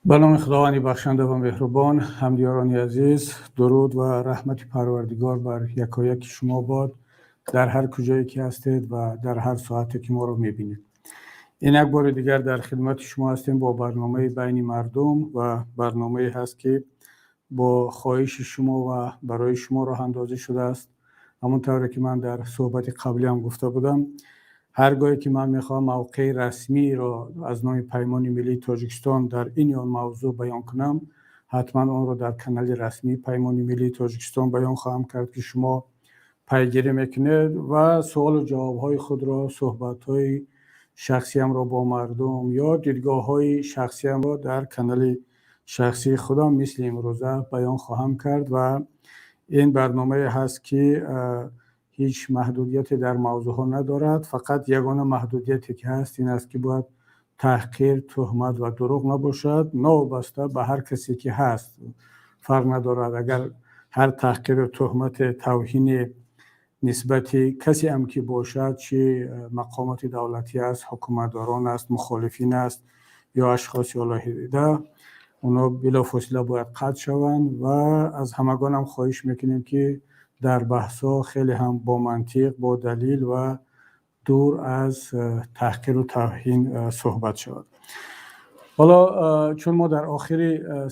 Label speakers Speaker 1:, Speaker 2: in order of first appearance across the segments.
Speaker 1: Ба номи Худованди бахшанда ва меҳрубон. Ҳамдиёрони азиз, дуруд ва раҳмати Парвардигор бар якояки шумо бод дар ҳар куҷое ки ҳастед ва дар ҳар соате ки моро мебинед. Ин як бори дигар дар хидмати шумо ҳастем бо барномаи «Байни мардум» ва барномае ҳаст, ки бо хоҳиши шумо ва барои шумо роҳандозӣ шудааст. Ҳамон тавре ки ман дар суҳбати қаблӣ ҳам гуфта будам, ҳар гоҳе ки ман мехоҳам мавқеи расмиро аз номи Паймони миллии Тоҷикистон дар ин ё он мавзӯъ баён кунам, ҳатман онро дар канали расмии Паймони миллии Тоҷикистон баён хоҳам кард, ки шумо пайгирӣ мекунед ва суолу ҷавобҳои худро, суҳбатҳои шахсиямро бо мардум ё дидгоҳҳои шахсиямро дар канали шахсии худам мисли имрӯза баён хоҳам кард. Ва ин барномае ҳаст, ки ҳеҷ маҳдудияте дар мавзӯъҳо надорад. Фақат ягона маҳдудияте ки ҳаст, ин аст, ки бояд таҳқир, туҳмат ва дурӯғ набошад, новобаста ба ҳар касе ки ҳаст, фарқ надорад. Агар ҳар таҳқиру туҳмате, тавҳине нисбати касе ҳам ки бошад, чӣ мақомоти давлатӣ аст, ҳукуматдорон аст, мухолифин аст ё ашхоси алоҳида, онҳо билофосила бояд қатъ шаванд. Ва аз ҳамагонам хоҳиш мекунем, ки дар баҳсҳо хеле ҳам бо мантиқ, бо далил ва дур аз таҳқиру тавҳин суҳбат шавад. Ҳоло, чун мо дар охири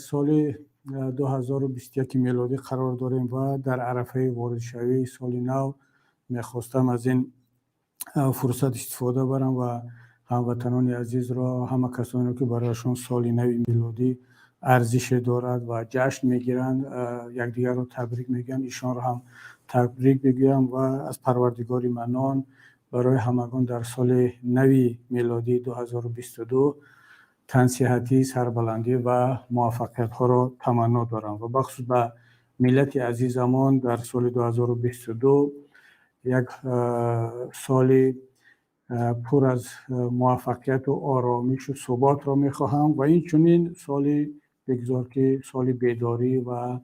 Speaker 1: соли 2021 мелодӣ қарор дорем ва дар арафаи воридшавии соли нав, мехостам аз ин фурсат истифода барам ва ҳамватанони азизро, ҳама касоне ки барояшон соли нави мелодӣ арзише дорад ва ҷашн мегиранд, якдигарро табрик мегӯянд, ишонро ҳам табрик бигӯям ва аз Парвардигори Маннон барои ҳамагон дар соли нави мелодии 2022 тансиҳатӣ, сарбаландӣ ва муваффақиятҳоро таманно дорам ва бахусус ба миллати азизамон дар соли 2022 як соли пур аз муваффақияту оромишу суботро мехоҳам ва инчунин соли бигзор, ки соли бедорӣ ва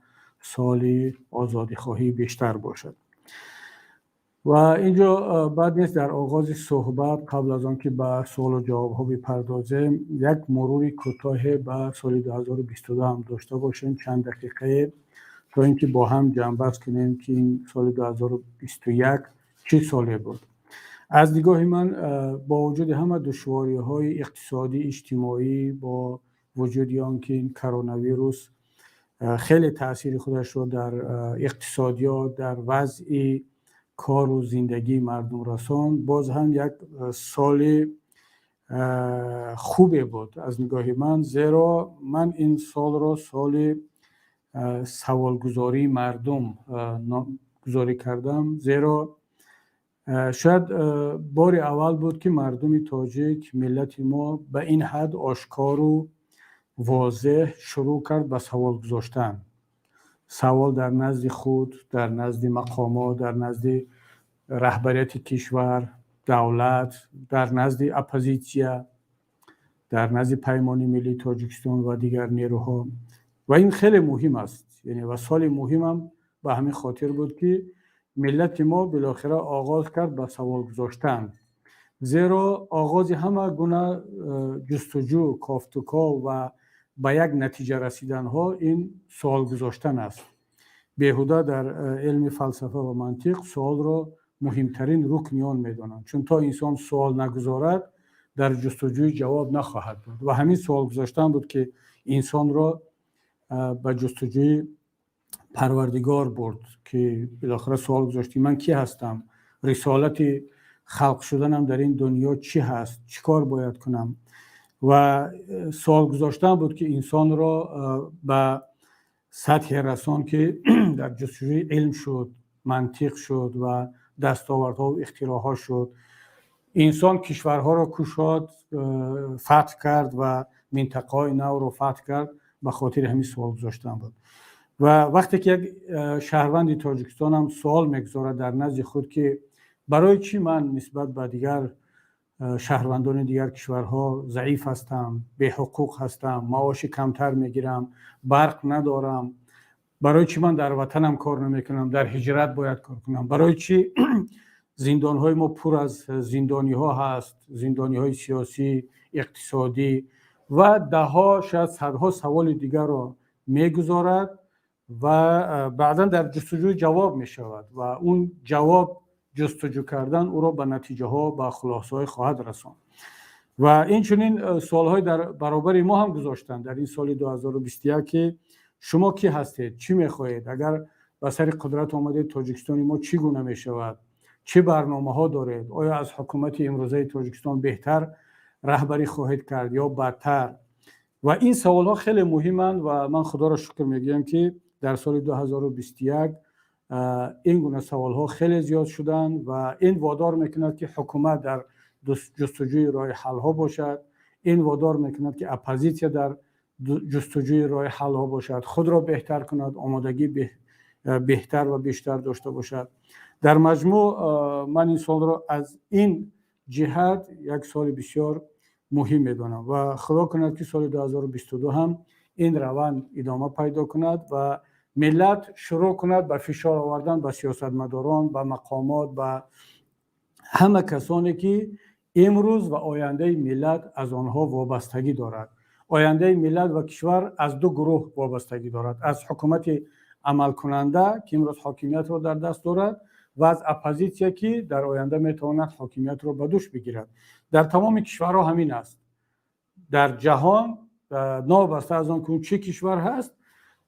Speaker 1: соли озодихоҳӣ бештар бошад. Ва инҷо бад нест, дар оғози суҳбат, қабл аз он ки ба суолу ҷавобҳо бипардозем, як мурури кӯтоҳе ба соли 2022 ҳам дошта бошем, чанд дақиқае, то ин ки бо ҳам ҷамъбаст кунем, ки ин соли 2021 чӣ соле буд. Аз нигоҳи ман, бо вуҷуди ҳама душвориҳои иқтисодӣ, иҷтимоӣ, бо вуҷуди он ки ин коронавирус хеле таъсири худашро дар иқтисодиёт, дар вазъи кору зиндагии мардум расонд, боз ҳам як соли хубе буд аз нигоҳи ман, зеро ман ин солро соли саволгузории мардум гузорӣ кардам, зеро шояд бори аввал буд, ки мардуми тоҷик, миллати мо ба ин ҳад ошкору возеҳ шурӯъ кард ба савол гузоштан. Савол дар назди худ, дар назди мақомот, дар назди раҳбарияти кишвар, давлат, дар назди оппозитсия, дар назди Паймони миллии Тоҷикистон ва дигар нерӯҳо. Ва ин хеле муҳим аст, яъне ва соли муҳимам ба ҳамин хотир буд, ки миллати мо билохира оғоз кард ба савол гузоштан, зеро оғози ҳама гуна ҷустуҷӯ, кофтуков ва ба як натиҷа расиданҳо ин суол гузоштан аст. Беҳуда дар илми фалсафа ва мантиқ суолро муҳимтарин рукни он медонанд, чун то инсон суол нагузорад, дар ҷустуҷӯи ҷавоб нахоҳад буд. Ва ҳамин суол гузоштан буд, ки инсонро ба ҷустуҷӯи Парвардигор бурд, ки билохира суол гузошт: ман кӣ ҳастам, рисолати халқ шуданам дар ин дунё чӣ ҳаст, чӣ кор бояд кунам? Ва суол гузоштан буд, ки инсонро ба сатҳе расон, ки дар ҷустуҷӯи илм шуд, мантиқ шуд ва дастовардҳо ихтироъҳо шуд. Инсон кишварҳоро кушод, фатҳ кард ва минтақаҳои навро фатҳ кард, ба хотири ҳамин суол гузоштан буд. Ва вақте ки як шаҳрванди Тоҷикистон ҳам суол мегузорад дар назди худ, ки барои чӣ ман нисбат ба дигар шаҳрвандони дигар кишварҳо заиф ҳастам, беҳуқуқ ҳастам, маоши камтар мегирам, барқ надорам, барои чӣ ман дар ватанам кор намекунам, дар ҳиҷрат бояд кор кунам, барои чӣ зиндонҳои мо пур аз зиндониҳо ҳаст, зиндониҳои сиёсӣ, иқтисодӣ, Ва даҳҳо, шояд садҳо саволи дигарро мегузорад ва баъдан дар ҷустуҷӯи ҷавоб мешавад ва он ҷавоб ҷустуҷӯ кардан ӯро ба натиҷаҳо, ба хулосаҳое хоҳад расонд. Ва инчунин суолҳои дар баробари мо ҳам гузоштанд дар ин соли 2021, ки шумо кӣ ҳастед, чӣ мехоҳед, агар ба сари қудрат омадед, Тоҷикистони мо чӣ гуна мешавад, чӣ барномаҳо доред, оё аз ҳукумати имрӯзаи Тоҷикистон беҳтар раҳбарӣ хоҳед кард ё бадтар? Ва ин саволҳо хеле муҳиманд ва ман Худоро шукр мегӯям, ки дар соли 2021 ин гуна саволҳо хеле зиёд шуданд ва ин водор мекунад, ки ҳукумат дар ҷустуҷӯи роҳи ҳалҳо бошад, ин водор мекунад, ки оппозитсия дар ҷустуҷӯи роҳи ҳалҳо бошад, худро беҳтар кунад, омодагӣ беҳтар ва бештар дошта бошад. Дар маҷмӯъ ман ин солро аз ин ҷиҳат як соли бисёр муҳим медонам ва Худо кунад, ки соли 2022 ҳам ин раванд идома пайдо кунад ва миллат шурӯъ кунад ба фишор овардан ба сиёсатмадорон, ба мақомот, ба ҳама касоне, ки имрӯз ва ояндаи миллат аз онҳо вобастагӣ дорад. Ояндаи миллат ва кишвар аз ду гурӯҳ вобастагӣ дорад: аз ҳукумати амалкунанда, ки имрӯз ҳокимиятро дар даст дорад, ва аз оппозитсия, ки дар оянда метавонад ҳокимиятро ба дӯш бигирад. Дар тамоми кишварҳо ҳамин аст. Дар ҷаҳон, новобаста аз он ки чӣ кишвар ҳаст,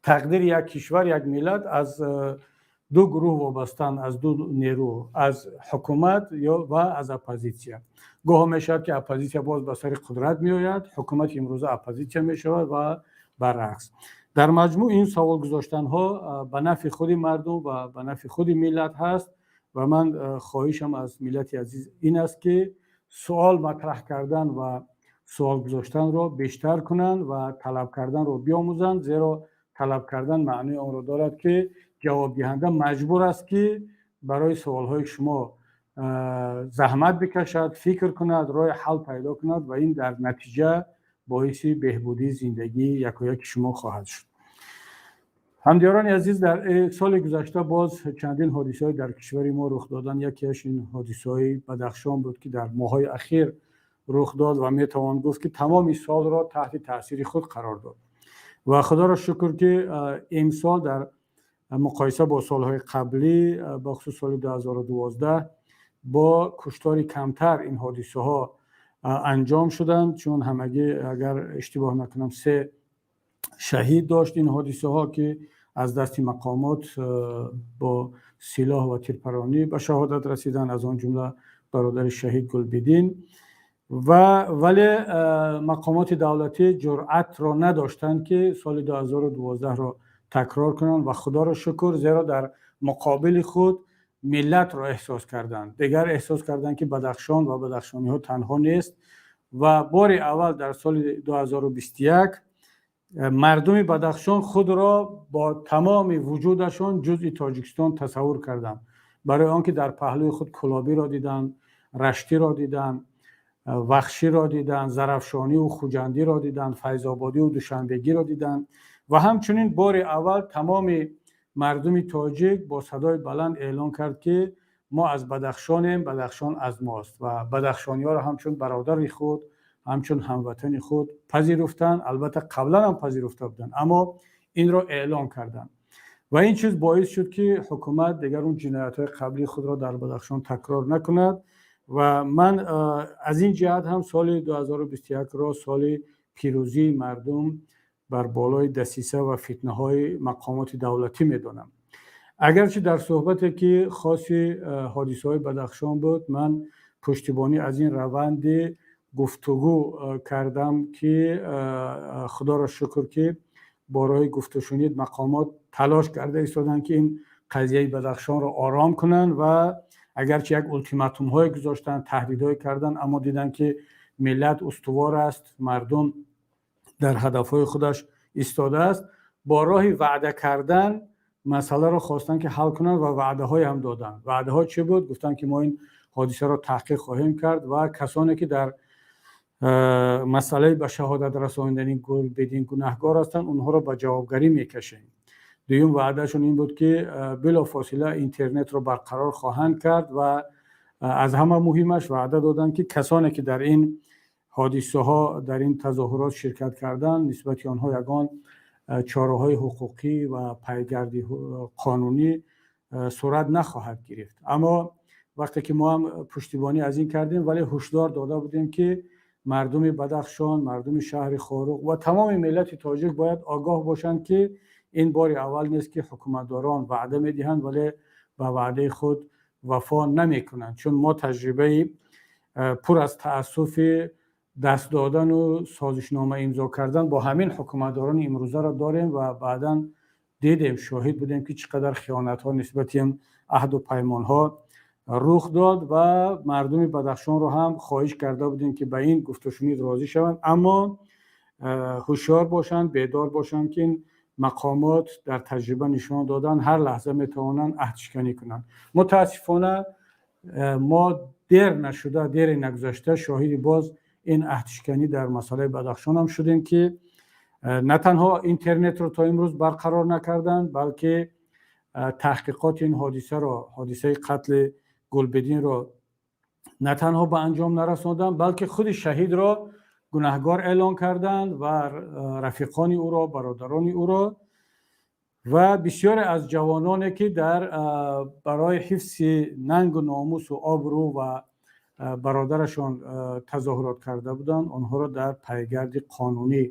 Speaker 1: тақдири як кишвар, як миллат аз ду гурӯҳ вобастаанд, аз ду нерӯ: аз ҳукумат ё ва аз оппозитсия. Гоҳо мешавад, ки оппозитсия боз ба сари қудрат меояд, ҳукумати имрӯза оппозитсия мешавад ва баръакс. Дар маҷмӯъ ин савол гузоштанҳо ба нафъи худи мардум ва ба нафъи худи миллат ҳаст ва ман хоҳишам аз миллати азиз ин аст, ки суол матраҳ кардан ва суол гузоштанро бештар кунанд ва талаб карданро биомӯзанд, зеро талаб кардан маънои онро дорад, ки ҷавобдиҳанда маҷбур аст, ки барои суолҳои шумо заҳмат бикашад, фикр кунад, роҳи ҳал пайдо кунад ва ин дар натиҷа боиси беҳбудии зиндагии якояки шумо хоҳад шуд. Ҳамдиёрони азиз, дар соли гузашта боз чандин ҳодисаҳое дар кишвари мо рух доданд. Якеаш ин ҳодисаҳои Бадахшон буд, ки дар моҳҳои ахир рух дод ва метавон гуфт, ки тамоми солро таҳти таъсири худ қарор дод. Ва Худоро шукр, ки имсол дар муқоиса бо солҳои қаблӣ, бахусус соли 2012, бо куштори камтар ин ҳодисаҳо анҷом шуданд, чун ҳамагӣ, агар иштибоҳ накунам, се шаҳид дошт ин ҳодисаҳо, ки аз дасти мақомот бо силоҳ ва тирпаронӣ ба шаҳодат расиданд, аз он ҷумла бародари шаҳид Гулбидин. Ва вале мақомоти давлатӣ ҷуръатро надоштанд, ки соли 2012-ро такрор кунанд ва Худоро шукр, зеро дар муқобили худ миллатро эҳсос карданд. Дигар эҳсос карданд, ки Бадахшон ва бадахшониҳо танҳо нест ва бори аввал дар соли 2021 мардуми Бадахшон худро бо тамоми вуҷудашон ҷузъи Тоҷикистон тасаввур карданд, барои он ки дар паҳлӯи худ Кулобиро диданд, Раштиро диданд, Вахширо диданд, Зарафшониву Хуҷандиро диданд, Файзободиву Душанбегиро диданд. Ва ҳамчунин бори аввал тамоми мардуми тоҷик бо садои баланд эълон кард, ки мо аз Бадахшонем, Бадахшон аз мост, ва бадахшониҳоро ҳамчун бародари худ, ҳамчун ҳамватани худ пазируфтанд. Албатта, қаблан ҳам пазируфта буданд, аммо инро эълон карданд ва ин чиз боис шуд, ки ҳукумат дигар он ҷиноятҳои қаблии худро дар Бадахшон такрор накунад. Ва ман аз ин ҷиҳат ҳам соли 2021-ро соли пирӯзии мардум бар болои дасиса ва фитнаҳои мақомоти давлатӣ медонам. Агарчи дар суҳбате, ки хоси ҳодисаҳои Бадахшон буд, ман пуштибонӣ аз ин раванди гуфтугӯ кардам, ки Худоро шукр, ки бо роҳи гуфтушунид мақомот талош карда истоданд, ки ин қазияи Бадахшонро ором кунанд ва агарчи як ултиматумҳое гузоштанд, таҳдидҳое карданд, аммо диданд, ки миллат устувор аст, мардум дар ҳадафҳои худаш истодааст, бо роҳи ваъда кардан масъаларо хостанд, ки ҳал кунанд ва ваъдаҳое ҳам доданд. Ваъдаҳо чӣ буд? Гуфтанд, ки мо ин ҳодисаро таҳқиқ хоҳем кард ва касоне, ки дар масъалаи ба шаҳодат расонидани Гулбидин гунаҳкор ҳастанд, онҳоро ба ҷавобгарӣ мекашем. Дуюм ваъдашон ин буд, ки билофосила интернетро барқарор хоҳанд кард ва аз ҳама муҳимаш ваъда доданд, ки касоне, ки дар ин ҳодисаҳо, дар ин тазоҳурот ширкат карданд, нисбати онҳо ягон чораҳои ҳуқуқӣ ва пайгарди қонунӣ сурат нахоҳад гирифт. Аммо вақте ки мо ҳам пуштибонӣ аз ин кардем, вале ҳушдор дода будем, ки мардуми Бадахшон, мардуми шаҳри Хоруғ ва тамоми миллати тоҷик бояд огоҳ бошанд, ки ин бори аввал нест, ки ҳукуматдорон ваъда медиҳанд, вале ба ваъдаи худ вафо намекунанд. Чун мо таҷрибаи пур аз таассуфи даст додану созишнома имзо кардан бо ҳамин ҳукуматдорони имрӯзаро дорем ва баъдан дидем, шоҳид будем, ки чӣ қадар хиёнатҳо нисбати ин аҳду паймонҳо рух дод. Ва мардуми Бадахшонро ҳам хоҳиш карда будем, ки ба ин гуфтушунид розӣ шаванд, аммо ҳушёр бошанд, бедор бошанд, ки ин мақомот дар таҷриба нишон доданд, ҳар лаҳза метавонанд аҳдшиканӣ кунанд. Мутаассифона, мо дер нашуда, дере нагузашта шоҳиди боз ин аҳдшиканӣ дар масъалаи Бадахшон ҳам шудем, ки на танҳо интернетро то имрӯз барқарор накарданд, балки таҳқиқоти ин ҳодисаро, ҳодисаи қатли Гулбединро на танҳо ба анҷом нарасонданд, балки худи шаҳидро гунаҳгор эълон карданд ва рафиқони ӯро, бародарони ӯро ва бисёре аз ҷавононе, ки дар барои ҳифзи нангу номусу обрӯ ва бародарашон тазоҳурот карда буданд, онҳоро дар пайгарди қонунӣ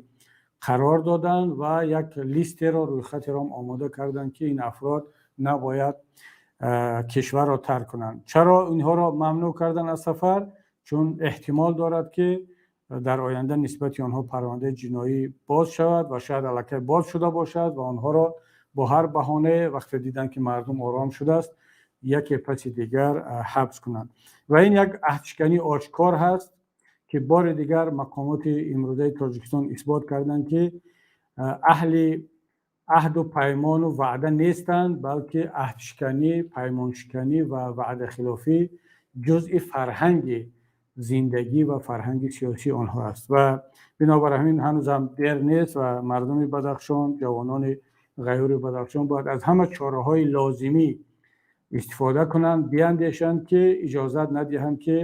Speaker 1: қарор доданд ва як листеро, рӯйхатеро омода карданд, ки ин афрод набояд кишварро тарк кунанд. Чаро инҳоро мамнӯъ карданд аз сафар? Чун эҳтимол дорад, ки дар оянда нисбати онҳо парвандаи ҷиноӣ боз шавад ва шояд аллакай боз шуда бошад ва онҳоро бо ҳар баҳонае, вақте диданд, ки мардум ором шудааст, яке паси дигар ҳабс кунанд. Ва ин як аҳдшикании ошкор ҳаст, ки бори дигар мақомоти имрӯзаи Тоҷикистон исбот карданд, ки аҳли аҳду паймону ваъда нестанд, балки аҳдшиканӣ, паймоншиканӣ ва ваъдахилофӣ ҷузъи фарҳанги зиндагӣ ва фарҳанги сиёсии онҳо аст. Ва бинобар ҳамин ҳанӯзам дер нест ва мардуми Бадахшон, ҷавонони ғайюри Бадахшон бояд аз ҳама чораҳои лозимӣ истифода кунанд, биандешанд, ки иҷозат надиҳанд, ки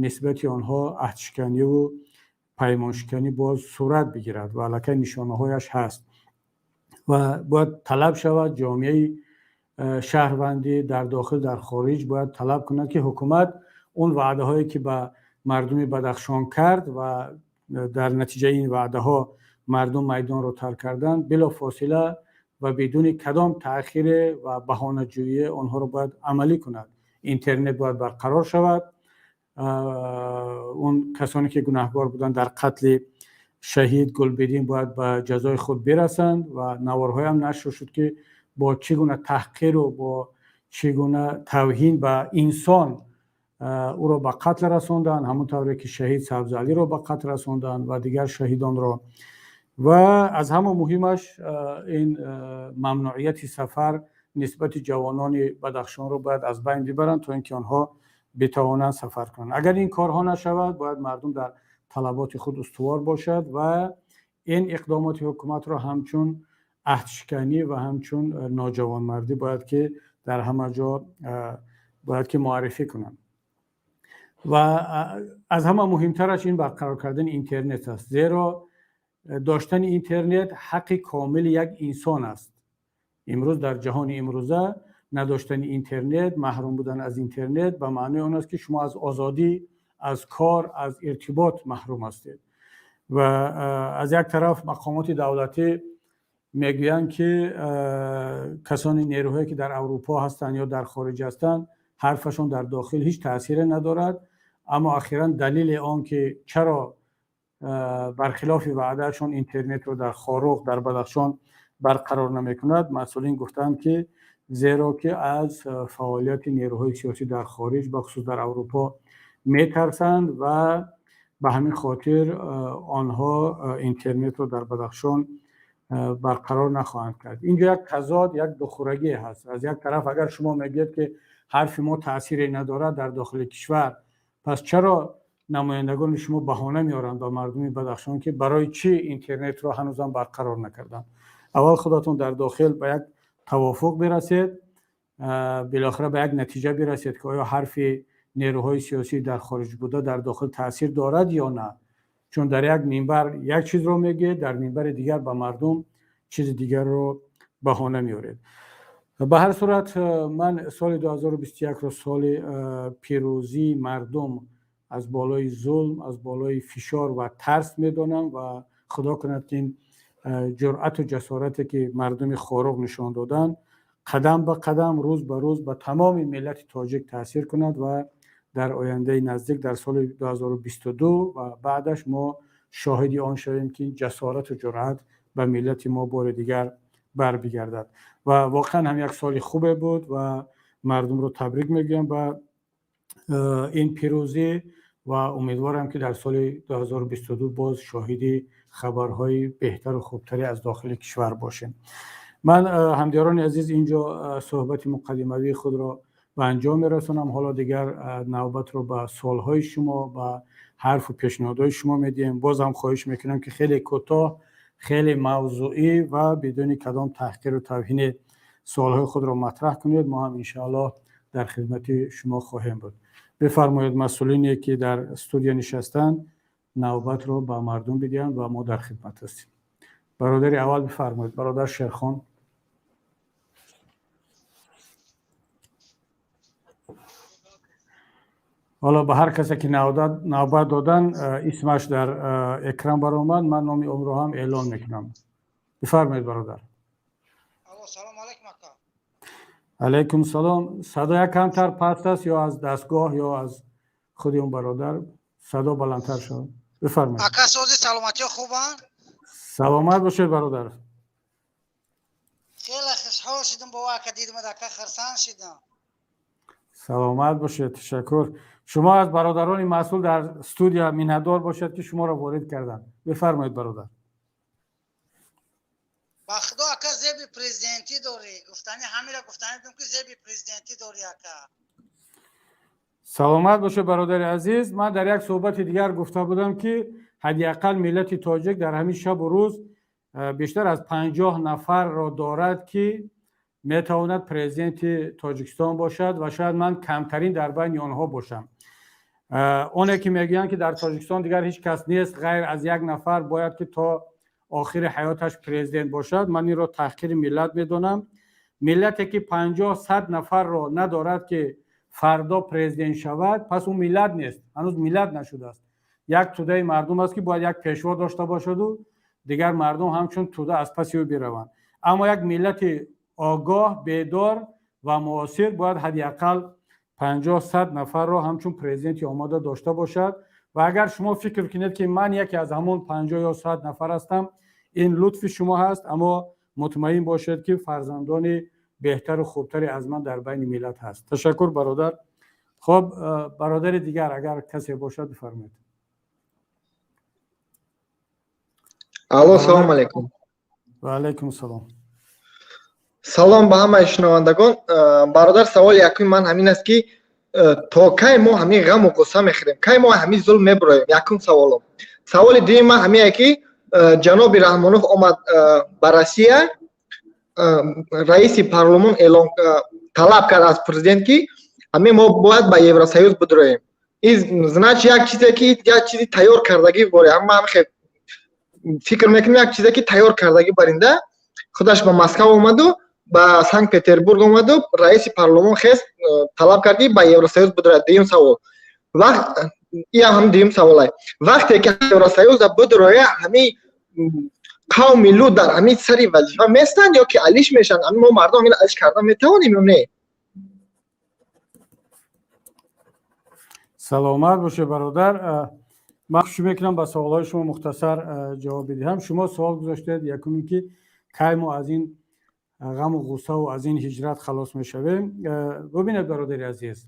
Speaker 1: нисбати онҳо аҳдшиканиву паймоншиканӣ боз сурат бигирад. Ва аллакай нишонаҳояш ҳаст ва бояд талаб шавад, ҷомеаи шаҳрвандӣ дар дохил, дар хориҷ бояд талаб кунад, ки ҳукумат он ваъдаҳое, ки ба мардуми Бадахшон кард ва дар натиҷаи ин ваъдаҳо мардум майдонро тарк карданд, билофосила ва бидуни кадом таъхире ва баҳонаҷӯие онҳоро бояд амалӣ кунад. Интернет бояд барқарор шавад, он касоне, ки гунаҳгор буданд дар қатли шаҳид Гулбедин, бояд ба ҷазои худ бирасанд. Ва наворҳоям нашр шуд, ки бо чӣ гуна таҳқиру бо чӣ гуна тавҳин ба инсон ӯро ба қатл расонданд, ҳамон тавре ки шаҳид Сабзалиро ба қатл расонданд ва дигар шаҳидонро. Ва аз ҳама муҳимаш, ин мамнуияти сафар нисбати ҷавонони Бадахшонро бояд аз байн бибаранд, то ин ки онҳо битавонанд сафар кунанд. Агар ин корҳо нашавад, бояд мардум дар талаботи худ устувор бошад ва ин иқдомоти ҳукуматро ҳамчун аҳдшиканӣ ва ҳамчун ноҷавонмардӣ бояд ки дар ҳама ҷо бояд ки муаррифӣ кунанд. Ва аз ҳама муҳимтараш ин барқарор кардани интернет аст, зеро доштани интернет ҳаққи комили як инсон аст. Имрӯз, дар ҷаҳони имрӯза, надоштани интернет, маҳрум будан аз интернет ба маънои он аст, ки шумо аз озодӣ, аз кор, аз иртибот маҳрум ҳастед. Ва аз як тараф мақомоти давлатӣ мегӯянд, ки касони, нерӯҳое, ки дар Аврупо ҳастанд ё дар хориҷ ҳастанд, ҳарфашон дар дохил ҳеҷ таъсире надорад. Аммо ахиран далели он ки чаро бархилофи ваъдаашон интернетро дар Хоруғ, дар Бадахшон барқарор намекунад, масъулин гуфтанд, ки зеро ки аз фаъолияти нерӯҳои сиёсӣ дар хориҷ, бахусус дар Аврупо, метарсанд ва ба ҳамин хотир онҳо интернетро дар Бадахшон барқарор нахоҳанд кард. Инҷо як тазод, як духӯрагӣ ҳаст. Аз як тараф, агар шумо мегӯед, ки ҳарфи мо таъсире надорад дар дохили кишвар, пас чаро намояндагони шумо баҳона меоранд ба мардуми Бадахшон, ки барои чӣ интернетро ҳанӯзам барқарор накарданд? Аввал худатон дар дохил ба як тавофуқ бирасед, билохира ба як натиҷа бирасед, ки оё ҳарфи нерӯҳои сиёсӣ дар хориҷ буда дар дохил таъсир дорад ё на. Чун дар як минбар як чизро мегӯед, дар минбари дигар ба мардум чизи дигарро баҳона меоред. Ба ҳар сурат, ман соли 2021-ро соли пирӯзии мардум аз болои зулм, аз болои фишор ва тарс медонам ва худо кунад, ки ин ҷуръату ҷасорате, ки мардуми Хоруғ нишон доданд, қадам ба қадам, рӯз ба рӯз ба тамоми миллати тоҷик таъсир кунад ва дар ояндаи наздик, дар соли 2022 ва баъдаш, мо шоҳиди он шавем, ки ҷасорату ҷуръат ба миллати мо бори дигар барбигардад. Ва воқеан ҳам як соли хубе буд ва мардумро табрик мегӯям ба ин пирӯзӣ ва умедворам, ки дар соли 2022 боз шоҳиди хабарҳои беҳтару хубтаре аз дохили кишвар бошем. Ман, ҳамдиёрони азиз, инҷо суҳбати муқаддимавии худро ба анҷом мерасонам. Ҳоло дигар навбатро ба суолҳои шумо, ба ҳарфу пешниҳодҳои шумо медиҳем. Боз ҳам хоҳиш мекунам, ки хеле кӯтоҳ, хеле мавзӯӣ ва бидуни кадом таҳқиру тавҳине суолҳои худро матраҳ кунед. Мо ҳам иншааллоҳ дар хидмати шумо хоҳем буд. Бифармоед, масъулине, ки дар студия нишастанд, навбатро ба мардум бидиҳанд ва мо дар хидмат ҳастем. Бародари аввал, бифармоед, бародар Шерхон. Ҳоло ба ҳар касе, ки навбат додан, исмаш дар экран баромад, ман номи онро ҳам эълон мекунам. Бифармоед, бародар. Алайкум салом. Садо як камтар паст аст, ё аз дастгоҳ, ё аз худи он бародар садо баландтар шавад. Бифармоед.
Speaker 2: Ака, сози, саломатиё хубанд?
Speaker 1: Саломат бошед, бародар.
Speaker 2: Хеле хушҳол шудам бо ака дидам, ака, хурсанд шудам.
Speaker 1: Саломат бошед, ташаккур. Шумо аз бародарони масъул дар студия миннатдор бошед, ки шуморо ворид карданд. Бифармоед, бародар.
Speaker 2: Ба худо, ака, зеби президентӣ дорӣ. Гуфтани ҳамира гуфтани будам, ки зеби президентӣ дорӣ, ака.
Speaker 1: Саломат бошед, бародари азиз. Ман дар як суҳбати дигар гуфта будам, ки ҳадди ақал миллати тоҷик дар ҳамин шабу рӯз бештар аз 50 нафарро дорад, ки метавонад президенти Тоҷикистон бошад, ва шояд ман камтарин дар байни онҳо бошам. Оне ки мегӯянд, ки дар Тоҷикистон дигар ҳеҷ кас нест ғайр аз як нафар, бояд ки то охири ҳаёташ президент бошад, ман инро таҳқири миллат медонам. Миллате, ки 50, 100 нафарро надорад, ки фардо президент шавад, пас ӯ миллат нест, ҳанӯз миллат нашудааст. Як тӯдаи мардум аст, ки бояд як пешво дошта бошаду дигар мардум ҳамчун тӯда аз паси ӯ бираванд. Аммо як миллати огоҳ, бедор ва муосир бояд ҳадди ақал 50, 100 нафарро ҳамчун президенти омода дошта бошад. Ва агар шумо фикр кунед, ки ман яке аз ҳамон 50 ё 100 нафар ҳастам, ин лутфи шумо ҳаст, аммо мутмаин бошед, ки фарзандони беҳтару хубтаре аз ман дар байни миллат ҳаст. Ташаккур, бародар. Хуб, бародари дигар, агар касе бошад, бифармоед.
Speaker 3: Алло, салому алайкум.
Speaker 1: Ва алайкум салом.
Speaker 3: Салом ба ҳамаи шунавандагон. Бародар, саволи якуми ман ҳамин аст, ки то кай мо ҳамин ғаму ғусса мехӯрем, кай мо ҳамин зулм мебуроем? Якум саволом. Саволи дуюми ман ҳамине, ки ҷаноби Раҳмонов омад ба Россия, раиси парлумон эълон талаб кард аз президент, ки ҳамин мо бояд ба Евросоюз бидуроем. Значит, як чизе, ки як чизи тайёр кардагӣ боре. Ҳама ҳам фикр мекунем, як чизе, ки тайёр кардагӣ баринда худаш ба Москва омаду ба Санкт Петербург омаду раиси парлумон хест, талаб кард, ки ба Евросоюз бидурад. Дуюм савол, вақт иам ҳам дуюм саволай: вақте ки Евросоюза бидуроя, ҳамин қавми лут дар ҳамин сари вазифа местанд ё ки алиш мешаванд? Ҳамин мо мардум ҳамин алиш кардан метавонем ё не?
Speaker 1: Саломат бошед, бародар. Ман кӯшиш мекунам ба саволҳои шумо мухтасар ҷавоб бидиҳам. Шумо савол гузоштед, якуме, ки кай мо аз ин ғаму ғуссаву аз ин ҳиҷрат халос мешавем. Бубинед, бародари азиз,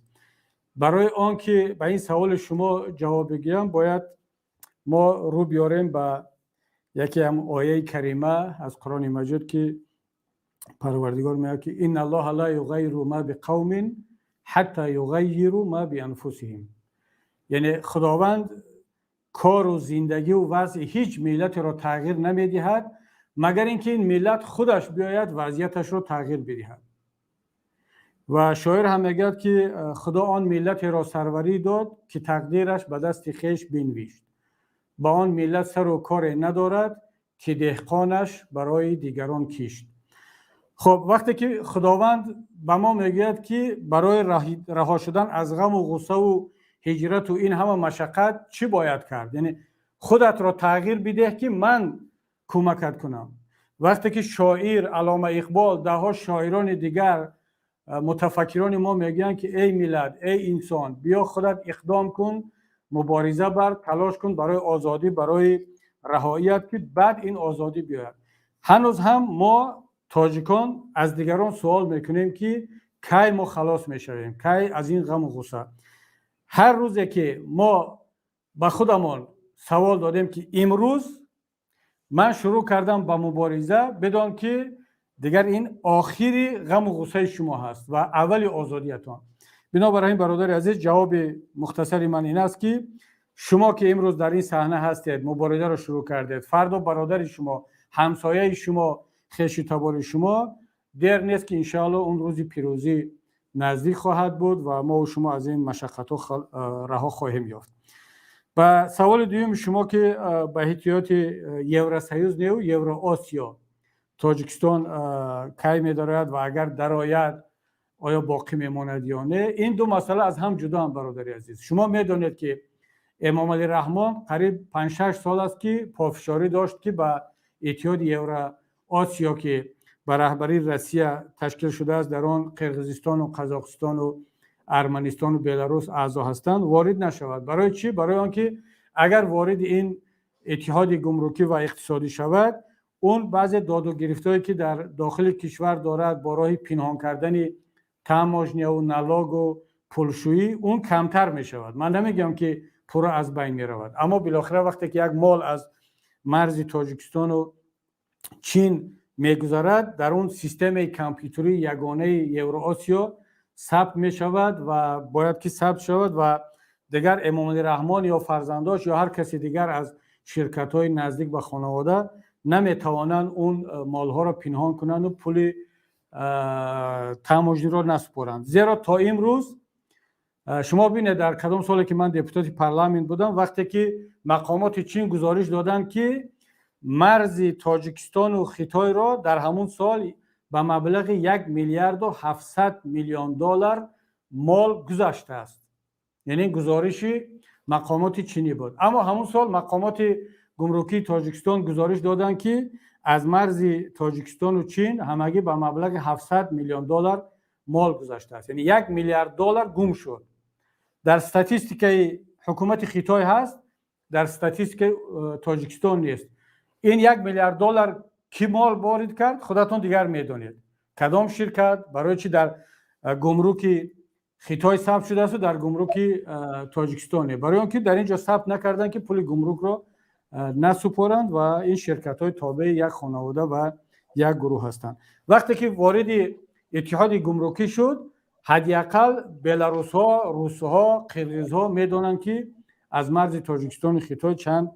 Speaker 1: барои он ки ба ин саволи шумо ҷавоб бигӯям, бояд мо рӯ биёрем ба яке ҳам ояи карима аз Қуръони Маҷид, ки Парвардигор мегӯяд, ки إن الله لا يغير ما بقوم حتى يغيروا ما بأنفسهم. Яъне Худованд кору зиндагиву вазъи ҳеҷ миллатеро тағйир намедиҳад, магар ин ки ин миллат худаш биёяд, вазъияташро тағйир бидиҳад. Ва шоир ҳам мегӯяд, ки Худо он миллатеро сарварӣ дод, ки тақдираш ба дасти хеш бинвишт. Ба он миллат сару коре надорад, ки деҳқонаш барои дигарон кишт. Хуб, вақте ки Худованд ба мо мегӯяд, ки барои раҳо шудан аз ғаму ғуссаву ҳиҷрату ин ҳама машаққат чӣ бояд кард, яъне худатро тағйир бидеҳ, ки ман кӯмакат кунам. Вақте ки шоир Аллома Иқбол, даҳҳо шоирони дигар, мутафаккирони мо мегӯянд, ки эй миллат, эй инсон, биё худат иқдом кун, мубориза бар, талош кун барои озодӣ, барои раҳоият, ки баъд ин озодӣ биёяд, ҳанӯз ҳам мо тоҷикон аз дигарон суол мекунем, ки кай мо халос мешавем, кай аз ин ғаму ғусса. Ҳар рӯзе ки мо ба худамон савол додем, ки имрӯз ман шурӯъ кардам ба мубориза, бидон, ки дигар ин охири ғаму ғуссаи шумо ҳаст ва аввали озодиятон. Бинобар ин, бародари азиз, ҷавоби мухтасари ман ин аст, ки шумо, ки имрӯз дар ин саҳна ҳастед, муборизаро шурӯъ кардед, фардо бародари шумо, ҳамсояи шумо, хешу табори шумо, дер нест, ки иншоалло он рӯзи пирӯзӣ наздик хоҳад буд ва мову шумо аз ин машаққатҳо раҳо хоҳем ёфт. Ба саволи дуюми шумо, ки ба иттиҳоди Евросоюз неу Евроосиё Тоҷикистон кай медарояд ва агар дарояд, оё боқӣ мемонад ё не, ин ду масъала аз ҳам ҷудоанд. Бародари азиз, шумо медонед, ки Эмомалӣ Раҳмон қариб 5-6 сол аст, ки пофишорӣ дошт, ки ба Иттиҳоди Евроосиё, ки ба раҳбарии Россия ташкил шудааст, дар он Қирғизистону Қазоқистону Арманистону Беларус аъзо ҳастанд, ворид нашавад. Барои чӣ? Барои он ки агар вориди ин иттиҳоди гумрукӣ ва иқтисодӣ шавад, он баъзе доду гирифтҳое, ки дар дохили кишвар дорад бо роҳи пинҳон кардани таможня ву налогу пулшӯӣ, он камтар мешавад. Ман намегӯям, ки пурра аз байн меравад, аммо билохира вақте ки як мол аз марзи Тоҷикистону Чин мегузарад, дар он системаи компютерии ягонаи Евроосиё сабт мешавад ва бояд ки сабт шавад ва дигар Эмомалӣ Раҳмон ё фарзандош ё ҳар каси дигар аз ширкатҳои наздик ба хонавода наметавонанд он молҳоро пинҳон кунанду пули таможня ро насупоранд. Зеро то имрӯз шумо бинед, дар кадом соле ки ман депутати парламент будам, вақте ки мақомоти Чин гузориш доданд, ки марзи Тоҷикистону Хитойро дар ҳамун сол ба маблағи 1 миллиарду 700 миллион доллар мол гузаштааст, яъне гузориши мақомоти чинӣ буд, аммо ҳамун сол мақомоти гумрукии Тоҷикистон гузориш доданд, ки аз марзи Тоҷикистону Чин ҳамагӣ ба маблағи 700 миллион доллар мол гузаштааст, яъне 1 миллиард доллар гум шуд. Дар статистикаи ҳукумати Хитой ҳаст, дар статистикаи Тоҷикистон нест. Ин 1 миллиард доллар кӣ мол ворид кард, худатон дигар медонед, кадом ширкат, барои чӣ дар гумруки Хитой сабт шудаасту дар гумруки Тоҷикистоне? Барои он ки дар ин ҷо сабт накарданд, ки пули гумрукро насупоранд, ва ин ширкатҳои тобеи як хонавода ва як гурӯҳ ҳастанд. Вақте ки вориди иттиҳоди гумрукӣ шуд, ҳадди ақал беларусҳо, русҳо, қирғизҳо медонанд, ки аз марзи Тоҷикистону Хитой чанд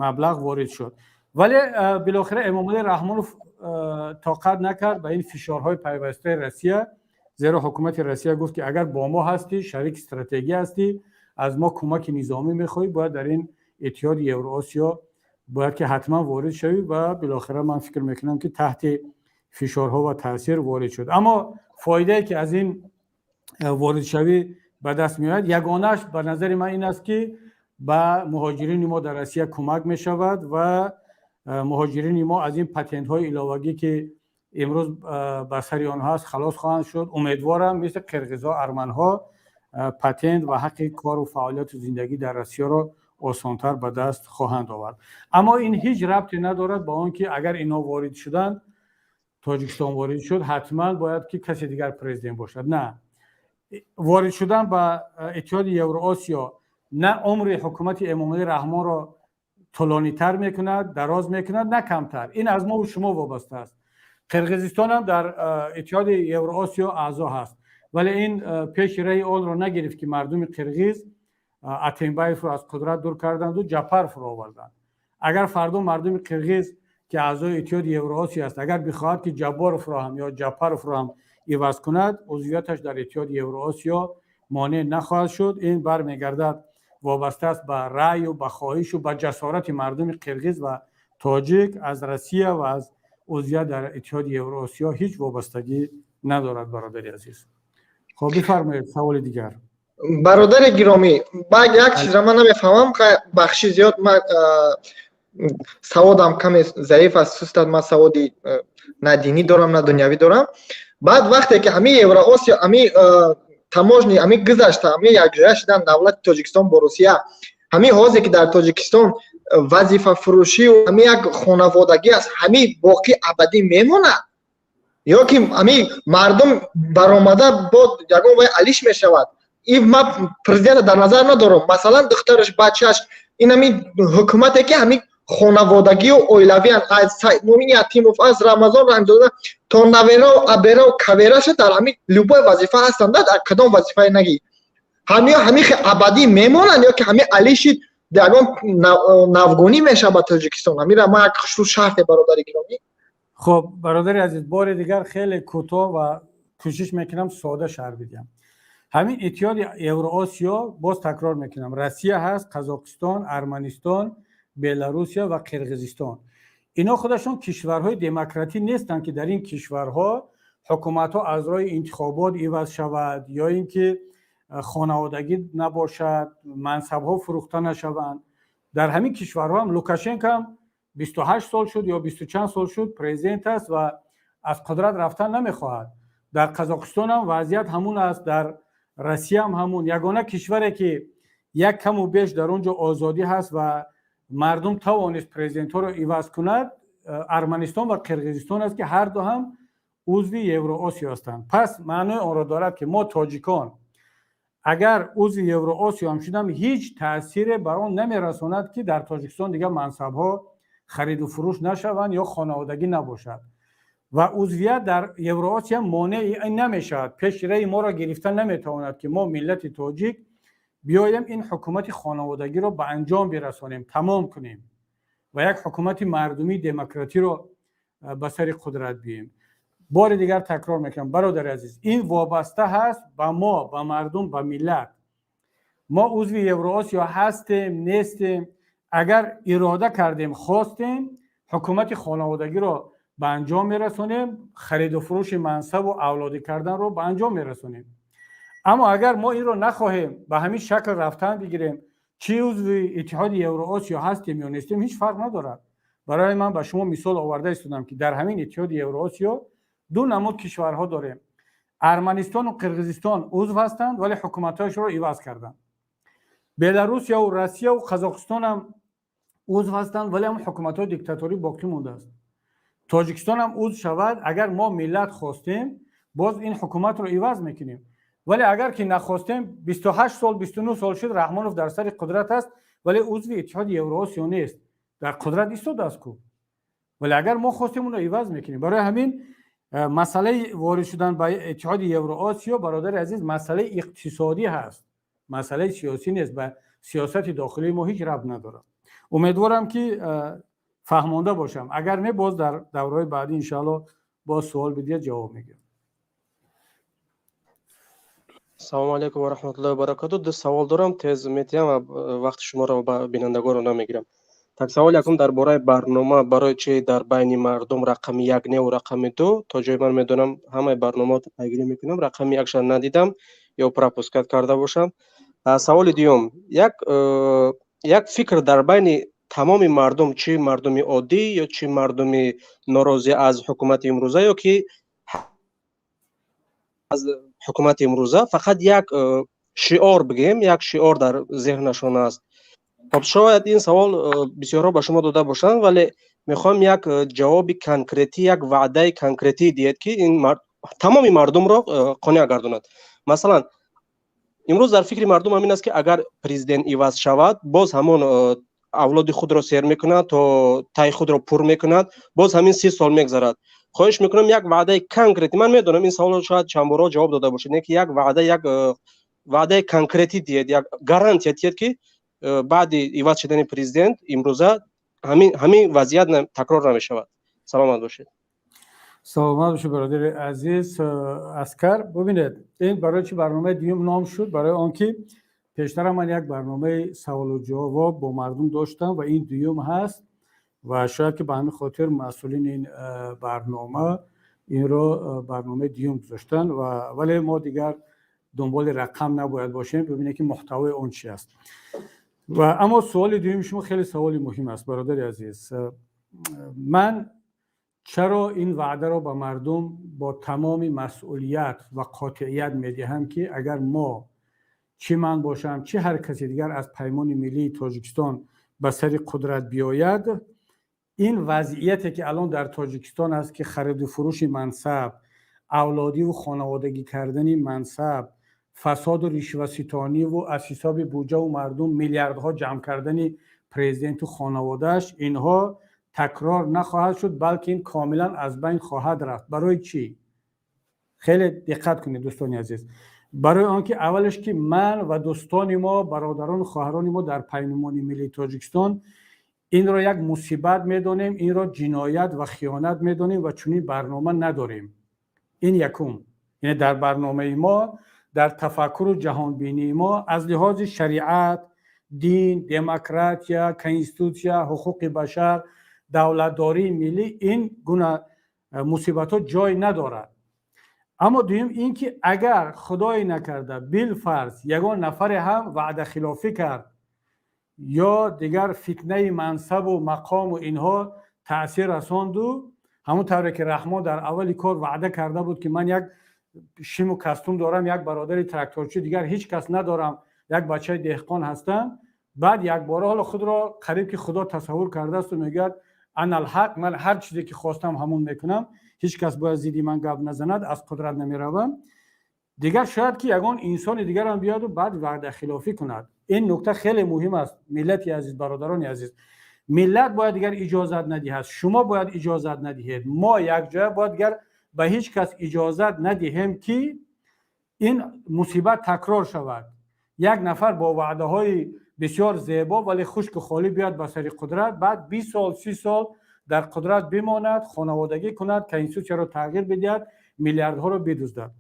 Speaker 1: маблағ ворид шуд. Вале билохира Эмомалӣ Раҳмонов тоқат накард ба ин фишорҳои пайвастаи Россия, зеро ҳукумати Россия гуфт, ки агар бо мо ҳастӣ, шарики стратегӣ ҳастӣ, аз мо кӯмаки низомӣ мехоҳӣ, бояд дар ин иттиҳоди Евроосиё бояд ки ҳатман ворид шавӣ. Ва билохира ман фикр мекунам, ки таҳти фишорҳо ва таъсир ворид шуд. Аммо фоидае, ки аз ин воридшавӣ ба даст меояд, ягонааш ба назари ман ин аст, ки ба муҳоҷирини мо дар Россия кӯмак мешавад ва муҳоҷирини мо аз ин патентҳои иловагӣ, ки имрӯз бар сари онҳо аст, халос хоҳанд шуд. Умедворам, мисли қирғизҳо, арманҳо патент ва ҳаққи кору фаъолияту зиндагӣ дар Россияро осонтар ба даст хоҳанд овард. Аммо ин ҳеҷ рабте надорад ба он ки агар инҳо ворид шуданд, Тоҷикистон ворид шуд, ҳатман бояд ки касе дигар президент бошад. На, ворид шудан ба Иттиҳоди Евроосиё на умри ҳукумати Эмомалӣ Раҳмонро тӯлонитар мекунад, дароз мекунад, на камтар. Ин аз мову шумо вобаста аст. Қирғизистон ҳам дар Иттиҳоди Евроосиё аъзо ҳаст, вале ин пеши раҳи онро нагирифт, ки мардуми қирғиз Атембаевро аз қудрат дур карданду Ҷапаровро оварданд. Агар фардо мардуми қирғиз, ки аъзои Иттиҳоди Евроосиё аст, агар бихоҳад, ки Ҷабборовро ҳам ё Ҷапаровро ҳам иваз кунад, узвияташ дар Иттиҳоди Евроосиё монеъ нахоҳад шуд. Ин бармегардад вобаста аст ба раъю ба хоҳишу ба ҷасорати мардуми қирғиз ва тоҷик. Аз Россия ва аз узвият дар Иттиҳоди Евроосиё ҳеҷ вобастагӣ надорад, бародари азиз. Хоб, бифармоед, саволи дигар.
Speaker 3: Бародари гиромӣ, баъд як чизро ман намефаҳмам. Бахши зиёд, ман саводам каме заиф аст, суст аст. Ман саводи на динӣ дорам, на дунявӣ дорам. Баъд вақте ки ҳамин Евроосиё, ҳамин таможни, ҳамин гузашта, ҳамин якҷоя шудан давлати Тоҷикистон бо Русия, ҳамин ҳозе ки дар Тоҷикистон вазифафурӯшию ҳамин як хонаводагӣ аст, ҳамин боқӣ абадӣ мемонад ё ки ҳамин мардум баромада бо ягон вай алиш мешавад? И ман президента дар назар надорам, масалан, духтараш, бачааш, ин ҳамин ҳукумате ки ҳамин хонаводагию оилавиан, аз Саидмумин Ятимов, аз Рамазон Раҳимзода то наверау, аберау, кавераша дар ҳамин любой вазифа ҳастанд, дар кадом вазифае нагӣ, ҳамиё ҳамин абадӣ мемонанд ё ки ҳамин алиши ягон навгонӣ мешавад ба Тоҷикистон? Ҳамира ман як хушрӯ шарҳе, бародари гиромӣ.
Speaker 1: Хуб, бародари азиз, бори дигар хеле кӯтоҳ ва кӯшиш мекунам сода шарҳ бидиҳам. Ҳамин Иттиҳоди Евроосиё, боз такрор мекунам, Россия ҳаст, Қазоқистон, Арманистон, Беларусия ва Қирғизистон. Ино худашон кишварҳои демократӣ нестанд, ки дар ин кишварҳо ҳукуматҳо аз роҳи интихобот иваз шавад ё ин ки хонаводагӣ набошад, мансабҳо фурӯхта нашаванд. Дар ҳамин кишварҳо ҳам Лукашенко ҳам 28 сол шуд ё бисту чанд сол шуд, президент аст ва аз қудрат рафтан намехоҳад. Дар Қазоқистон ҳам вазъият ҳамун аст, дар Россия ҳам ҳамун. Ягона кишваре ки як каму беш дар он ҷо озодӣ ҳаст ва мардум тавонист президентҳоро иваз кунад, Арманистон ва Қирғизистон аст, ки ҳарду ҳам узви Евроосиё ҳастанд. Пас маънои онро дорад, ки мо, тоҷикон, агар узви Евроосиё ҳам шудам, ҳеҷ таъсире бар он намерасонад, ки дар Тоҷикистон дигар мансабҳо хариду фурӯш нашаванд ё хонаводагӣ набошад. Ва узвият дар Евроосия монеи ин намешавад, пеши раи моро гирифта наметавонад, ки мо, миллати тоҷик, биёем, ин ҳукумати хонаводагиро ба анҷом бирасонем, тамом кунем ва як ҳукумати мардумии демократиро ба сари қудрат биёем. Бори дигар такрор мекунам, бародари азиз, ин вобаста ҳаст ба мо, ба мардум, ба миллат. Мо узви Евроосиё ҳастем, нестем, агар ирода кардем, хостем, ҳукумати хонаводагиро ба анҷом мерасонем, хариду фурӯши мансабу авлодӣ карданро ба анҷом мерасонем. Аммо агар мо инро нахоҳем, ба ҳамин шакл рафтан бигирем, чӣ узви Иттиҳоди Евроосиё ҳастем ё нестем, ҳеҷ фарқ надорад. Барои ман ба шумо мисол оварда истодам, ки дар ҳамин Иттиҳоди Евроосиё ду намуд кишварҳо дорем. Арманистону Қирғизистон узв ҳастанд, вале ҳукуматҳояшро иваз карданд. Беларусияу Россияу Қазоқистонам узв ҳастанд, вале ҳам ҳукуматҳои диктаторӣ боқӣ мондааст. Тоҷикистон ҳам узв шавад, агар мо, миллат, хостем, боз ин ҳукуматро иваз мекунем. Вале агар ки нахостем, 28 сол, 29 сол шуд, Раҳмонов дар сари қудрат аст, вале узви Иттиҳоди Евроосиё нест, дар қудрат истодааст ку. Вале агар мо хостем, онро иваз мекунем. Барои ҳамин масъалаи ворид шудан ба Иттиҳоди Евроосиё, бародари азиз, масъалаи иқтисодӣ ҳаст, масъалаи сиёсӣ нест, ба сиёсати дохилии мо ҳеҷ рабт надорад. Умедворам, ки фаҳмонда бошам. Агар не, боз дар давраҳои баъдӣ, иншоалло, боз суол бидиҳед, ҷавоб мегирам.
Speaker 4: Салому алайкум ва раҳматуллоҳи ва баракату. Ду савол дорам, тез метиҳам ва вақти шуморо ба бинандагонро намегирам. Так, савол якум дар бораи барнома: барои чи дар байни мардум рақами як неву рақами ду? То ҷои ман медонам, ҳамаи барномаҳо пайгирӣ мекунам, рақами якша надидам ё пропускать карда бошам. Саволи дуюм: як фикр дар байни тамоми мардум, чӣ мардуми оддӣ ё чӣ мардуми норозӣ аз ҳукумати имрӯза ё ки аз ҳукумати имрӯза, фақат як шиор бигем, як шиор дар зеҳнашон аст. Хоб, шояд ин савол бисёрҳо ба шумо дода бошанд, вале мехоҳам як ҷавоби конкретӣ, як ваъдаи конкретӣ диҳед, ки ин тамоми мардумро қонеъ гардонад. Масалан, имрӯз дар фикри мардум ҳамин аст, ки агар президент иваз шавад, боз ҳамон авлоди худро сер мекунад, то тай худро пур мекунад, боз ҳамин 30 сол мегзарад. Хоҳиш мекунам, як ваъдаи конкретӣ. Ман медонам, ин саволро шояд чанд борҳо ҷавоб дода бошед, не ки як ваъда, як ваъдаи конкретӣ диҳед, як гарантия диҳед, ки баъди иваз шудани президент имрӯза ҳамин вазъият такрор намешавад. Саломат бошед.
Speaker 1: Саломат бошед, бародари азиз Аскар. Бубинед, ин барои чӣ барномаи дуюм ном шуд? Барои он ки Пештара ман як барномаи саволу ҷавоб бо мардум доштам ва ин дуюм ҳаст ва шояд ки ба ҳамин хотир масъулини ин барнома инро барномаи дуюм гузоштанд. Ва вале мо дигар дунболи рақам набояд бошем, бибинем, ки муҳтавои он чи аст. Ва аммо суоли дуюми шумо хеле саволи муҳим аст, бародари азиз. Ман чаро ин ваъдаро ба мардум бо тамоми масъулият ва қотеият медиҳам, ки агар мо, чӣ ман бошам, чӣ ҳар каси дигар аз Паймони Миллии Тоҷикистон ба сари қудрат биёяд, ин вазъияте, ки алон дар Тоҷикистон аст, ки хариду фурӯши мансаб, авлодиву хонаводагӣ кардани мансаб, фасоду ришваситониву аз ҳисоби буҷаву мардум миллиардҳо ҷамъ кардани президенту хонаводааш, инҳо такрор нахоҳад шуд, балки ин комилан аз байн хоҳад рафт. Барои чӣ? Хеле диққат кунед, дӯстони азиз. Барои он ки аввалеш ки ман ва дӯстони мо, бародарону хоҳарони мо дар Паймони Миллии Тоҷикистон инро як мусибат медонем, инро ҷиноят ва хиёнат медонем ва чунин барнома надорем. Ин якум. Яъне дар барномаи мо, дар тафаккуру ҷаҳонбинии мо аз лиҳози шариат, дин, демократия, конститутсия, ҳуқуқи башар, давлатдории миллӣ ин гуна мусибатҳо ҷой надорад. Аммо дуюм ин ки агар, худое накарда, билфарз ягон нафаре ҳам ваъдахилофӣ кард ё дигар фитнаи мансабу мақому инҳо таъсир расонду, ҳамон тавре ки Раҳмон дар аввали кор ваъда карда буд, ки ман як шиму костюм дорам, як бародари тракторчӣ, дигар ҳеҷ кас надорам, як бачаи деҳқон ҳастам, баъд якбора ҳоло худро қариб ки худо тасаввур кардаасту мегӯяд: «Аналҳақ, ман ҳар чизе ки хостам, ҳамон мекунам, ҳеҷ кас бояд зидди ман гап назанад, аз қудрат намеравам», дигар шояд ки ягон инсони дигарам биёду баъд ваъдахилофӣ кунад. Ин нукта хеле муҳим аст, миллати азиз, бародарони азиз. Миллат бояд дигар иҷозат надиҳад, шумо бояд иҷозат надиҳед, мо якҷоя бояд дигар ба ҳеҷ кас иҷозат надиҳем, ки ин мусибат такрор шавад. Як нафар бо ваъдаҳои бисёр зебо, вале хушку холӣ биёяд ба сари қудрат, баъд 20 сол, 30 сол дар қудрат бимонад, хонаводагӣ кунад, конститутсияро тағйир бидиҳад, миллиардҳоро бидуздад.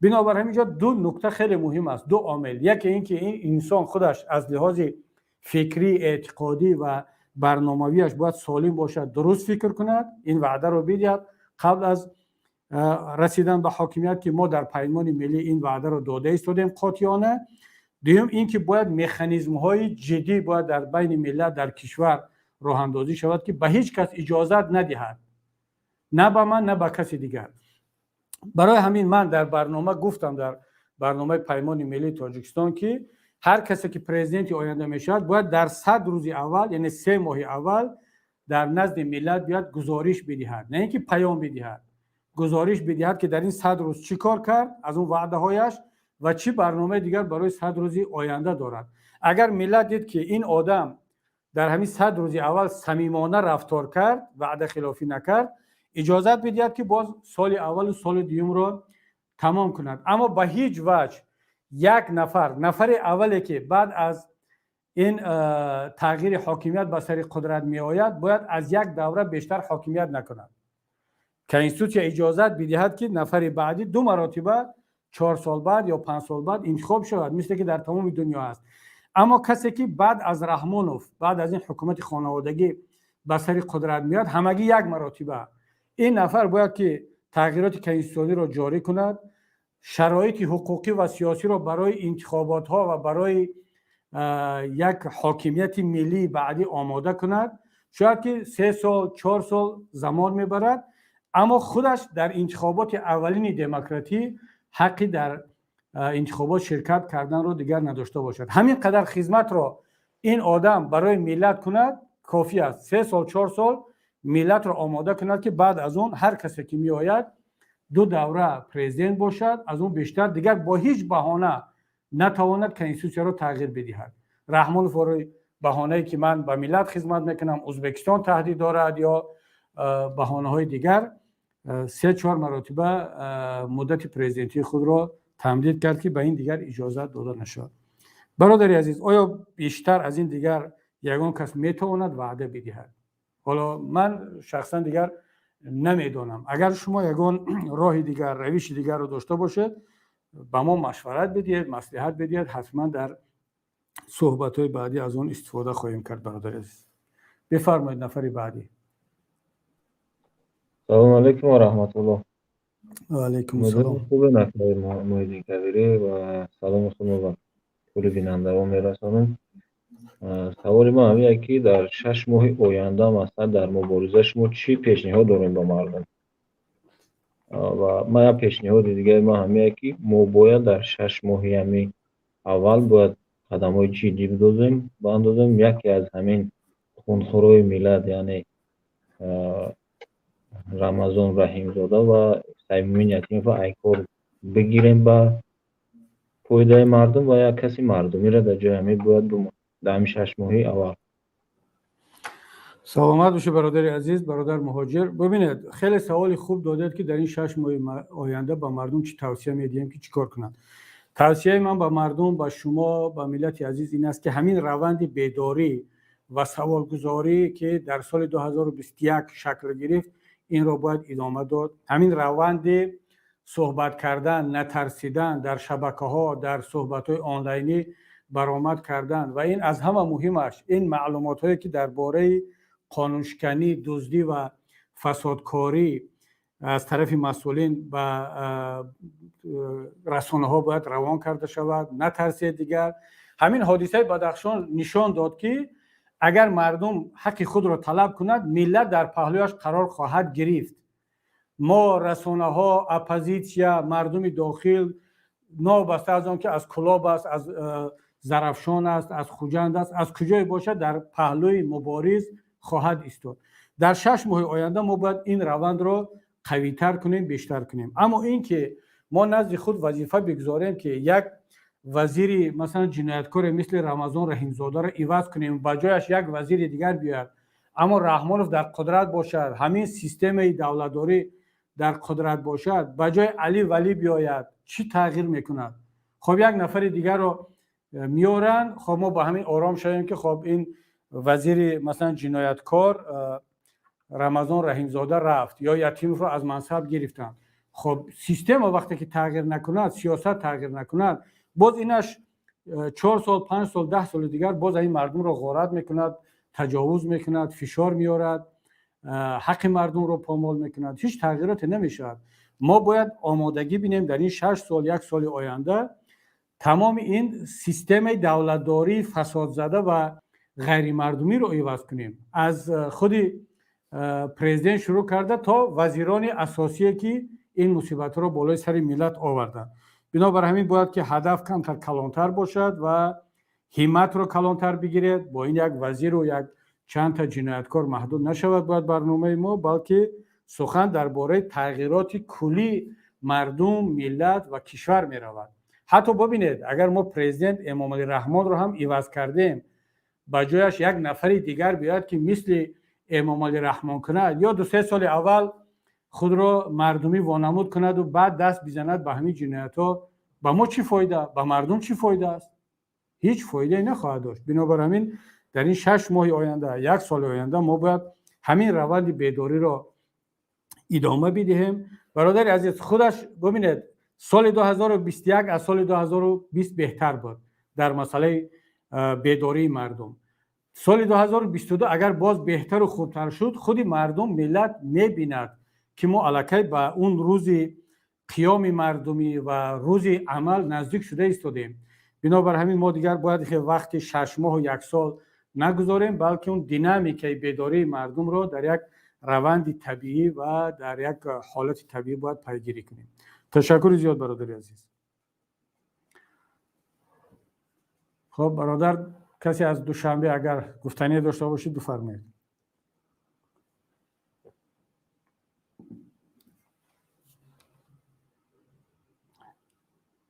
Speaker 1: Бинобар ҳамин ҷо ду нукта хеле муҳим аст, ду омил. Яке ин ки ин инсон худаш аз лиҳози фикрӣ, эътиқодӣ ва барномавиаш бояд солим бошад, дуруст фикр кунад, ин ваъдаро бидиҳад қабл аз расидан ба ҳокимият, ки мо дар Паймони Миллӣ ин ваъдаро дода истодем қотеона. Дуюм ин ки бояд механизмҳои ҷиддӣ бояд дар байни миллат, дар кишвар роҳандозӣ шавад, ки ба ҳеҷ кас иҷозат надиҳад, на ба ман, на ба каси дигар. Барои ҳамин ман дар барнома гуфтам, дар барномаи Паймони Миллии Тоҷикистон, ки ҳар касе ки президенти оянда мешавад, бояд дар 100 рӯзи аввал, яъне 3 моҳи аввал, дар назди миллат биёяд, гузориш бидиҳад, на ин ки паём бидиҳад, гузориш бидиҳад, ки дар ин 100 рӯз чӣ кор кард аз он ваъдаҳояш ва чӣ барномаи дигар барои 100 рӯзи оянда дорад. Агар миллат дид, ки ин одам дар ҳамин 100 рӯзи аввал самимона рафтор кард, ваъдахилофӣ накард, иҷозат бидиҳад, ки боз соли аввалу соли дуюмро тамом кунад. Аммо ба ҳеҷ ваҷҳ як нафар, нафари аввале, ки баъд аз ин тағйири ҳокимият ба сари қудрат меояд, бояд аз як давра бештар ҳокимият накунад. Конститутсия иҷозат бидиҳад, ки нафари баъдӣ ду маротиба, 4 сол баъд ё 5 сол баъд интихоб шавад, мисле ки дар тамоми дунё аст. Аммо касе ки баъд аз Раҳмонов, баъд аз ин ҳукумати хонаводагӣ ба сари қудрат меояд, ҳамагӣ як маротиба, ин нафар бояд ки тағйироти конститутсиониро ҷорӣ кунад, шароити ҳуқуқӣ ва сиёсиро барои интихоботҳо ва барои як ҳокимияти миллии баъдӣ омода кунад. Шояд ки 3 сол, 4 сол замон мебарад, аммо худаш дар интихоботи аввалини демократӣ ҳаққи дар интихобот ширкат карданро дигар надошта бошад. Ҳамин қадар хизматро ин одам барои миллат кунад, кофӣ аст. 3 сол, 4 сол миллатро омода кунад, ки баъд аз он ҳар касе ки меояд, ду давра президент бошад, аз он бештар дигар бо ҳеҷ баҳона натавонад конститутсияро тағйир бидиҳад. Раҳмонов барои баҳонае, ки ман ба миллат хизмат мекунам, Ӯзбекистон таҳдид дорад ё баҳонаҳои дигар, се чор маротиба муддати президентии худро тамдид кард, ки ба ин дигар иҷозат дода нашавад. Бародари азиз, оё бештар аз ин дигар ягон кас метавонад ваъда бидиҳад? Ҳоло ман шахсан дигар намедонам. Агар шумо ягон роҳи дигар, равиши дигарро дошта бошед, ба мо машварат бидиҳед, маслиҳат бидиҳед, ҳатман дар суҳбатҳои баъдӣ аз он истифода хоҳем кард. Бародари азиз, бифармоед, нафари баъдӣ.
Speaker 5: Салому алайкум ва раҳматуллоҳ.
Speaker 1: Ва алайкум ассалом.
Speaker 5: Хубе, нафари Муҳиддин Кабирӣ, ва салому худро ба кулли бинандаҳо мерасонам. Саволи ман ҳамин, ки дар 6 моҳи оянда, масалан, дар мубориза шумо чӣ пешниҳод дорем ба мардум? Ва ман як пешниҳоди дигари ман ҳамин, ки мо бояд дар 6 моҳи ҳамин аввал бояд қадамҳои ҷиддӣ бидозем, баандозем. Яке аз ҳамин хунхӯрои миллат, яъне Рамазон Раҳимзода ва Саймумин Ятимова, айкор бигирем ба фоидаи мардум ва як каси мардумиро дар ҷои ҳамин бояд бимонад дар ҳамин 6 моҳи аввал.
Speaker 1: Саломат бошед, бародари азиз, бародар Муҳоҷир. Бибинед, хеле саволи хуб додед, ки дар ин 6 моҳи оянда ба мардум чӣ тавсия медиҳем, ки чӣ кор кунанд. Тавсияи ман ба мардум, ба шумо, ба миллати азиз ин аст, ки ҳамин раванди бедорӣ ва саволгузорӣ, ки дар соли 2021 шакл гирифт, инро бояд идома дод. Ҳамин раванди суҳбат кардан, натарсидан, дар шабакаҳо, дар суҳбатҳои онлайнӣ баромад кардан ва ин аз ҳама муҳимаш, ин маълумотҳое, ки дар бораи қонуншиканӣ, дуздӣ ва фасодкорӣ аз тарафи масъулин ба расонаҳо бояд равон карда шавад. Натарсед дигар. Ҳамин ҳодисаи Бадахшон нишон дод, ки агар мардум ҳаққи худро талаб кунад, миллат дар паҳлӯяш қарор хоҳад гирифт. Мо, расонаҳо, оппозитсия, мардуми дохил, новобаста аз он ки аз Кулоб аст, аз Зарафшон аст, аз Хуҷанд аст, аз куҷое бошад, дар паҳлӯи мубориз хоҳад истод. Дар 6 моҳи оянда мо бояд ин равандро қавитар кунем, бештар кунем. Аммо ин ки мо назди худ вазифа бигузорем, ки як вазири, масалан, ҷинояткоре мисли Рамазон Раҳимзодаро иваз кунем, ба ҷояш як вазири дигар биёяд, аммо Раҳмонов дар қудрат бошад, ҳамин системаи давлатдорӣ дар қудрат бошад, ба ҷои Али Валӣ биёяд, чӣ тағйир мекунад? Хоб, як нафари дигарро меоранд. Хоб, мо ба ҳамин ором шавем, ки хоб, ин вазири, масалан, ҷинояткор Рамазон Раҳимзода рафт ё Ятимовро аз мансаб гирифтанд. Хоб, система вақте ки тағйир накунад, сиёсат тағйир накунад, боз инаш 4 сол, 5 сол, 10 соли дигар боз ин мардумро ғорат мекунад, таҷовуз мекунад, фишор меорад, ҳаққи мардумро помол мекунад, ҳеҷ тағйироте намешавад. Мо бояд омодагӣ бинем, дар ин 6 сол, як соли оянда тамоми ин системаи давлатдории фасодзада ва ғайримардумиро иваз кунем, аз худи президент шурӯъ карда то вазирони асосие, ки ин мусибатҳоро болои сари миллат оварданд. Бинобар ҳамин бояд ки ҳадаф камтар калонтар бошад ва ҳимматро калонтар бигиред. Бо ин як вазиру як чандта ҷинояткор маҳдуд нашавад бояд барномаи мо, балки сухан дар бораи тағйироти куллии мардум, миллат ва кишвар меравад. Ҳатто бибинед, агар мо президент Эмомалӣ Раҳмонро ҳам иваз кардем, ба ҷояш як нафари дигар биёяд, ки мисли Эмомалӣ Раҳмон кунад ё 2-3 соли аввал худро мардумӣ вонамуд кунаду баъд даст бизанад ба ҳамин ҷиноятҳо, ба мо чӣ фоида, ба мардум чӣ фоида аст? Ҳеҷ фоидае нахоҳад дошт. Бинобар ҳамин дар ин 6 моҳи оянда, як соли оянда мо бояд ҳамин раванди бедориро идома бидиҳем. Бародари азиз, худаш бибинед, соли 2021 аз соли 2020 беҳтар буд дар масъалаи бедории мардум. Соли 2022 агар боз беҳтару хубтар шуд, худи мардум, миллат мебинад, ки мо аллакай ба он рӯзи қиёми мардумӣ ва рӯзи амал наздик шуда истодем. Бинобар ҳамин мо дигар бояд вақти 6 моҳу як сол нагузорем, балки он динамикаи бедории мардумро дар як раванди табиӣ ва дар як ҳолати табиӣ бояд пайгирӣ кунем. Ташаккури зиёд, бародари азиз. Хоб, бародар, касе аз Душанбе агар гуфтание дошта бошед, бифармоед.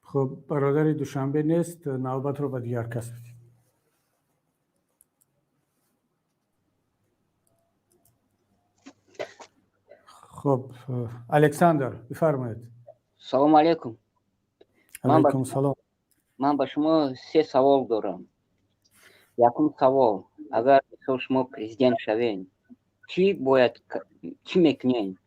Speaker 1: Хуб, бародари Душанбе нест, навбатро ба дигар кас бидед. Хуб, Александр, бифармоед.
Speaker 6: Салому алейкум.
Speaker 1: Алейкум салом.
Speaker 6: Ман ба шумо се савол дорам. Якум савол: агар мисол шумо президент шавед, чӣ бояд, чӣ мекунед?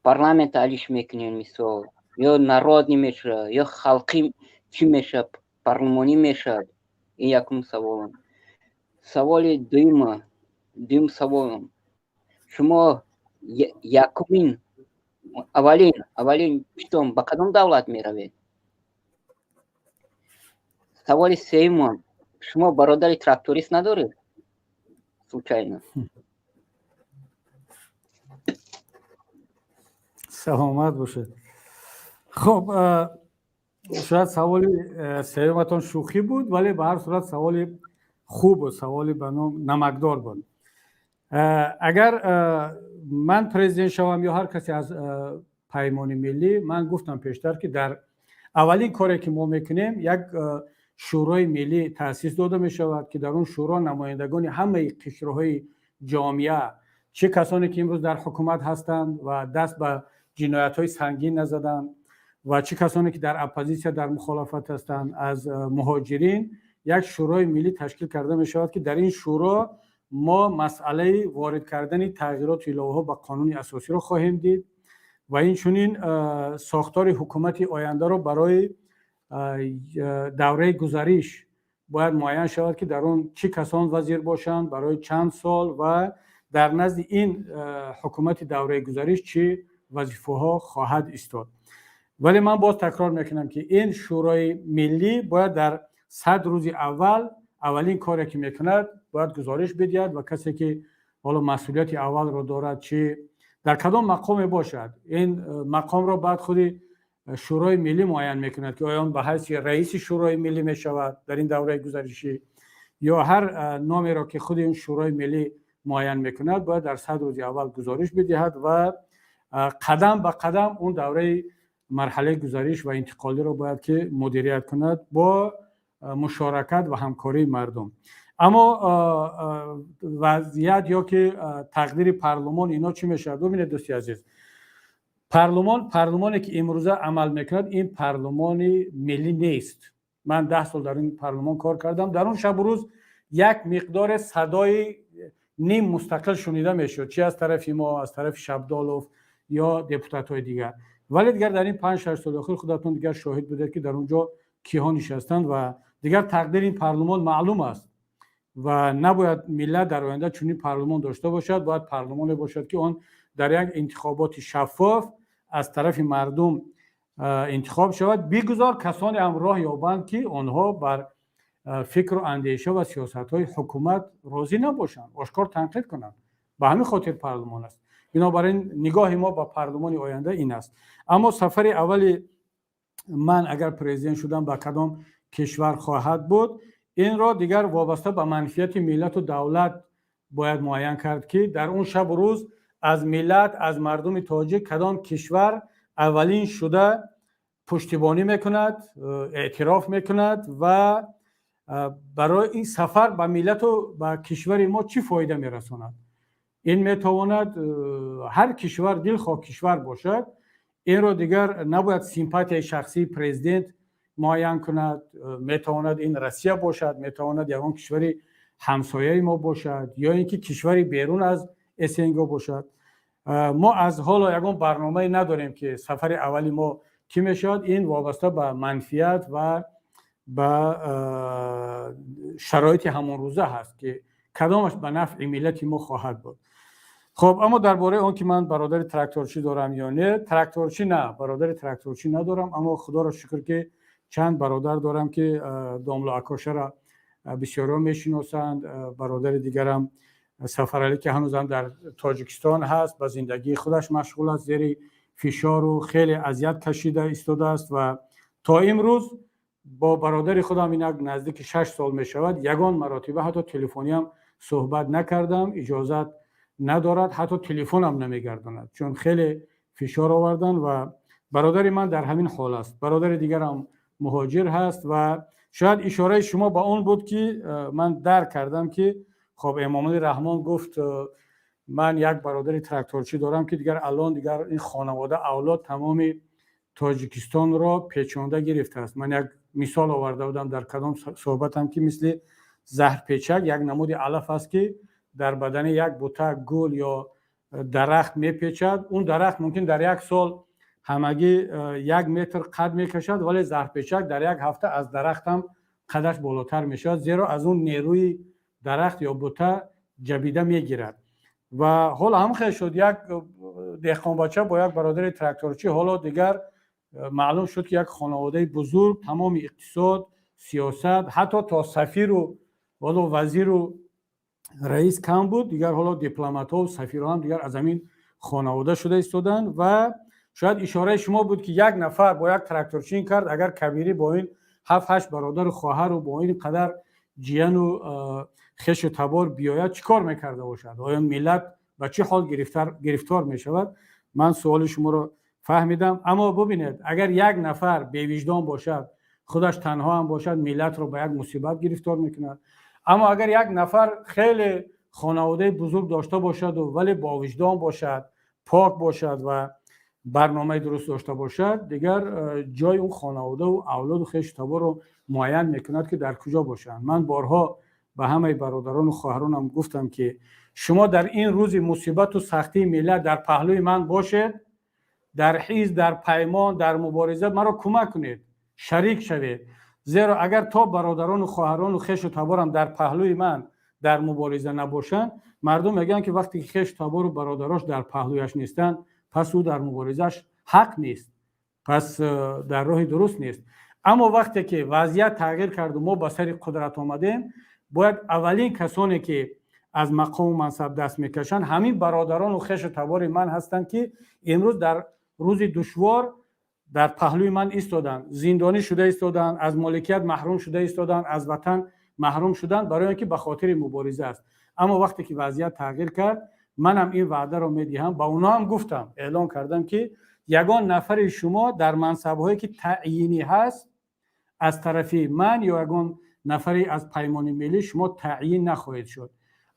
Speaker 6: Парламент алиш мекунед, мисол, ё народный мешавад, ё халқӣ, чӣ мешавад, парлумонӣ мешавад? Ин якум саволам. Саволи дуюма, дуюм саволам: шумо якумин, аввалин питом ба кадом давлат меравед? Саволи сеюмам: шумо бародари тракторист надоред случайно?
Speaker 1: Саломат бошед. Хуб, шояд саволи сеюматон шӯхӣ буд, вале ба ҳар сурат саволи хуб буд, саволи ба ном намакдор буд. Агар ман президент шавам ё ҳар касе аз Паймони миллӣ, ман гуфтам пештар, ки дар аввалин коре, ки мо мекунем, як шӯрои миллӣ таъсис дода мешавад, ки дар он шӯро намояндагони ҳамаи қишрҳои ҷомеа, чӣ касоне, ки имрӯз дар ҳукумат ҳастанд ва даст ба ҷиноятҳои сангин назаданд, ва чӣ касоне, ки дар оппозитсия, дар мухолафат ҳастанд, аз муҳоҷирин, як шӯрои миллӣ ташкил карда мешавад, ки дар ин шӯро мо масъалаи ворид кардани тағйироту иловаҳо ба қонуни асосиро хоҳем дид ва инчунин сохтори ҳукумати ояндаро барои давраи гузариш бояд муайян шавад, ки дар он чӣ касон вазир бошанд, барои чанд сол ва дар назди ин ҳукумати давраи гузариш чӣ вазифаҳо хоҳад истод. Вале ман боз такрор мекунам, ки ин шӯрои миллӣ бояд дар 100 рӯзи аввал аввалин коре, ки мекунад, бояд гузориш бидиҳад ва касе, ки ҳоло масъулияти аввалро дорад, чӣ дар кадом мақоме бошад, ин мақомро баъд худи шӯрои миллӣ муайян мекунад, ки оё он ба ҳайси раиси шӯрои миллӣ мешавад дар ин давраи гузаришӣ ё ҳар номеро, ки худи ин шӯрои миллӣ муайян мекунад, бояд дар 100 рӯзи аввал гузориш бидиҳад ва қадам ба қадам он давраи марҳалаи гузариш ва интиқолиро бояд ки мудирият кунад бо мушоракат ва ҳамкории мардум. Аммо вазъият ё ки тақдири парлумон ино чӣ мешавад? Бубинед, дӯсти азиз, парлумоне, ки имрӯза амал мекунад, ин парлумони миллӣ нест. Ман 10 сол дар ин парлумон кор кардам. Дар он шабу рӯз як миқдоре садои ним мустақил шунида мешуд, чи аз тарафи мо, аз тарафи Шабдолов ё депутатҳои дигар. Вале дигар дар ин 5-6 соли охир худатон дигар шоҳид будед, ки дар он ҷо киҳо нишастанд ва дигар тақдири ин парлумон маълум аст ва набояд миллат дар оянда чунин парлумон дошта бошад. Бояд парлумоне бошад, ки он дар як интихоботи шаффоф аз тарафи мардум интихоб шавад. Бигузор касоне ҳам роҳ ёбанд, ки онҳо бар фикру андеша ва сиёсатҳои ҳукумат розӣ набошанд, ошкор танқид кунанд. Ба ҳамин хотир парлумон аст. Бинобар ин нигоҳи мо ба парлумони оянда ин аст. Аммо сафари аввали ман, агар президент шудам, ба кадом кишвар хоҳад буд, инро дигар вобаста ба манфиати миллату давлат бояд муайян кард, ки дар он шабу рӯз аз миллат, аз мардуми тоҷик кадом кишвар аввалин шуда пуштибонӣ мекунад, эътироф мекунад ва барои ин сафар ба миллату ба кишвари мо чӣ фоида мерасонад. Ин метавонад ҳар кишвар, дилхоҳ кишвар бошад. Инро дигар набояд симпатияи шахсии президент муайян кунад. Метавонад ин Россия бошад, метавонад ягон кишвари ҳамсояи мо бошад ё ин ки кишвари берун аз СНГ бошад. Мо аз ҳоло ягон барномае надорем, ки сафари аввали мо кӣ мешавад. Ин вобаста ба манфиат ва ба шароити ҳамонрӯза ҳаст, ки кадомаш ба нафъи миллати мо хоҳад буд. Хуб, аммо дар бораи он ки ман бародари тракторчӣ дорам ё не, тракторчӣ на, бародари тракторчӣ надорам, аммо худоро шукр, ки чанд бародар дорам, ки домло акошара бисёриҳо мешиносанд. Бародари дигарам Сафаралӣ, ки ҳанӯзам дар Тоҷикистон ҳаст, ба зиндагии худаш машғул аст, зери фишору хеле азият кашида истодааст ва то имрӯз бо бародари худам, инак наздики 6 сол мешавад, ягон маротиба ҳатто телефониам суҳбат накардам. Иҷозат надорад, ҳатто телефонам намегардонад, чун хеле фишор оварданд ва бародари ман дар ҳамин ҳол аст. Бародари дигарам муҳоҷир ҳаст ва шояд ишораи шумо ба он буд, ки ман дарк кардам, ки хоб, Эмомалӣ Раҳмон гуфт, ман як бародари тракторчӣ дорам, ки дигар алон дигар ин хонавода, авлод тамоми Тоҷикистонро печонда гирифтааст. Ман як мисол оварда будам дар кадом суҳбатам, ки мисли заҳрпечак як намуди алаф аст, ки дар бадани як бута, гул ё дарахт мепечад. Он дарахт мумкин дар як сол ҳамагӣ 1 метр қад мекашад, вале заҳрпечак дар як ҳафта аз дарахтам Қадаш болотар мешавад, зеро аз он нерӯи дарахт ё бута ҷабида мегирад. Ва ҳоло ҳам хел шуд: як деҳқонбача бо як бародари тракторчӣ. Ҳоло дигар маълум шуд, ки як хонаводаи бузург тамоми иқтисод, сиёсат, ҳатто то сафиру ҳоло вазиру раис кам буд, дигар ҳоло дипломатҳо, сафирҳо ҳам дигар аз ҳамин хонавода шуда истоданд. Ва шояд ишораи шумо буд, ки як нафар бо як тракторчин кард, агар Кабирӣ бо ин ҳафт ҳашт бародару хоҳару бо ин қадар ҷияну хешу табор биёяд, чӣ кор мекарда бошад? Оё миллат ба чӣ ҳол гирифтор мешавад? Ман суоли шуморо фаҳмидам. Аммо бубинед, агар як нафар бевиҷдон бошад, худаш танҳо ҳам бошад, миллатро ба як мусибат гирифтор мекунад. Аммо агар як нафар хеле хонаводаи бузург дошта бошаду вале бовиҷдон бошад, пок бошад ва барномаи дуруст дошта бошад, дигар ҷои он хонаводаву авлоду хешу таборро муайян мекунад, ки дар куҷо бошанд. Ман борҳо ба ҳамаи бародарону хоҳаронам гуфтам, ки шумо дар ин рӯзи мусибату сахтии миллат дар паҳлӯи ман бошед, дар ҳизб, дар Паймон, дар мубориза маро кӯмак кунед, шарик шавед. Зеро агар то бародарону хоҳарону хешу таборам дар паҳлӯи ман дар мубориза набошанд, мардум мегӯянд, ки вақте ки хешу табору бародарош дар паҳлӯяш нестанд, пас ӯ дар муборизааш ҳақ нест, пас дар роҳи дуруст нест. Аммо вақте ки вазъият тағйир карду мо ба сари қудрат омадем, бояд аввалин касоне, ки аз мақому мансаб даст мекашанд, ҳамин бародарону хешу табори ман ҳастанд, ки имрӯз дар рӯзи душвор дар паҳлӯи ман истоданд, зиндонӣ шуда истоданд, аз моликият маҳрум шуда истоданд, аз ватан маҳрум шуданд, барои он ки ба хотири мубориза аст. Аммо вақте ки вазъият тағйир кард, манам ин ваъдаро медиҳам, ба онҳо ҳам гуфтам, эълон кардам, ки ягон нафари шумо дар мансабҳое, ки таъйинӣ ҳаст, аз тарафи ман ё ягон нафаре аз Паймони Миллӣ шумо таъйин нахоҳед шуд.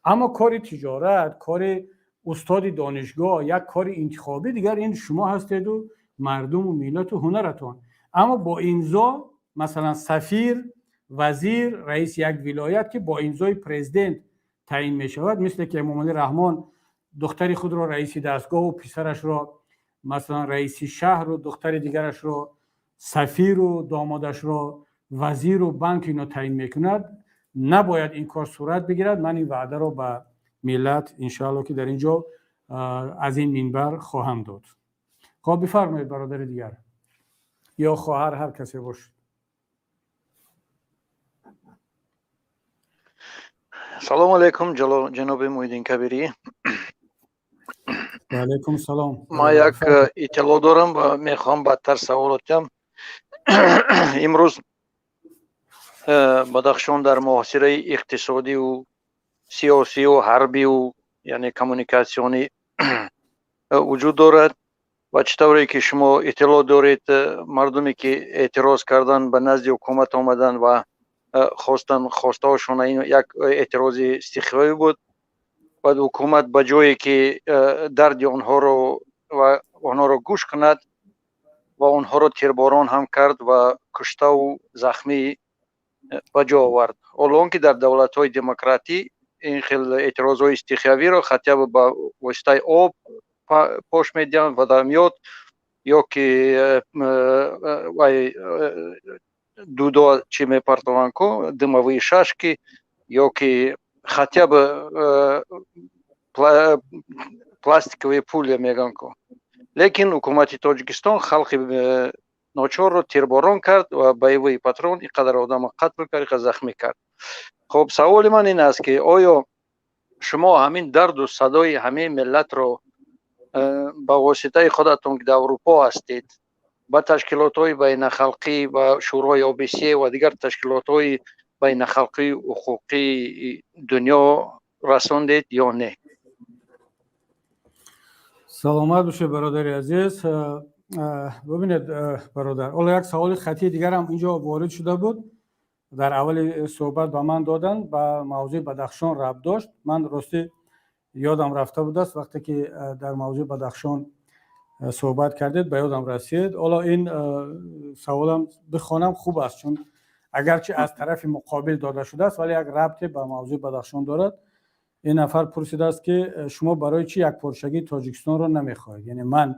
Speaker 1: Аммо кори тиҷорат, кори устоди донишгоҳ, як кори интихобӣ, дигар ин шумо ҳастеду мардуму миллату ҳунаратон. Аммо бо имзо, масалан, сафир, вазир, раиси як вилоят, ки бо имзои президент таъин мешавад, мисле ки Эмомалӣ Раҳмон духтари худро раиси дастгоҳу писарашро, масалан, раиси шаҳру духтари дигарашро сафиру домодашро вазиру банк ино таъин мекунад, набояд ин кор сурат бигирад. Ман ин ваъдаро ба миллат, иншоалло, ки дар ин ҷо аз ин минбар хоҳам дод. Хоб, бифармоед, бародари дигар ё хоҳар, ҳар касе бошад.
Speaker 7: Салому алайкум, ҷаноби Муҳиддин Кабирӣ.
Speaker 1: Ваалайкум салом.
Speaker 7: Ман як иттилоъ дорам ва мехоҳам баъдтар саволотям. Имрӯз Бадахшон дар муҳосираи иқтисодиву сиёсиву ҳарбиву, яъне коммуникатсионӣ вуҷуд дорад. Ва чӣ тавре ки шумо иттилоъ доред, мардуме ки эътироз карданд, ба назди ҳукумат омаданд ва хостанд хостаҳошона, ин як эътирози стихиявӣ буд. Баъд ҳукумат ба ҷое ки дарди онҳоро ва онҳоро гӯш кунад ва онҳоро тирборон ҳам кард ва куштаву захмӣ ба ҷо овард. Ҳоло он ки дар давлатҳои демократӣ ин хел эътирозҳои стихиявиро хотя бы ба воситаи об пош медиҳанд, водомёт ё ки вай дудо чӣ мепартованд ку, дымовые шашки, ё ки хотя бы пластиковые пули мегӯянд ку. Лекин ҳукумати Тоҷикистон халқи ночорро тирборон кард ва боевой патрон ин қадар одамро қатл кард, ин қадар захмӣ кард. Хуб, саволи ман ин аст, ки оё шумо ҳамин дарду садои ҳамин миллатро ба воситаи худатон, ки дар Аврупо ҳастед, ба ташкилотҳои байнахалқӣ ва Шӯрои ОБСЕ ва дигар ташкилотҳои байнахалқии ҳуқуқии дунё расондед ё не?
Speaker 1: Саломат бошед, бародари азиз. Бубинед, бародар, ҳоло як саволи хатии дигарам инҷо ворид шуда буд, дар аввали суҳбат ба ман доданд, ба мавзӯи Бадахшон рабт дошт. Ман ростӣ ёдам рафта будааст, вақте ки дар мавзӯи Бадахшон суҳбат кардед, ба ёдам расид. Ҳоло ин саволам бихонам хуб аст, чун агарчи аз тарафи муқобил дода шудааст, вале як рабте ба мавзӯи Бадахшон дорад. Ин нафар пурсидааст, ки шумо барои чӣ якпорчагии Тоҷикистонро намехоҳед? Яъне ман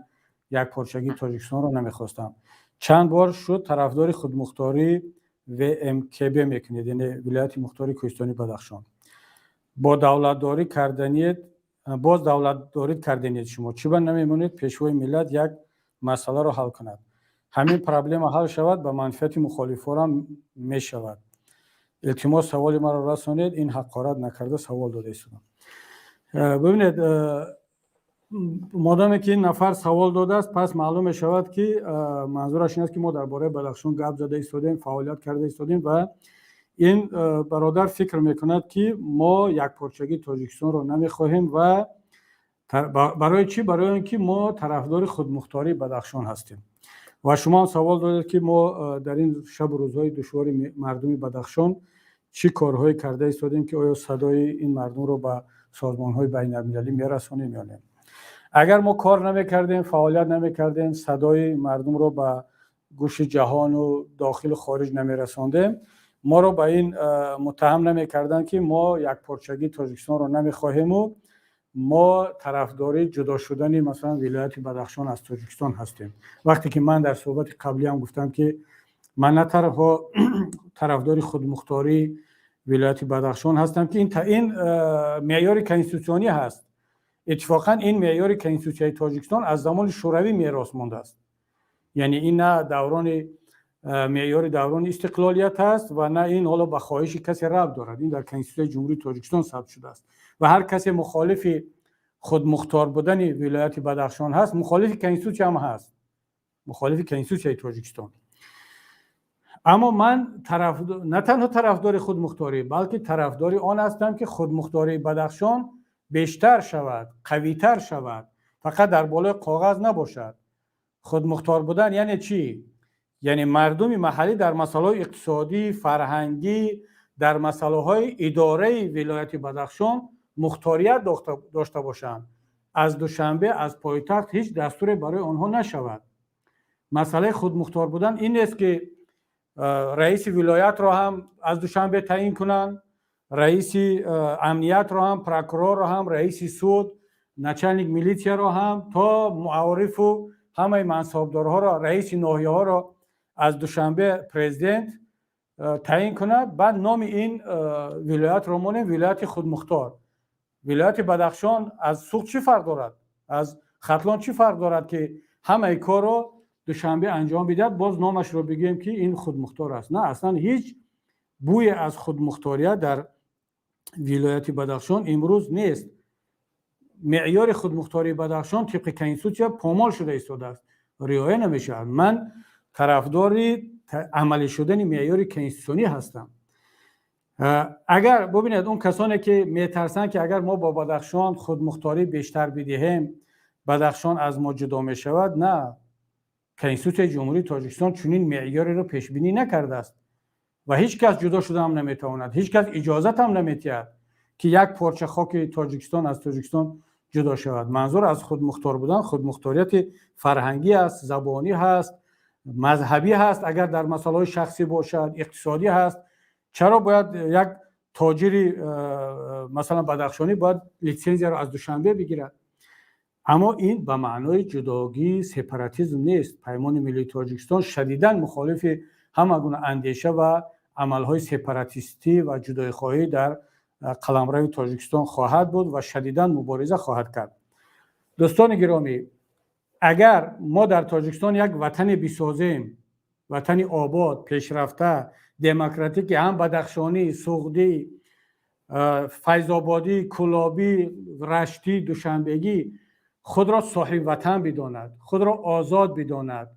Speaker 1: якпорчагии Тоҷикистонро намехостам. Чанд бор шуд тарафдори худмухторӣ. ВМКБ мекунед, яъне Вилояти Мухтори Кӯҳистони Бадахшон. Бо давлатдорӣ карданиед, боз давлатдорӣ карданед, шумо чӣ ба намемонед Пешвои миллат як масъаларо ҳал кунад? Ҳамин проблема ҳал шавад, ба манфиати мухолифонам мешавад. Илтимос, саволи маро расонед. Ин ҳақорат накарда савол дода истодам. Бибинед, модоме ки ин нафар савол додааст, пас маълум мешавад, ки манзураш ин аст, ки мо дар бораи Бадахшон гап зада истодем, фаъолият карда истодем ва ин бародар фикр мекунад, ки мо якпорчагии Тоҷикистонро намехоҳем. Ва барои чӣ? Барои он ки мо тарафдори худмухтории Бадахшон ҳастем. Ва шумо ҳам савол додед, ки мо дар ин шабу рӯзҳои душвори мардуми Бадахшон чӣ корҳое карда истодем, ки оё садои ин мардумро ба созмонҳои байналмилалӣ мерасонем ё не. Агар мо кор намекардем, фаъолият намекардем, садои мардумро ба гӯши ҷаҳону дохилу хориҷ намерасондем, моро ба ин муттаҳам намекарданд, ки мо якпорчагии Тоҷикистонро намехоҳему мо тарафдори ҷудо шудани, масалан, вилояти Бадахшон аз Тоҷикистон ҳастем. Вақте ки ман дар суҳбати қаблиам гуфтам, ки ман на танҳо тарафдори худмухтории вилояти Бадахшон ҳастам, ки ин меъёри конститутсионӣ ҳаст. Иттифоқан ин меъёри Конститутсияи Тоҷикистон аз замони Шӯравӣ мерос мондааст, яъне ин на даврони меъёри даврони истиқлолият аст ва на ин ҳоло ба хоҳиши касе рабт дорад. Ин дар Конститутсияи Ҷумҳурии Тоҷикистон сабт шудааст ва ҳар касе мухолифи худмухтор будани вилояти Бадахшон ҳаст, мухолифи Конститутсия ҳам ҳаст, мухолифи Конститутсияи Тоҷикистон. Аммо ман на танҳо тарафдори худмухторӣ, балки тарафдори он ҳастам, ки худмухтории Бадахшон бештар шавад, қавитар шавад, фақат дар болои коғаз набошад. Худмухтор будан яъне чӣ? Яъне мардуми маҳаллӣ дар масъалаҳои иқтисодӣ, фарҳангӣ, дар масъалаҳои идораи вилояти Бадахшон мухторият дошта бошанд. Аз Душанбе, аз пойтахт ҳеҷ дастуре барои онҳо нашавад. Масъалаи худмухтор будан ин нест, ки раиси вилоятро ҳам аз Душанбе таъин кунанд, раиси амниятро ҳам, прокурорро ҳам, раиси суд, начальник милитсияро ҳам, то маорифу ҳамаи мансабдорҳоро, раиси ноҳияҳоро аз Душанбе президент таъин кунад, баъд номи ин вилоятро монем вилояти худмухтор. Вилояти Бадахшон аз Суғд чӣ фарқ дорад, аз Хатлон чӣ фарқ дорад, ки ҳамаи корро Душанбе анҷом бидиҳад, боз номашро бигӯем, ки ин худмухтор аст? На, аслан ҳеҷ бӯе аз худмухторият дар вилояти Бадахшон имрӯз нест. Меъёри худмухтории Бадахшон тибқи Конститутсия помол шуда истодааст, риоя намешавад. Ман тарафдори амалӣ шудани меъёри конститутсионӣ ҳастам. Агар бубинед, он касоне ки метарсанд, ки агар мо бо Бадахшон худмухторӣ бештар бидиҳем, Бадахшон аз мо ҷудо мешавад, на, Конститутсияи Ҷумҳурии Тоҷикистон чунин меъёреро пешбинӣ накардааст ва ҳеҷ кас ҷудо шуда ҳам наметавонад, ҳеҷ кас иҷозат ҳам наметиҳад, ки як порча хоки Тоҷикистон аз Тоҷикистон ҷудо шавад. Манзур аз худмухтор будан худмухторияти фарҳангӣ аст, забонӣ ҳаст, мазҳабӣ ҳаст, агар дар масъалаҳои шахсӣ бошад, иқтисодӣ ҳаст. Чаро бояд як тоҷири, масалан, бадахшонӣ бояд литсензияро аз Душанбе бигирад? Аммо ин ба маънои ҷудогӣ, сепаратизм нест. Паймони Миллии Тоҷикистон шадидан мухолифи ҳама гуна андеша ва амалҳои сепаратистӣ ва ҷудоихоҳӣ дар қаламрави Тоҷикистон хоҳад буд ва шадидан мубориза хоҳад кард. Дӯстони гиромӣ, агар мо дар Тоҷикистон як ватане бисозем, ватани обод, пешрафта, демократӣ, ки ҳам бадахшонӣ, суғдӣ, файзободӣ, кӯлобӣ, раштӣ, душанбегӣ худро соҳиби ватан бидонад, худро озод бидонад,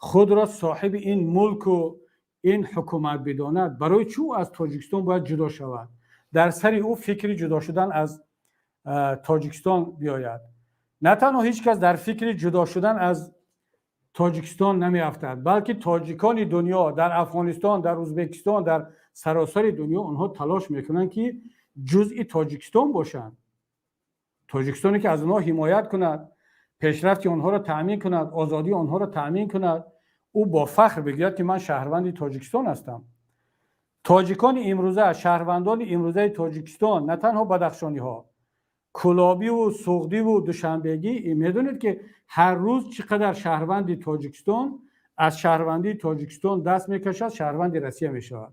Speaker 1: худро соҳиби ин мулку ин ҳукумат бидонад, барои чӣ ӯ аз Тоҷикистон бояд ҷудо шавад, дар сари ӯ фикри ҷудо шудан аз Тоҷикистон биёяд? На танҳо ҳеҷ кас дар фикри ҷудо шудан аз Тоҷикистон намеафтад, балки тоҷикони дунё дар Афғонистон, дар Ӯзбекистон, дар саросари дунё онҳо талош мекунанд, ки ҷузъи Тоҷикистон бошанд. Тоҷикистоне ки аз онҳо ҳимоят кунад, пешрафти онҳоро таъмин кунад, озодии онҳоро таъмин кунад, ӯ бо фахр бигӯяд, ки ман шаҳрванди Тоҷикистон ҳастам. Тоҷикони имрӯза, шаҳрвандони имрӯзаи Тоҷикистон, на танҳо бадахшониҳо, кӯлобиву суғдиву душанбегӣ, медонед, ки ҳар рӯз чӣ қадар шаҳрванди Тоҷикистон Аз шаҳрвандии Тоҷикистон даст мекашад, шаҳрванди Россия мешавад,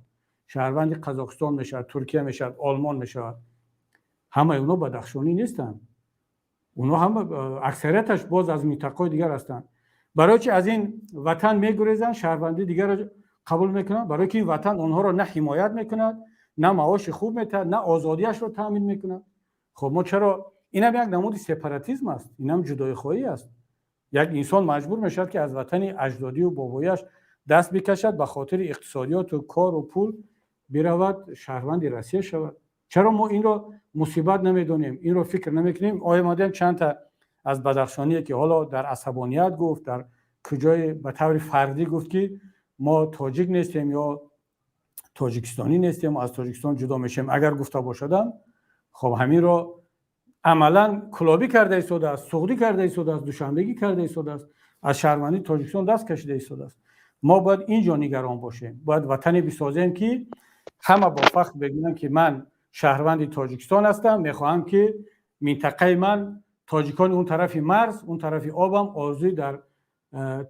Speaker 1: шаҳрванди Қазоқистон мешавад, Туркия мешавад, Олмон мешавад. Ҳамаи онҳо бадахшонӣ нестанд. Онҳо ҳама, аксарияташ боз аз минтақаҳои дигар ҳастанд. Барои чи аз ин ватан мегурезанд, шаҳрвандии дигарро қабул мекунанд? Барои ки ин ватан онҳоро на ҳимоят мекунад, на маоши хуб метаҳад, на озодиашро таъмин мекунад. Хоб, мо чаро? Инам як намуди сепаратизм аст, инам ҷудоихоҳӣ аст. Як инсон маҷбур мешавад, ки аз ватани аҷдодию бобояш даст бикашад, ба хотири иқтисодиёту кору пул биравад, шаҳрванди Россия шавад. Чаро мо инро мусибат намедонем, инро фикр намекунем? Омадем, чандта аз бадахшоние, ки ҳоло дар асабоният гуфт, дар куҷое ба таври фардӣ гуфт, ки мо тоҷик нестем ё тоҷикистонӣ нестем, аз Тоҷикистон ҷудо мешавем, агар гуфта бошадам, хоб, ҳаминро амалан кулобӣ карда истодааст, суғдӣ карда истодааст, душанбегӣ карда истодааст, аз шаҳрвандии Тоҷикистон даст кашида истодааст. Мо бояд ин ҷо нигарон бошем. Бояд ватане бисозем, ки ҳама бо фахр бигӯянд, ки ман шаҳрванди Тоҷикистон ҳастам, мехоҳам, ки минтақаи ман, тоҷикони он тарафи марз, он тарафи обам орзуи дар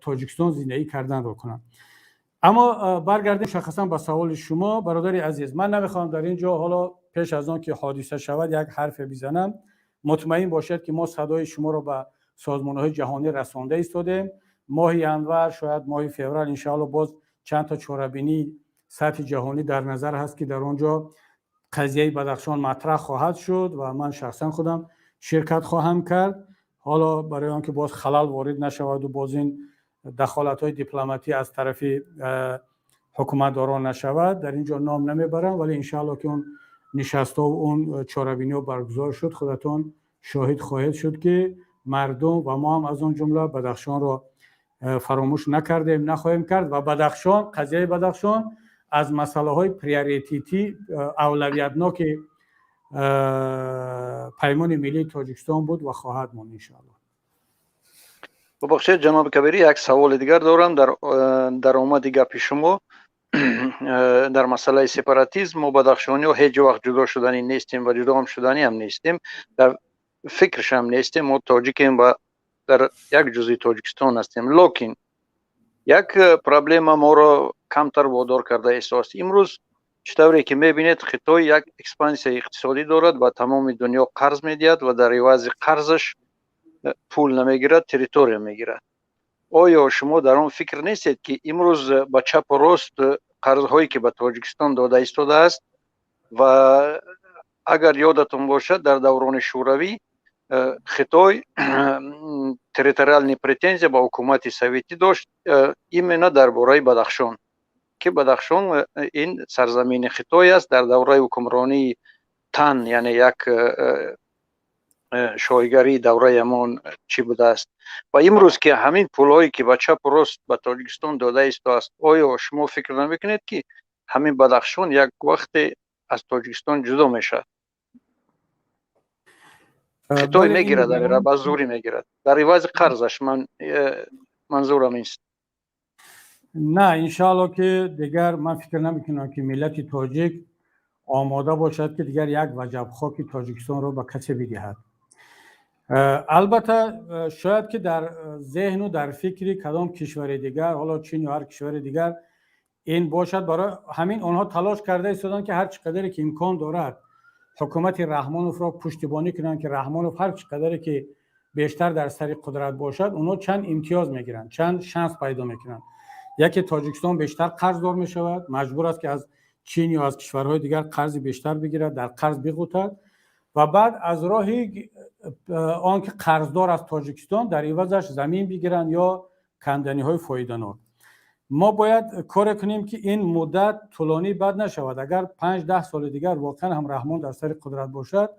Speaker 1: Тоҷикистон зиндагӣ карданро кунанд. Аммо баргардем мушаххасан ба саволи шумо, бародари азиз. Ман намехоҳам дар ин ҷо ҳоло, пеш аз он ки ҳодиса шавад, як ҳарфе бизанам. Мутмаин бошед, ки мо садои шуморо ба созмонҳои ҷаҳонӣ расонда истодем. Моҳи январ, шояд моҳи феврал, иншоалло, боз чанд то чорабинии сатҳи ҷаҳонӣ дар назар ҳаст, ки дар он ҷо қазияи Бадахшон матраҳ хоҳад шуд ва ман шахсан худам ширкат хоҳам кард. Ҳоло барои он ки боз халал ворид нашаваду боз ин дахолатҳои дипломатӣ аз тарафи ҳукуматдорон нашавад, дар ин ҷо ном намебарам, вале иншаалло, ки он нишастҳо, он чорабиниҳо баргузор шуд, худатон шоҳид хоҳед шуд, ки мардум ва мо ҳам аз он ҷумла Бадахшонро фаромӯш накардем, нахоҳем кард ва Бадахшон, қазияи Бадахшон аз масъалаҳои приоритетӣ, авлавиятноки Паймони миллии Тоҷикистон буд ва хоҳад монд, иншоалло.
Speaker 7: Бубахшед, ҷаноби Кабирӣ, як саволи дигар дорам дар даромади гапи шумо дар масъалаи сепаратизм. Мо бадахшониҳо ҳеҷ вақт ҷудо шуданӣ нестем ва ҷудоам шуданӣ ҳам нестем, дар фикршам нестем. Мо тоҷикем ва дар як ҷузъи Тоҷикистон ҳастем. Локин як проблема моро камтар водор карда истодааст. Имрӯз, чӣ тавре ки мебинед, Хитой як экспансияи иқтисодӣ дорад, ба тамоми дунё қарз медиҳад ва дар ивази қарзаш пул намегирад, территория мегирад. Оё шумо дар он фикр нестед, ки имрӯз ба чапу рост қарзҳое, ки ба Тоҷикистон дода истодааст, ва агар ёдатон бошад, дар даврони Шӯравӣ Хитой территориальный претензия ба ҳукумати советӣ дошт именно дар бораи Бадахшон, ки Бадахшон ин сарзамини Хитой аст, дар давраи ҳукмронии Тан, яъне як шоҳигарии давраи ҳамон чӣ будааст? Ва имрӯз, ки ҳамин пулҳое, ки ба чапу рост ба Тоҷикистон дода истодааст, оё шумо фикр намекунед, ки ҳамин Бадахшон як вақте аз Тоҷикистон ҷудо мешавад? Хитой мегирад, ба зӯрӣ мегирад дар ивази қарзаш, ман манзурам инст.
Speaker 1: На, иншоалло, ки дигар ман фикр намекунам, ки миллати тоҷик омода бошад, ки дигар як ваҷаб хоки Тоҷикистонро ба касе бидиҳад. Албатта, шояд ки дар зеҳну дар фикри кадом кишвари дигар, ҳоло Чин ё ҳар кишвари дигар, ин бошад. Барои ҳамин онҳо талош карда истоданд, ки ҳар чӣ қадаре ки имкон дорад, ҳукумати Раҳмоновро пуштибонӣ кунанд, ки Раҳмонов ҳар чӣ қадаре ки бештар дар сари қудрат бошад, онҳо чанд имтиёз мегиранд, чанд шанс пайдо мекунанд. Яке, Тоҷикистон бештар қарздор мешавад, маҷбур аст, ки аз Чин ё аз кишварҳои дигар қарзи бештар бигирад, дар қарз биғутад ва баъд аз роҳи он ки қарздор аст Тоҷикистон, дар ивазаш замин бигиранд ё канданиҳои фоиданок. Мо бояд коре кунем, ки ин муддат тӯлонӣ бад нашавад. Агар 5-10 соли дигар воқеан ҳам Раҳмон дар сари қудрат бошад,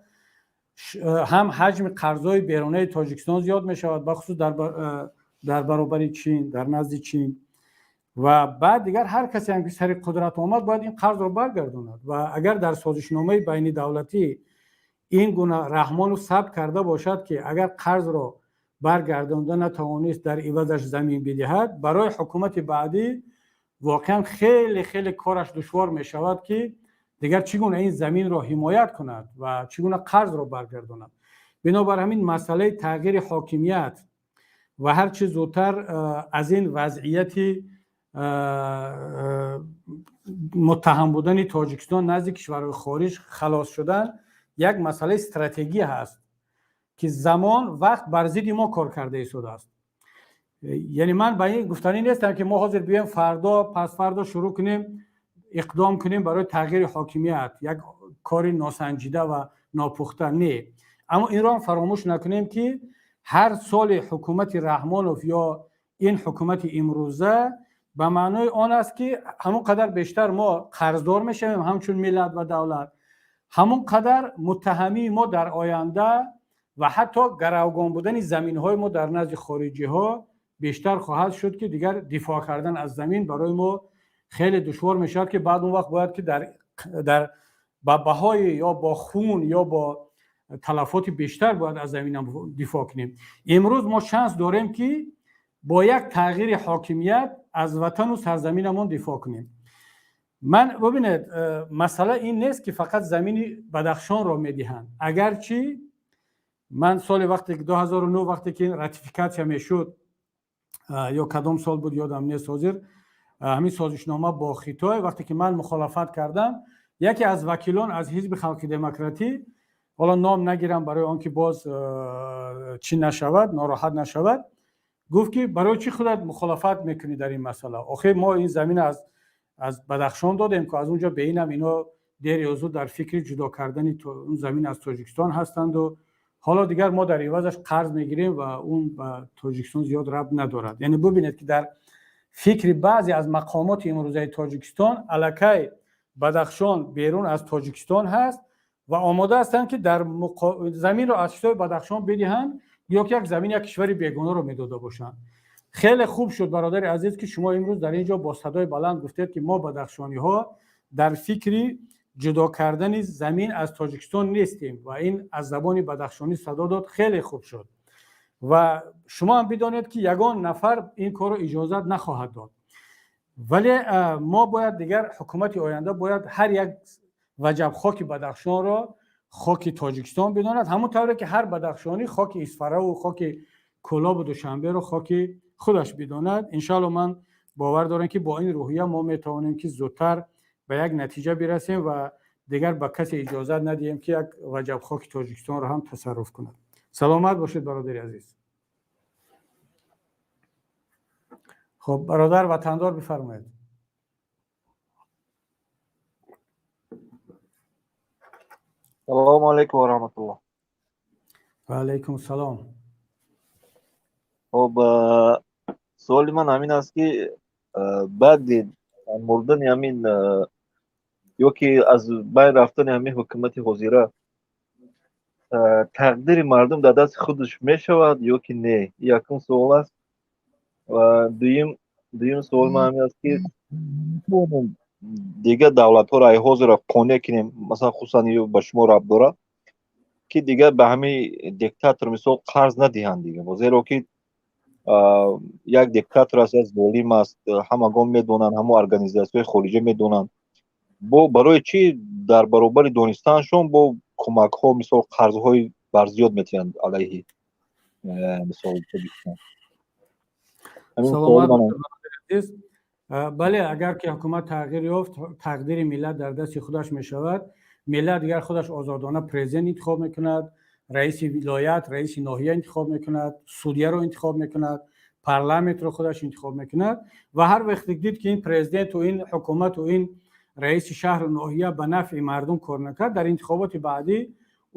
Speaker 1: ҳам ҳаҷми қарзҳои берунаи Тоҷикистон зиёд мешавад, бахусус дар баробари Чин, дар назди Чин. Ва баъд дигар ҳар касе ҳам ки сари қудрат омад, бояд ин қарзро баргардонад. Ва агар дар созишномаи байнидавлатӣ ин гуна Раҳмонов сабт карда бошад, ки агар қарзро баргардонда натавонист, дар ивазаш замин бидиҳад, барои ҳукумати баъдӣ воқеан хеле хеле кораш душвор мешавад, ки дигар чӣ гуна ин заминро ҳимоят кунад ва чӣ гуна қарзро баргардонад. Бинобар ҳамин масъалаи тағйири ҳокимият Ва ҳарчи зудтар аз ин вазъияти муттаҳам будани Тоҷикистон назди кишварҳои хориҷ халос шудан як масъалаи стратегӣ ҳаст, ки замон вақт бар зидди мо кор карда истодааст. Яъне ман ба ин гуфтанӣ нестам, ки мо ҳозир биёем, фардо, пасфардо шурӯъ кунем, иқдом кунем барои тағйири ҳокимият, як кори носанҷида ва нопухта. Не, аммо инро ҳам фаромӯш накунем, ки ҳар соли ҳукумати Раҳмонов ё ин ҳукумати имрӯза ба маънои он аст, ки ҳамон қадар бештар мо қарздор мешавем ҳамчун миллат ва давлат, ҳамон қадар муттаҳамии мо дар оянда ва ҳатто гаравгон будани заминҳои мо дар назди хориҷиҳо бештар хоҳад шуд, ки дигар дифоъ кардан аз замин барои мо хеле душвор мешавад, ки баъд он вақт бояд ки дар ба баҳои ё бо хун ё бо талафоти бештар бояд аз заминам дифоъ кунем. Имрӯз мо шанс дорем, ки бо як тағйири ҳокимият аз ватану сарзаминамон дифоъ кунем. Ман, бубинед, масъала ин нест, ки фақат замини Бадахшонро медиҳанд. Агарчи ман соли вақте 2009, вақте ки ратификатсия мешуд, ё кадом сол буд, ёдам нест ҳозир, ҳамин созишнома бо Хитой, вақте ки ман мухолафат кардам, яке аз вакилон аз Ҳизби Халқи Демократӣ, ҳоло ном нагирам барои он ки боз чӣ нашавад, нороҳат нашавад, гуфт, ки барои чӣ худат мухолафат мекунӣ дар ин масъала? Охир мо ин замин аз Бадахшон додем, ки аз он ҷо ба инам ино дер ё зуд дар фикри ҷудо кардани он замин аз Тоҷикистон ҳастанду ҳоло дигар мо дар ивазаш қарз мегирем ва он ба Тоҷикистон зиёд рабт надорад. Яъне бубинед, ки дар фикри баъзе аз мақомоти имрӯзаи Тоҷикистон аллакай Бадахшон берун аз Тоҷикистон ҳаст ва омода ҳастанд, ки дар заминро аз ҳисоби Бадахшон бидиҳанд ё ки як замин як кишвари бегонаро медода бошанд. Хеле хуб шуд, бародари азиз, ки шумо имрӯз дар ин ҷо бо садои баланд гуфтед, ки мо, бадахшониҳо, дар фикри ҷудо кардани замин аз Тоҷикистон нестем, ва ин аз забони бадахшонӣ садо дод. Хеле хуб шуд. Ва шумо ҳам бидонед, ки ягон нафар ин корро иҷозат нахоҳад дод. Вале мо бояд дигар, ҳукумати оянда бояд ҳар як ваҷаб хоки Бадахшонро хоки Тоҷикистон бидонад, ҳамон тавре ки ҳар бадахшонӣ хоки Исфараву хоки Кӯлобу Душанберо хоки худаш бидонад. Иншоалло, ман бовар дорам, ки бо ин рӯҳия мо метавонем, ки зудтар ба як натиҷа бирасем ва дигар ба касе иҷозат надиҳем, ки як ваҷаб хоки Тоҷикистонро ҳам тасарруф кунад. Саломат бошед, бародари азиз. Хуб, бародар Ватандор, бифармоед.
Speaker 8: Салому алайкум ва раҳматуллоҳ.
Speaker 1: Ва алайкум салом.
Speaker 8: Хуб, суоли ман ҳамин аст, ки баъди мурдани ҳамин ё ки аз байн рафтани ҳамин ҳукумати ҳозира тақдири мардум дар дасти худаш мешавад ё ки не? Якум суол аст. Ва дуюм суоли ман ҳамин аст, ки дигар давлатҳоро ай ҳозира қонеъ кунем, масалан, хусусан ба шумо рабт дорад, ки дигар ба ҳамин диктатор, мисол, қарз надиҳанд дига, зеро ки як диктатор аст, як золим аст, ҳамагон медонанд, ҳамо организатсияҳои хориҷа медонанд. Бо барои чӣ дар баробари донистанашон бо кӯмакҳо, мисол, қарзҳои барзиёд метиҳанд алайҳи, мисол, Тоҷикистон?
Speaker 1: Саломат. Бале, агар ки ҳукумат тағйир ёфт, тақдири миллат дар дасти худаш мешавад. Миллат дигар худаш озодона президент интихоб мекунад, раиси вилоят, раиси ноҳия интихоб мекунад, судяро интихоб мекунад, парламентро худаш интихоб мекунад. Ва ҳар вақте дид, ки ин президенту ин ҳукумату ин раиси шаҳру ноҳия ба нафъи мардум кор накард, дар интихоботи баъдӣ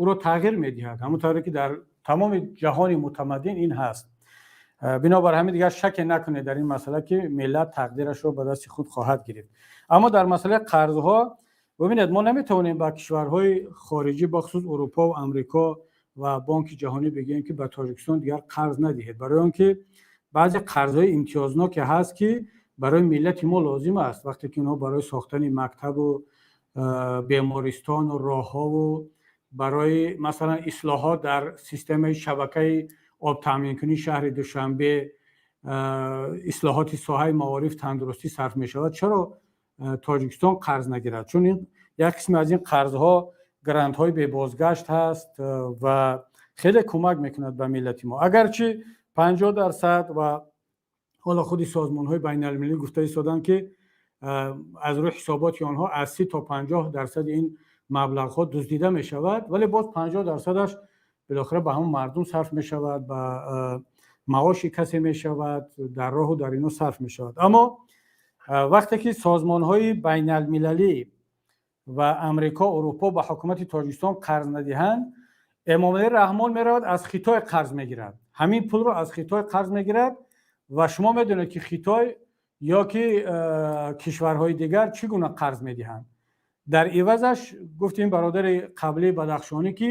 Speaker 1: ӯро тағйир медиҳад, ҳамон тавре ки дар тамоми ҷаҳони мутамаддин ин ҳаст. Бинобар ҳамин дигар шаке накунед дар ин масъала, ки миллат тақдирашро ба дасти худ хоҳад гирифт. Аммо дар масъалаи қарзҳо, бубинед, мо наметавонем ба кишварҳои хориҷӣ, бахусус Урупо ва Амрико ва Бонки Ҷаҳонӣ, бигӯем, ки ба Тоҷикистон дигар қарз надиҳед, барои он ки баъзе қарзҳои имтиёзноке ҳаст, ки барои миллати мо лозим аст. Вақте ки онҳо барои сохтани мактабу бемористону роҳҳову барои, масалан, ислоҳот дар системаи шабакаи обтаъминкунии шаҳри Душанбе, ислоҳоти соҳаи маориф, тандурустӣ сарф мешавад, чаро Тоҷикистон қарз нагирад? Чун як қисме аз ин қарзҳо грантҳои бебозгашт ҳаст ва хеле кӯмак мекунад ба миллати мо. Агарчи 50%. Ва ҳоло худи созмонҳои байналмилалӣ гуфта истоданд, ки аз рӯи ҳисоботи онҳо аз 30 то 50% ин маблағҳо дуздида мешавад, вале боз 50%-аш билохира ба ҳамон мардум сарф мешавад, ба маоши касе мешавад, дар роҳу дар ино сарф мешавад. Аммо вақте ки созмонҳои байналмилалӣ ва Амрико, Урупо ба ҳукумати Тоҷикистон қарз надиҳанд, Эмомалӣ Раҳмон меравад, аз Хитой қарз мегирад, ҳамин пулро аз Хитой қарз мегирад. Ва шумо медонед, ки Хитой ё ки кишварҳои дигар чӣ гуна қарз медиҳанд. Дар ивазаш, гуфтем, бародари қаблии бадахшонӣ, ки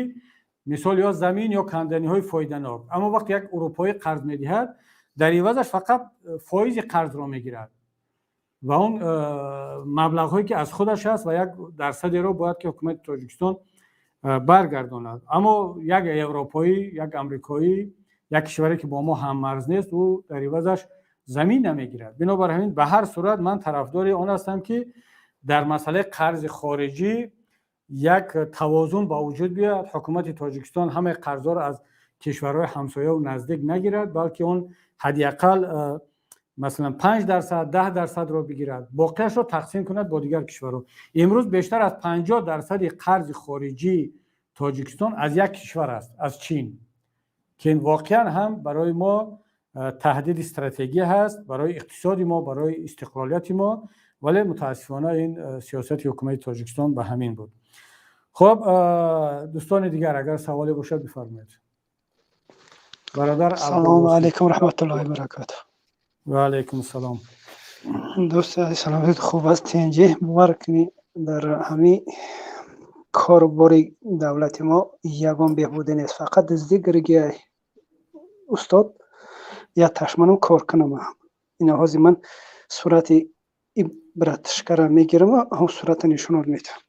Speaker 1: мисол ё замин ё канданиҳои фоиданок. Аммо вақте як урупоӣ қарз медиҳад, дар ивазаш фақат фоизи қарзро мегирад ва он маблағҳое ки аз худаш аст ва як дарсадеро бояд ки ҳукумати Тоҷикистон баргардонад. Аммо як европоӣ, як амрикоӣ, як кишваре ки бо мо ҳаммарз нест, ӯ дар ивазаш замин намегирад. Бинобар ҳамин, ба ҳар сурат, ман тарафдори он ҳастам, ки дар масъалаи қарзи хориҷӣ як тавозун ба вуҷуд биёяд. Ҳукумати Тоҷикистон ҳамаи қарзҳоро аз кишварҳои ҳамсояву наздик нагирад, балки он ҳадди ақал, масалан, 5%, 10%-ро бигирад, боқиашро тақсим кунад бо дигар кишварҳо. Имрӯз бештар аз 50% қарзи хориҷии Тоҷикистон аз як кишвар аст, аз Чин, ки воқеан ҳам барои мо таҳдиди стратегӣ ҳаст, барои иқтисоди мо, барои истиқлолияти мо. Вале мутаассифона ин сиёсати ҳукумати Тоҷикистон ба ҳамин буд. Хуб, дӯстони дигар, агар саволе бошад, бифармоед, бародар.
Speaker 9: Салому алайкум, раҳматуллоҳи баракату.
Speaker 1: Ва алайкум салом.
Speaker 9: Дӯсти азиз, саломатит, хуб аст, тинҷӣ? Бовар кунӣ, дар ҳамин корубори давлати мо ягон беҳбудӣ нест, фақат дуздӣ гиргиай. Устод, я ташманам кор кунам. Ина ҳозир ман сурати братишкара мегирам, ҳам сурата нишонот медиҳам.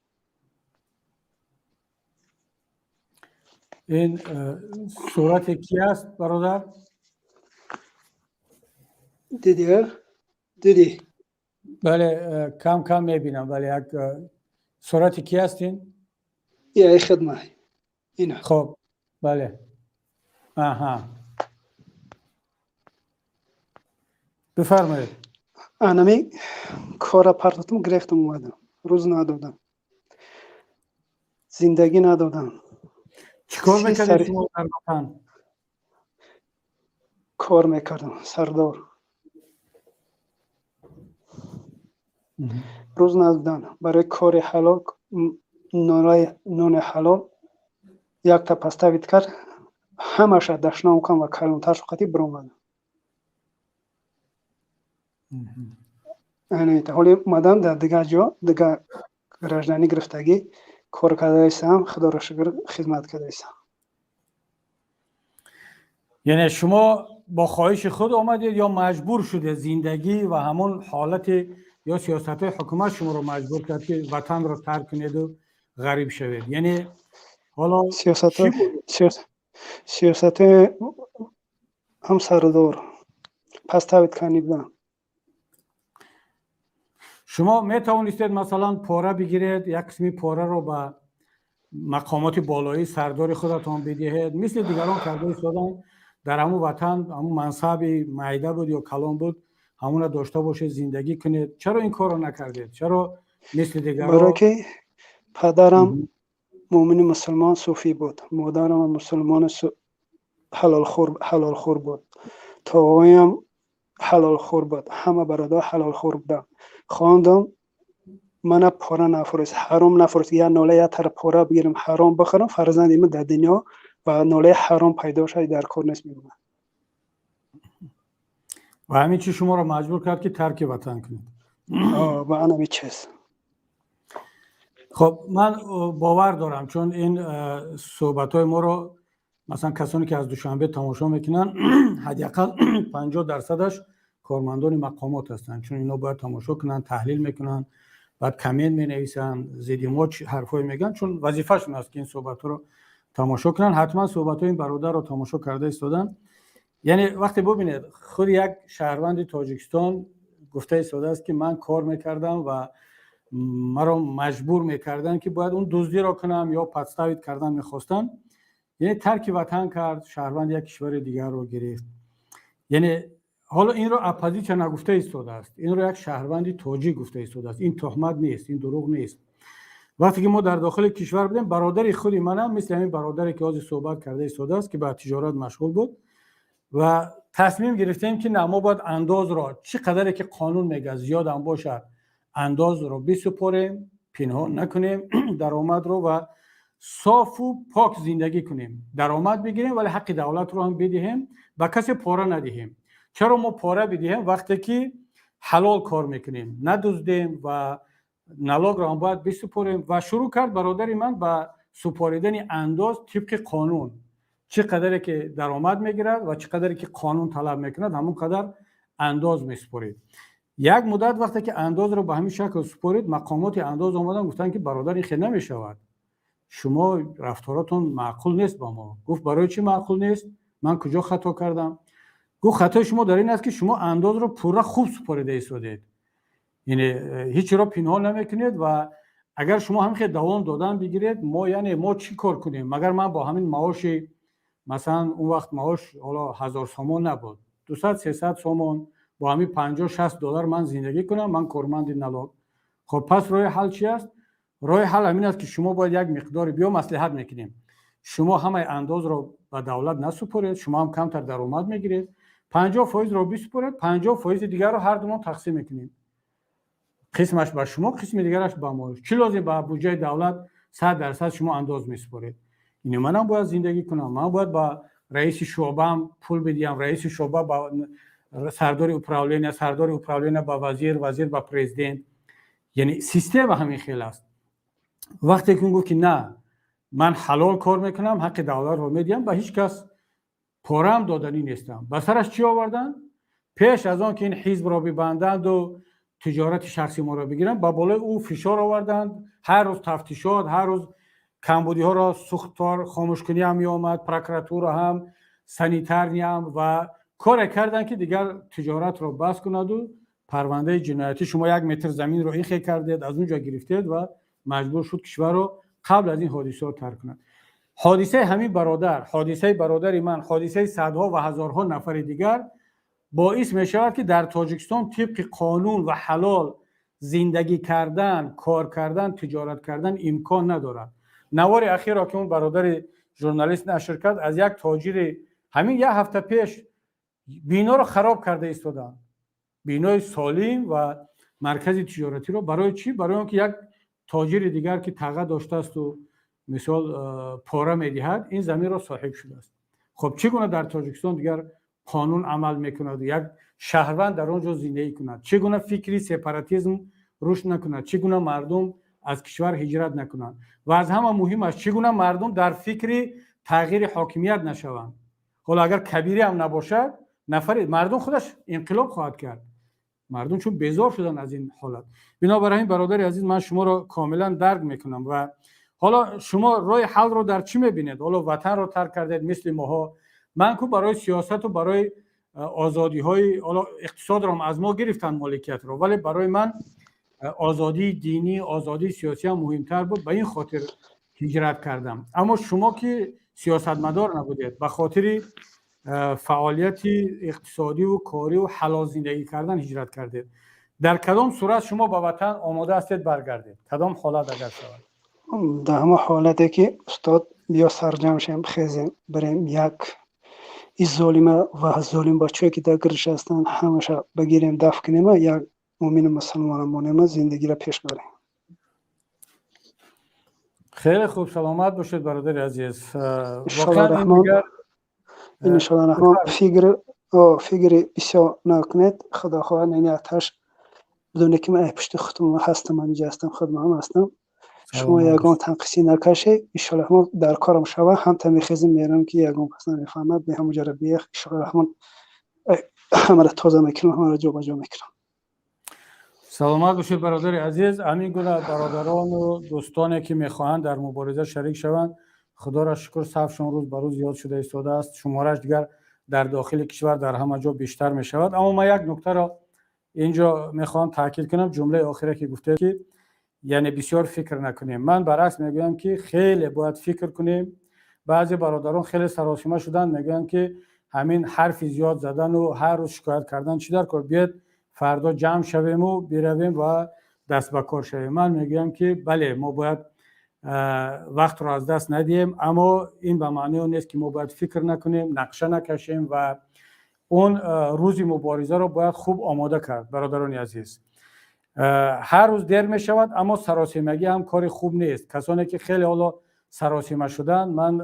Speaker 1: Ин сурати ки аст, бародар?
Speaker 9: Дидӣ, дидӣ?
Speaker 1: Бале, кам кам мебинам. Бале, як сурати ки аст ин?
Speaker 9: Я хидма ина.
Speaker 1: Хоб, бале, аҳа, бифармоед.
Speaker 9: Анами кора партотум, гирехтам, омадам, рӯз надодам, зиндагӣ надодам.
Speaker 1: Чӣ кор мекардед шумо дар ватан?
Speaker 9: Кор мекардам, сардор. Рӯз надодан барои кори ҳалол, нони ҳалол якта поставит кард, ҳамаша дашном кан ва калонтаршу қати биромадам. Ҳоли омадам, дар дигар ҷо дигар гражданӣ гирифтагӣ кор кардаистам, худоро шукр, хизмат кардаистам.
Speaker 1: Яъне шумо бо хоҳиши худ омадед ё маҷбур шудед, зиндагӣ ва ҳамон ҳолати ё сиёсатҳои ҳукумат шуморо маҷбур кард, ки ватанро тарк кунеду ғариб шавед? Яъне ҳоло
Speaker 9: сиёсатҳои ҳам сардор поставит кани будам.
Speaker 1: Шумо метавонистед, масалан, пора бигиред, як қисми пораро ба мақомоти болоӣ, сардори худатон бидиҳед, мисли дигарон карда истоданд дар ҳамун ватан. Ҳамун мансаби майда буд ё калон буд, ҳамуна дошта бошед, зиндагӣ кунед. Чаро ин корро накардед? Чаро мисли дигарон?
Speaker 9: Барое ки падарам муъмини мусулмон, суфӣ буд, модарам мусулмони ҳалолхӯр буд, тоғоям ҳалолхӯр буд, ҳама бародар ҳалолхӯр буданд. Хондам, мана пора нафурӯст, ҳаром нафурӯст, я нола я тара пора бигирам, ҳаром бихӯрам, фарзанди ман дар дунё ва нолаи ҳаром пайдо шавад, дар кор нест, мегӯяд.
Speaker 1: Ва ҳамин чиз шуморо маҷбур кард, ки тарки ватан кунед?
Speaker 9: Ва анами чиз.
Speaker 1: Хоб, ман бовар дорам, чун ин суҳбатҳои моро, масалан, касоне ки аз Душанбе тамошо мекунанд, ҳадди ақал 50%-аш кормандони мақомот ҳастанд, чун ино бояд тамошо кунанд, таҳлил мекунанд, баъд коммент менависанд, зидди мо ҳарфҳое мегӯянд, чун вазифашон аст, ки ин суҳбатҳоро тамошо кунанд. Ҳатман суҳбатҳои ин бародарро тамошо карда истоданд. Яъне вақте бубинед, худи як шаҳрванди Тоҷикистон гуфта истодааст, ки ман кор мекардам ва маро маҷбур мекарданд, ки бояд он дуздиро кунам ё подставить кардан мехостанд. Яъне тарки ватан кард, шаҳрванди як кишвари дигарро гирифт. Яъне ҳоло инро оппозитсия нагуфта истодааст, инро як шаҳрванди тоҷик гуфта истодааст. Ин тӯҳмат нест, ин дурӯғ нест. Вақте ки мо дар дохили кишвар будем, бародари худи манам, мисли ҳамин бародаре ки ҳозир суҳбат карда истодааст, ки ба тиҷорат машғул буд, ва тасмим гирифтем, ки на, мо бояд андозро, чӣ қадаре ки қонун мегӯяд, зиёдам бошад, андозро бисупорем, пинҳон накунем даромадро ва софу пок зиндагӣ кунем, даромад бигирем, вале ҳаққи давлатро ҳам бидиҳем, ба касе пора надиҳем. Чаро мо пора бидиҳем, вақте ки ҳалол кор мекунем, надуздем ва налогро ҳам бояд бисупорем? Ва шурӯъ кард бародари ман ба супоридани андоз тибқи қонун. Чӣ қадаре ки даромад мегирад ва чӣ қадаре ки қонун талаб мекунад, ҳамон қадар андоз месупорид. Як муддат вақте ки андозро ба ҳамин шакл супорид, мақомоти андоз омадан, гуфтанд, ки бародар, ин хел намешавад, шумо рафторатон маъқул нест ба мо. Гуфт: «Барои чӣ маъқул нест? Ман куҷо хато кардам?» Гуфт: «Хатои шумо дар ин аст, ки шумо андозро пурра хуб супорида истодед, яъне ҳечро пинҳон намекунед ва агар шумо ҳамин хел давом додан бигиред, мо, яъне мо чӣ кор кунем? Магар ман бо ҳамин маоши, масалан, он вақт маош ҳоло 1000 сомон набуд, 200-300 сомон, бо ҳамин 50-60 доллар ман зиндагӣ кунам? Ман корманди налог. Хоб, пас роҳи ҳал чи аст? Роҳи ҳал ҳамин аст, ки шумо бояд як миқдоре, биё маслиҳат мекунем, шумо ҳамаи андозро ба давлат насупоред, шумо ҳам камтар даромад мегиред, 50%-ро бисупоред, 50%-и дигарро ҳардумон тақсим мекунем, қисмаш ба шумо, қисми дигараш ба мо. Чӣ лозим ба буҷаи давлат 100% шумо андоз месупоред? Ини манам бояд зиндагӣ кунам, ман бояд ба раиси шӯъбаам пул бидиҳам, раиси шӯъба ба сардори управления, сардори управления ба вазир, вазир ба президент. Яъне система ҳамин хел аст». Вақте ки он гуфт, ки на, ман ҳалол кор мекунам, ҳаққи давлатро медиҳам, ба ҳеҷ кас пораам доданӣ нестам, ба сараш чӣ оварданд? Пеш аз он ки ин ҳизбро бибанданду тиҷорати шахси моро бигиранд, ба болои ӯ фишор оварданд. Ҳар рӯз тафтишот, ҳар рӯз камбудиҳоро, сӯхтор хомӯшкунӣ ҳам меомад, прокуратура ҳам, санитарный ҳам, ва коре карданд, ки дигар тиҷоратро бас кунаду парвандаи ҷиноятӣ, шумо як метр заминро ихе кардед, аз он ҷо гирифтед, ва маҷбур шуд кишварро қабл аз ин ҳодисаҳо тарк кунад. Ҳодисаи ҳамин бародар, ҳодисаи бародари ман, ҳодисаи садҳо ва ҳазорҳо нафари дигар боис мешавад, ки дар Тоҷикистон тибқи қонун ва ҳалол зиндагӣ кардан, кор кардан, тиҷорат кардан имкон надорад. Навори ахирро, ки он бародари журналист нашр кард, аз як тоҷири ҳамин як ҳафта пеш биноро хароб карда истоданд, бинои солим ва маркази тиҷоратиро. Барои чӣ? Барои он ки як тоҷири дигар, ки таға доштаасту мисол пора медиҳад, ин заминро соҳиб шудааст. Хуб, чӣ гуна дар Тоҷикистон дигар қонун амал мекунад, як шаҳрванд дар он ҷо зиндагӣ кунад? Чӣ гуна фикри сепаратизм рушд накунад? Чӣ гуна мардум аз кишвар ҳиҷрат накунанд? Ва аз ҳама муҳимаш, чӣ гуна мардум дар фикри тағйири ҳокимият нашаванд? Ҳоло агар Кабирӣ ҳам набошад, нафари мардум худаш инқилоб хоҳад кард, мардум чун безор шуданд аз ин ҳолат. Бинобар ҳамин, бародари азиз, ман шуморо комилан дарк мекунам. Ва ҳоло шумо роҳи ҳалро дар чӣ мебинед? Ҳоло ватанро тарк кардед, мисли моҳо. Ман ку барои сиёсату барои озодиҳои, ҳоло иқтисодро аз мо гирифтанд, моликиятро, вале барои ман озодии динӣ, озодии сиёсӣ ҳам муҳимтар буд, ба ин хотир ҳиҷрат кардам. Аммо шумо, ки сиёсатмадор набудед, ба хотири фаъолияти иқтисодиву кориву ҳалол зиндагӣ кардан ҳиҷрат кардед. Дар кадом сурат шумо ба ватан омода ҳастед баргардед? Кадом ҳолат агар шавад?
Speaker 9: Дар ҳамон ҳолате ки, устод, биё сарҷамъ шем, хезем, бирем, як и золима ва золимбачое, ки дар гирдаш ҳастанд, ҳамаша бигирем, дафт кунема, як муъмину мусалмона монема, зиндагиро пеш барем.
Speaker 1: Хеле хуб, саломат бошед, бародари азиз.
Speaker 9: Иншоалло Раҳмон, фикри бисёр накунед. Худо хоҳад, ини аташ бидоне, ки ман пушти худтон ҳастам, ман инҷа ҳастам, худман ҳастам. Шумо ягон танқисӣ накашед. Иншоалло Раҳмон, дар корам шава, ҳамта мехезем, мерам, ки ягон кас намефаҳмад, беҳамуҷара биех. Иншоалло Раҳмон, ҳамаро тоза мекунам, ҳамаро ҷобаҷо мекунам.
Speaker 1: Саломат бошед, бародари азиз. Ҳамин гуна бародарону дӯстоне, ки мехоҳанд дар мубориза шарик шаванд, худоро шукр, сафшон рӯз ба рӯз зиёд шуда истодааст, шумораш дигар дар дохили кишвар, дар ҳама ҷо бештар мешавад. Аммо ман як нуктаро инҷо мехоҳам таъкид кунам. Ҷумлаи охире, ки гуфтед, ки яъне бисёр фикр накунем, ман баръакс мегӯям, ки хеле бояд фикр кунем. Баъзе бародарон хеле саросима шуданд, мегӯянд, ки Ҳамин ҳарфи зиёд задану ҳар рӯз шикоят кардан чӣ дар кор? Биёед, фардо ҷамъ шавему биравем ва даст ба кор шавем. Ман мегӯям, ки бале, мо бояд вақтро аз даст надиҳем, аммо ин ба маънои он нест, ки мо бояд фикр накунем, нақша накашем ва он рӯзи муборизаро бояд хуб омода кард. Бародарони азиз, ҳар рӯз дер мешавад, аммо саросемагӣ ҳам кори хуб нест. Касоне ки хеле ҳоло саросема шуданд, ман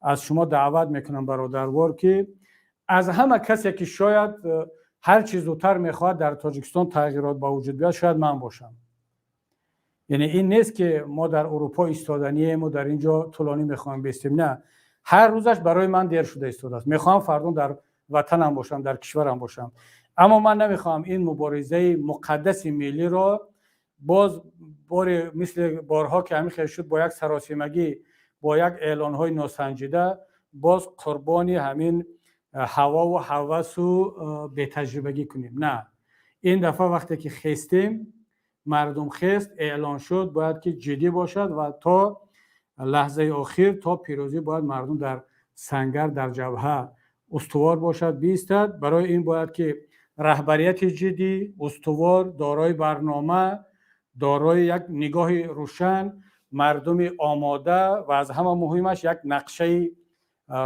Speaker 1: аз шумо даъват мекунам, бародарвор, ки аз ҳама касе ки шояд ҳар чӣ зудтар мехоҳад дар Тоҷикистон тағйирот ба вуҷуд биёяд, шояд ман бошам. Яъне ин нест, ки мо дар Урупо истоданиему дар ин ҷо тӯлонӣ мехоҳем бистем. На, ҳар рӯзаш барои ман дер шуда истодааст. Мехоҳам фардо дар ватанам бошам, дар кишварам бошам, аммо ман намехоҳам ин муборизаи муқаддаси миллиро боз боре мисли борҳо, ки ҳамин хел шуд, бо як саросимагӣ, бо як эълонҳои носанҷида, боз қурбони ҳамин ҳавову ҳавасу бетаҷрибагӣ кунем. На, ин дафъа вақте ки хестем, мардум хест, эълон шуд, бояд ки ҷиддӣ бошад ва то лаҳзаи охир, то пирӯзӣ бояд мардум дар сангар, дар ҷабҳа устувор бошад, биистад. Барои ин бояд ки раҳбарияти ҷиддӣ, устувор, дорои барнома, дорои як нигоҳи рӯшан, мардуми омода ва аз ҳама муҳимаш як нақшаи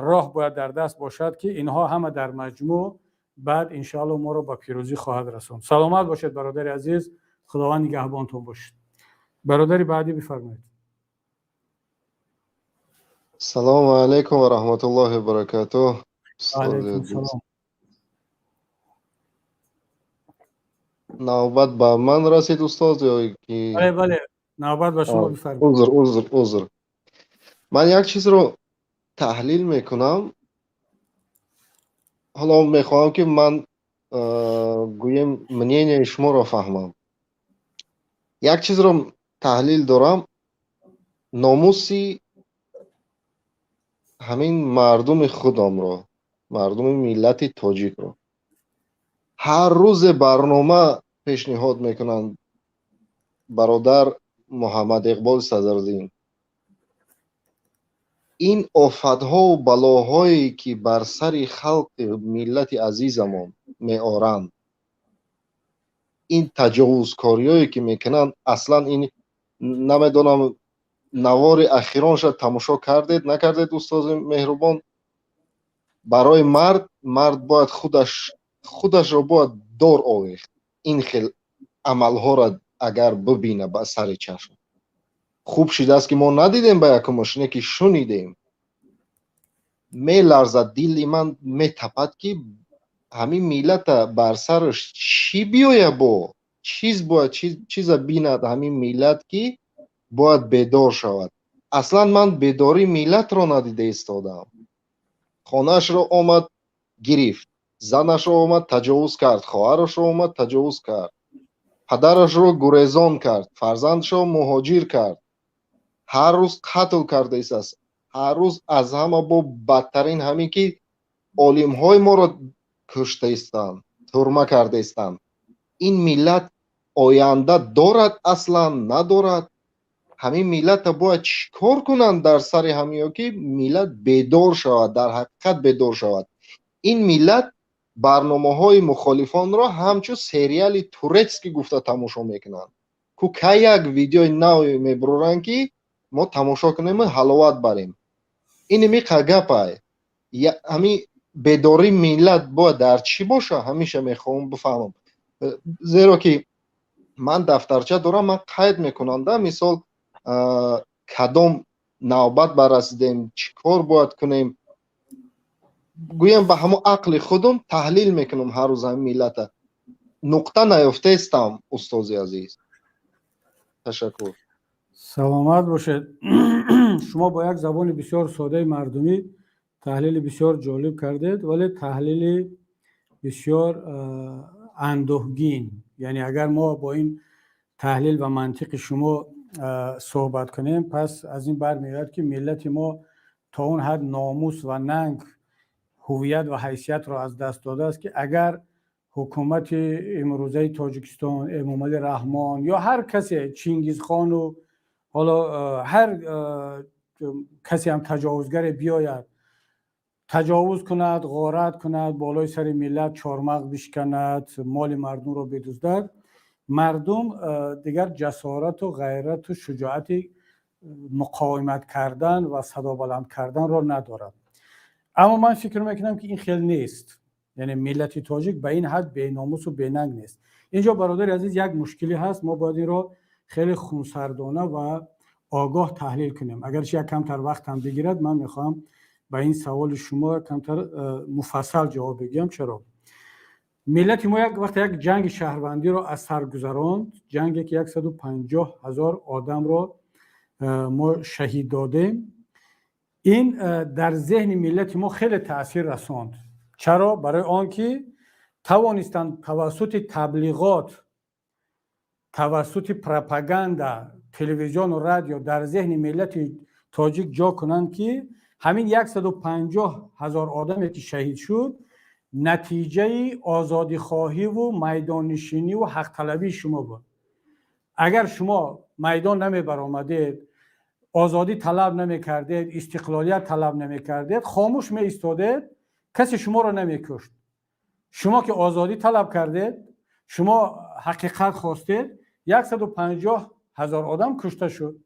Speaker 1: роҳ бояд дар даст бошад, ки инҳо ҳама дар маҷмӯъ баъд иншоалло моро ба пирӯзӣ хоҳад расонд. Саломат бошед, бародари азиз, Худованд нигаҳбонтон бошед. Бародари баъдӣ, бифармоед.
Speaker 10: Салому алайкум ва раҳматуллоҳи ва баракатуҳ.
Speaker 1: Алайкум салом.
Speaker 10: Навбат ба ман расид, устоз, ё ки?
Speaker 1: Бале, бале, навбат ба шумо, бифармоед.
Speaker 10: Узр, узр, узр. Ман як чизро таҳлил мекунам. Ҳоло мехоҳам, ки ман гӯем, мнение и шуморо фаҳмам. Як чизро таҳлил дорам: номуси ҳамин мардуми худамро, мардуми миллати тоҷикро ҳар рӯзе барнома пешниҳод мекунанд. Бародар Муҳаммад Иқбол Садриддин, ин офатҳову балоҳое, ки бар сари халқи миллати азизамон меоранд, ин таҷовузкориҳое, ки мекунанд, аслан ин намедонам, навори ахиронша тамошо кардед, накардед, устози меҳрубон. Барои мард, мард бояд худаш худашро бояд дор овехт, ин хел амалҳоро агар бибина ба сари чашм. Хуб шидааст, ки мо надидем ба якумаш, не ки шунидем. Меларзад дили ман, метапад, ки ҳамин миллата бар сараш чӣ биёя, бо чиз бояд чиза бинад ҳамин миллат, ки бояд бедор шавад. Аслан ман бедории миллатро надида истодаам. Хонаашро омад, гирифт, занашро омад, таҷовуз кард, хоҳарашро омад, таҷовуз кард, падарашро гурезон кард, фарзандашро муҳоҷир кард, ҳар рӯз қатл карда истааст. Ҳар рӯз аз ҳама бо бадтарин ҳамин, ки олимҳои моро кушта истанд, турма карда истанд. Ин миллат оянда дорад? Аслан надорад. Ҳамин миллата бояд чӣ кор кунанд дар сари ҳамиё, ки миллат бедор шавад, дар ҳақиқат бедор шавад? Ин миллат барномаҳои мухолифонро ҳамчун сериали турецкий гуфта тамошо мекунанд. Ку кай як видеои нав мебуроранд, ки мо тамошо кунему ҳаловат барем. Ини миқа гапай. Ҳамин бедории миллат бояд дар чӣ боша, ҳамеша мехоҳам бифаҳмам, зеро ки ман дафтарча дорам, ман қайд мекунам да, мисол, кадом навбат барасидем, чӣ кор бояд кунем. Гӯям, ба ҳамон ақли худум таҳлил мекунам ҳар рӯз ҳамин миллата. Нуқта наёфтаистам, устози азиз, ташаккур.
Speaker 1: Саломат бошед. Шумо бо як забони бисёр содаи мардумӣ таҳлили бисёр ҷолиб кардед, вале таҳлили бисёр андӯҳгин. Яъне агар мо бо ин таҳлил ва мантиқи шумо суҳбат кунем, пас аз ин бармеояд, ки миллати мо то он ҳад номус ва нанг, ҳувият ва ҳайсиятро аз даст додааст, ки агар ҳукумати имрӯзаи Тоҷикистон, Эмомалӣ Раҳмон ё ҳар касе, Чингизхону ҳоло ҳар касе ҳам таҷовузгаре биёяд. Таҷовуз кунад, ғорат кунад, болои сари миллат чормағз бишканад, моли мардумро бидуздад, мардум дигар ҷасорату ғайрату шуҷоати муқовимат кардан ва садобаланд карданро надорад. Аммо ман фикр мекунам, ки ин хел нест, яъне миллати тоҷик ба ин ҳад беномусу бенанг нест. Инҷо, бародари азиз, як мушкилӣ ҳаст, мо бояд инро хеле хунсардона ва огоҳ таҳлил кунем. Агарчи як камтар вақт ҳам бигирад, ман мехоҳам ба ин саволи шумо камтар муфассал ҷавоб бигӯям. Чаро? Миллати мо як вақте як ҷанги шаҳрвандиро аз сар гузаронд, ҷанге ки 150 ҳазор одамро мо шаҳид додем, ин дар зеҳни миллати мо хеле таъсир расонд. Чаро? Барои он ки тавонистанд тавассути таблиғот, тавассути пропаганда, телевизиону радио дар зеҳни миллати тоҷик ҷо кунанд, ки ҳамин 150 ҳазор одаме ки шаҳид шуд, натиҷаи озодихоҳиву майдоннишиниву ҳақталабии шумо буд. Агар шумо майдон намебаромадед, озодӣ талаб намекардед, истиқлолият талаб намекардед, хомӯш меистодед, касе шуморо намекушт. Шумо ки озодӣ талаб кардед, шумо ҳақиқат хостед, 150 ҳазор одам кушта шуд.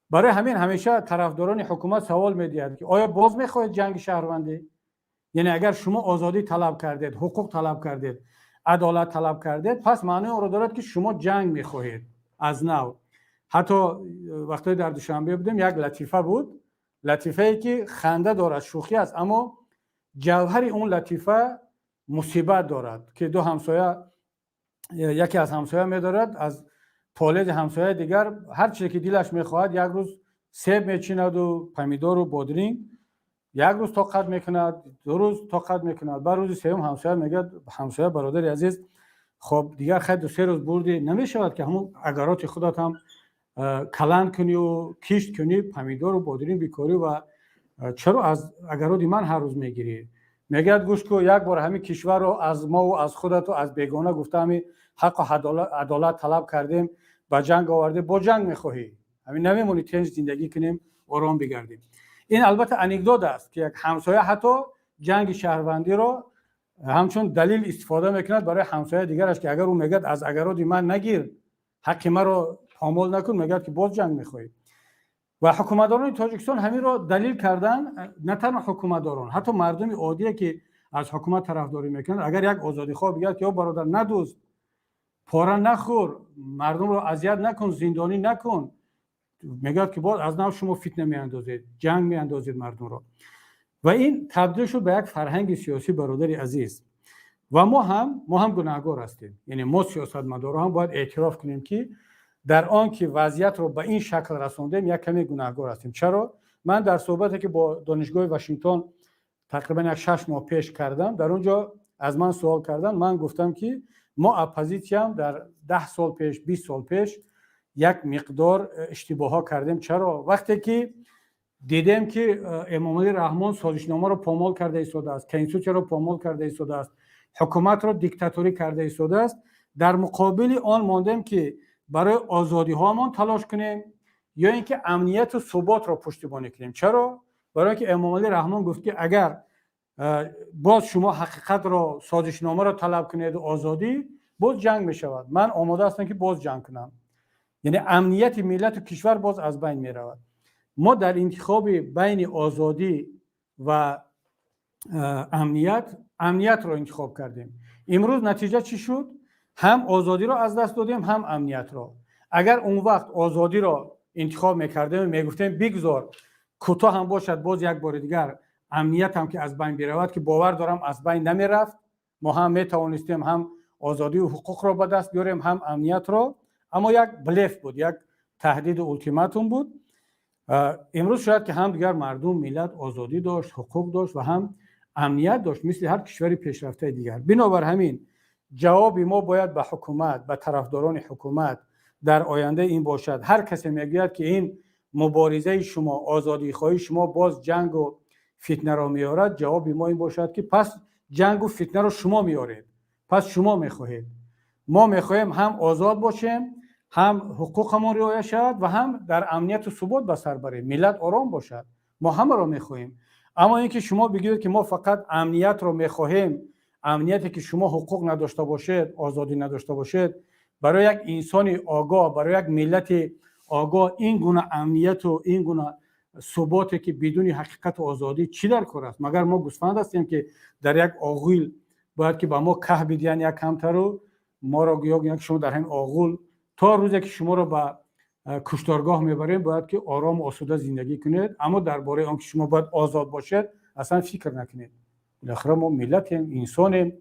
Speaker 1: Барои ҳамин ҳамеша тарафдорони ҳукумат савол медиҳад, ки оё боз мехоҳед ҷанги шаҳрвандӣ? Яъне агар шумо озодӣ талаб кардед, ҳуқуқ талаб кардед, адолат талаб кардед, пас маънои онро дорад, ки шумо ҷанг мехоҳед аз нав. Ҳатто вақтое дар Душанбе будем, як латифа буд, латифае ки ханда дорад, шӯхӣ аст, аммо ҷавҳари он латифа мусибат дорад, ки ду ҳамсоя, яке аз ҳамсоя медорад, аз полези ҳамсояи дигар ҳар чизе ки дилаш мехоҳад, як рӯз себ мечинаду помидору бодринг. Як рӯз тоқат мекунад, 2 рӯз тоқат мекунад, баъд рӯзи сеюм ҳамсоя мегӯяд: «Ҳамсоя, бародари азиз, хоб, дигар хай ду се рӯз бурдӣ, намешавад ки ҳамун агароти худат ҳам каланд кунию кишт кунӣ, помидору бодринг бикорӣ ва чаро аз агароди ман ҳар рӯз мегирӣ?» Мегӯяд: «Гӯш ку, як бор ҳамин кишварро аз мову аз худату аз бегона гуфта, ҳамин ҳаққу адолат талаб кардем, ба ҷанг овардем, бо ҷанг мехоҳӣ? Ҳамин намемонӣ тинҷ зиндагӣ кунем, ором бигардем?» Ин албатта анекдот аст, ки як ҳамсоя ҳатто ҷанги шаҳрвандиро ҳамчун далил истифода мекунад барои ҳамсояи дигараш, ки агар ӯ мегӯяд: «Аз агароди ман нагир, ҳаққи маро помол накун», мегӯяд, ки боз ҷанг мехоҳӣ. Ва ҳукуматдорони Тоҷикистон ҳаминро далил кардан. На танҳо ҳукуматдорон, ҳатто мардуми оддие ки аз ҳукумат тарафдорӣ мекунанд, агар як озодихоҳ бигӯяд, ки ё бародар, надузд, пора нахӯр, мардумро азият накун, зиндонӣ накун, мегӯяд, ки боз аз нав шумо фитна меандозед, ҷанг меандозед мардумро. Ва ин табдил шуд ба як фарҳанги сиёсӣ, бародари азиз. Ва мо ҳам гунаҳгор ҳастем, яъне мо сиёсатмадорҳо ҳам бояд эътироф кунем, ки дар он ки вазъиятро ба ин шакл расондем, як каме гунаҳгор ҳастем. Чаро? Ман дар суҳбате ки бо Донишгоҳи Вашингтон тақрибан як 6 моҳ пеш кардам, дар он ҷо аз ман суол карданд. Ман гуфтам, ки мо оппозитсиям дар 10 сол пеш, 20 сол пеш як миқдор иштибоҳҳо кардем. Чаро? Вақте ки дидем, ки Эмомалӣ Раҳмон созишномаро помол карда истодааст, конститутсияро помол карда истодааст, ҳукуматро диктаторӣ карда истодааст, дар муқобили он мондем, ки барои озодиҳоамон талош кунем ё ин ки амнияту суботро пуштибонӣ кунем. Чаро? Барои ин ки Эмомалӣ Раҳмон гуфт, ки агар боз шумо ҳақиқатро, созишномаро талаб кунеду озодӣ, боз ҷанг мешавад, ман омода ҳастам, ки боз ҷанг кунам. Яъне амнияти миллату кишвар боз аз байн меравад. Мо дар интихоби байни озодӣ ва амният амниятро интихоб кардем. Имрӯз натиҷа чӣ шуд? Ҳам озодиро аз даст додем, ҳам амниятро. Агар он вақт озодиро интихоб мекардем, мегуфтем: «Бигзор кӯтоҳ ҳам бошад, боз як бори дигар амниятам ки аз байн биравад», ки бовар дорам, аз байн намерафт, мо ҳам метавонистем ҳам озодию ҳуқуқро ба даст биёрем, ҳам амниятро. Аммо як блеф буд, як таҳдиду ултиматум буд. Имрӯз шояд ки ҳам дигар мардум, миллат озодӣ дошт, ҳуқуқ дошт ва ҳам амният дошт, мисли ҳар кишвари пешрафтаи дигар. Бинобар ҳамин ҷавоби мо бояд ба ҳукумат, ба тарафдорони ҳукумат дар оянда ин бошад: ҳар касе мегӯяд, ки ин муборизаи шумо, озодихоҳии шумо боз ҷангу фитнаро меорад, ҷавоби мо ин бошад, ки пас ҷангу фитнаро шумо меоред, пас шумо мехоҳед. Мо мехоҳем ҳам озод бошем, ҳам ҳуқуқамон риоя шавад ва ҳам дар амнияту субот ба сар барем, миллат ором бошад. Мо ҳамаро мехоҳем. Аммо ин ки шумо бигӯед, ки мо фақат амниятро мехоҳем, амнияте ки шумо ҳуқуқ надошта бошед, озодӣ надошта бошед, барои як инсони огоҳ, барои як миллати огоҳ ин гуна амнияту ин гуна суботе, ки бидуни ҳақиқату озодӣ, чӣ дар кор аст? Магар мо гӯсфанд ҳастем, ки дар як оғил бояд ки ба мо каҳ бидиҳанд як камтару моро гӯё ки шумо дар ҳамин оғул то рӯзе ки шуморо ба кушторгоҳ мебарем, бояд ки орому осуда зиндагӣ кунед, аммо дар бораи он ки шумо бояд озод бошед, аслан фикр накунед? Билохира мо миллатем, инсонем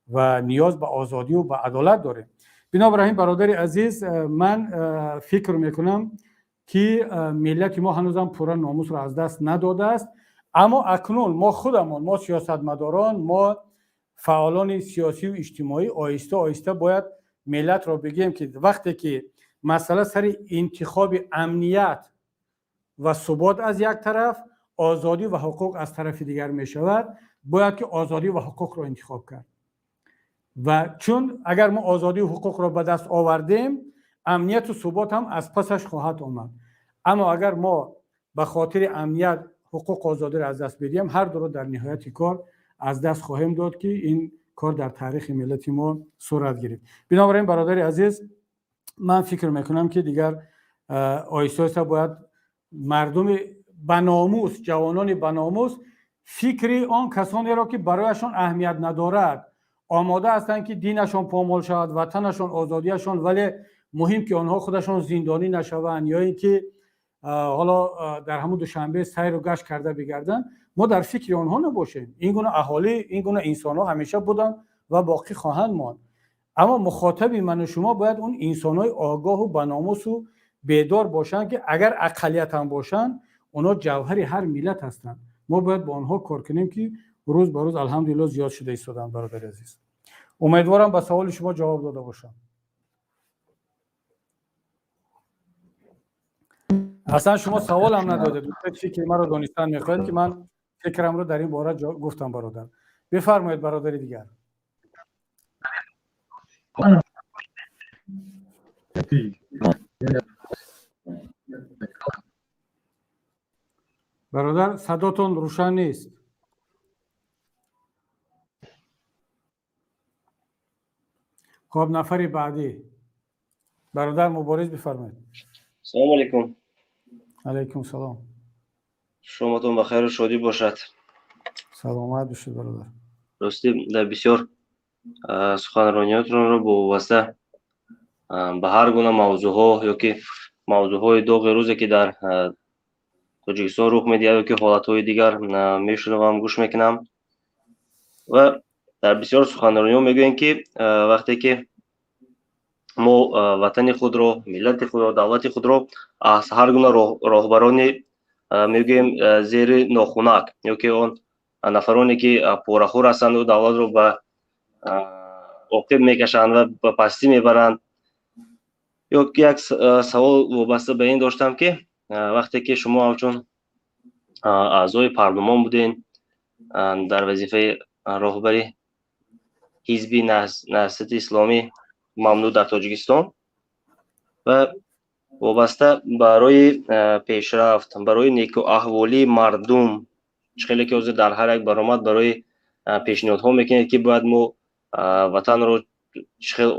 Speaker 1: ва ниёз ба озодию ба адолат дорем. Бинобар ҳамин, бародари азиз, ман фикр мекунам, ки миллати мо ҳанӯзам пурра номусро аз даст надодааст. Аммо акнун мо худамон, мо сиёсатмадорон, мо фаъолони сиёсию иҷтимоӣ оҳиста оҳиста бояд миллатро бигӯем, ки вақте ки масъала сари интихоби амният ва субот аз як тараф, озодӣ ва ҳуқуқ аз тарафи дигар мешавад, бояд ки озодӣ ва ҳуқуқро интихоб кард. Ва чун агар мо озодию ҳуқуқро ба даст овардем, амнияту субот ҳам аз пасаш хоҳад омад. Аммо агар мо ба хотири амният ҳуқуқ, озодиро аз даст бидиҳем, ҳар дуро дар ниҳояти кор аз даст хоҳем дод, ки ин кор дар таърихи миллати мо сурат гирифт. Бинобар ин, бародари азиз, ман фикр мекунам, ки дигар оҳиста оҳиста бояд мардуми баномус, ҷавонони баномус фикри он касонеро, ки барояшон аҳамият надорад, омода ҳастанд, ки динашон помол шавад, ватанашон, озодиашон, вале муҳим ки онҳо худашон зиндонӣ нашаванд ё ин ки ҳоло дар ҳамун Душанбе сайру гашт карда бигарданд, мо дар фикри онҳо набошем. Ин гуна аҳолӣ, ин гуна инсонҳо ҳамеша буданд ва боқӣ хоҳанд монд. Аммо мухотаби ману шумо бояд он инсонҳои огоҳу баномусу бедор бошанд, ки агар ақаллият ҳам бошанд, онҳо ҷавҳари ҳар миллат ҳастанд. Мо бояд бо онҳо кор кунем, ки рӯз ба рӯз, алҳамдулилло, зиёд шуда истоданд. Бародари азиз, умедворам, ба саволи шумо ҷавоб дода бошам. Аслан шумо саволам надодед, фикри маро донистан мехоҳед, ки ман фикрамро дар ин бора гуфтам. Бародар, бифармоед, бародари дигар. Бародар, садотон рӯшан нест. Хоб, нафари баъдӣ, бародар Мубориз, бифармоед.
Speaker 11: Салому алейкум.
Speaker 1: Алайкум салом.
Speaker 11: Шоматон ба хайру шодӣ бошад.
Speaker 1: Саломат бошед, бародар.
Speaker 11: Ростӣ, дар бисёр суханрониётонро бо вобаста ба ҳар гуна мавзӯъҳо ё ки мавзӯъҳои доғи рӯзе, ки дар Тоҷикистон рух медиҳад, ё ки ҳолатҳои дигар, мешунавам, гӯш мекунам ва дар бисёр суханрониҳо мегӯем, ки вақте ки мо ватани худро, миллати худро, давлати худро аз ҳар гуна роҳбарони, мегӯем, зери нохунак ё ки он нафароне, ки порахӯр ҳастанду давлатро ба оқиб мекашанд ва ба пастӣ мебаранд, ё ки як савол вобаста ба ин доштам, ки вақте ки шумо ҳамчун аъзои парлумон будем, дар вазифаи роҳбари ҳизби Наҳзати Исломӣ мамнӯъ дар Тоҷикистон ва вобаста барои пешрафт, барои некуаҳволии мардум, чӣ хеле ки ҳозир дар ҳар як баромад барои пешниҳодҳо мекунед, ки бояд мо ватанро чӣ хел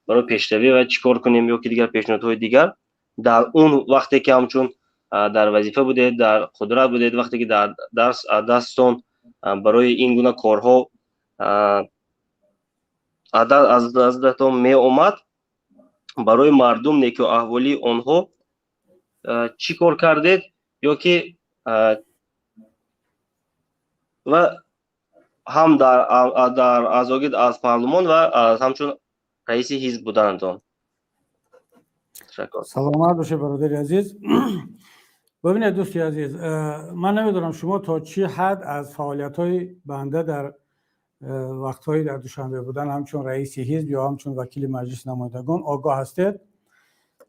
Speaker 11: барои пешравӣ ва чӣ кор кунем ё ки дигар пешниҳодҳои дигар, дар он вақте ки ҳамчун дар вазифа будед, дар қудрат будед, вақте ки дар дастон барои ин гуна корҳо аз дастатон меомад, барои мардум, некуаҳволии онҳо чӣ кор кардед ё ки ва ҳам дар аъзогӣ аз парлумон ва ҳамчун раиси ҳизб буданатон?
Speaker 1: Саломат бошед, бародари азиз. Бибинед, дӯсти азиз, ман намедонам, шумо то чӣ ҳад аз фаъолиятҳои банда дар вақтҳои дар Душанбе будан ҳамчун раиси ҳизб ё ҳамчун вакили Маҷлиси намояндагон огоҳ ҳастед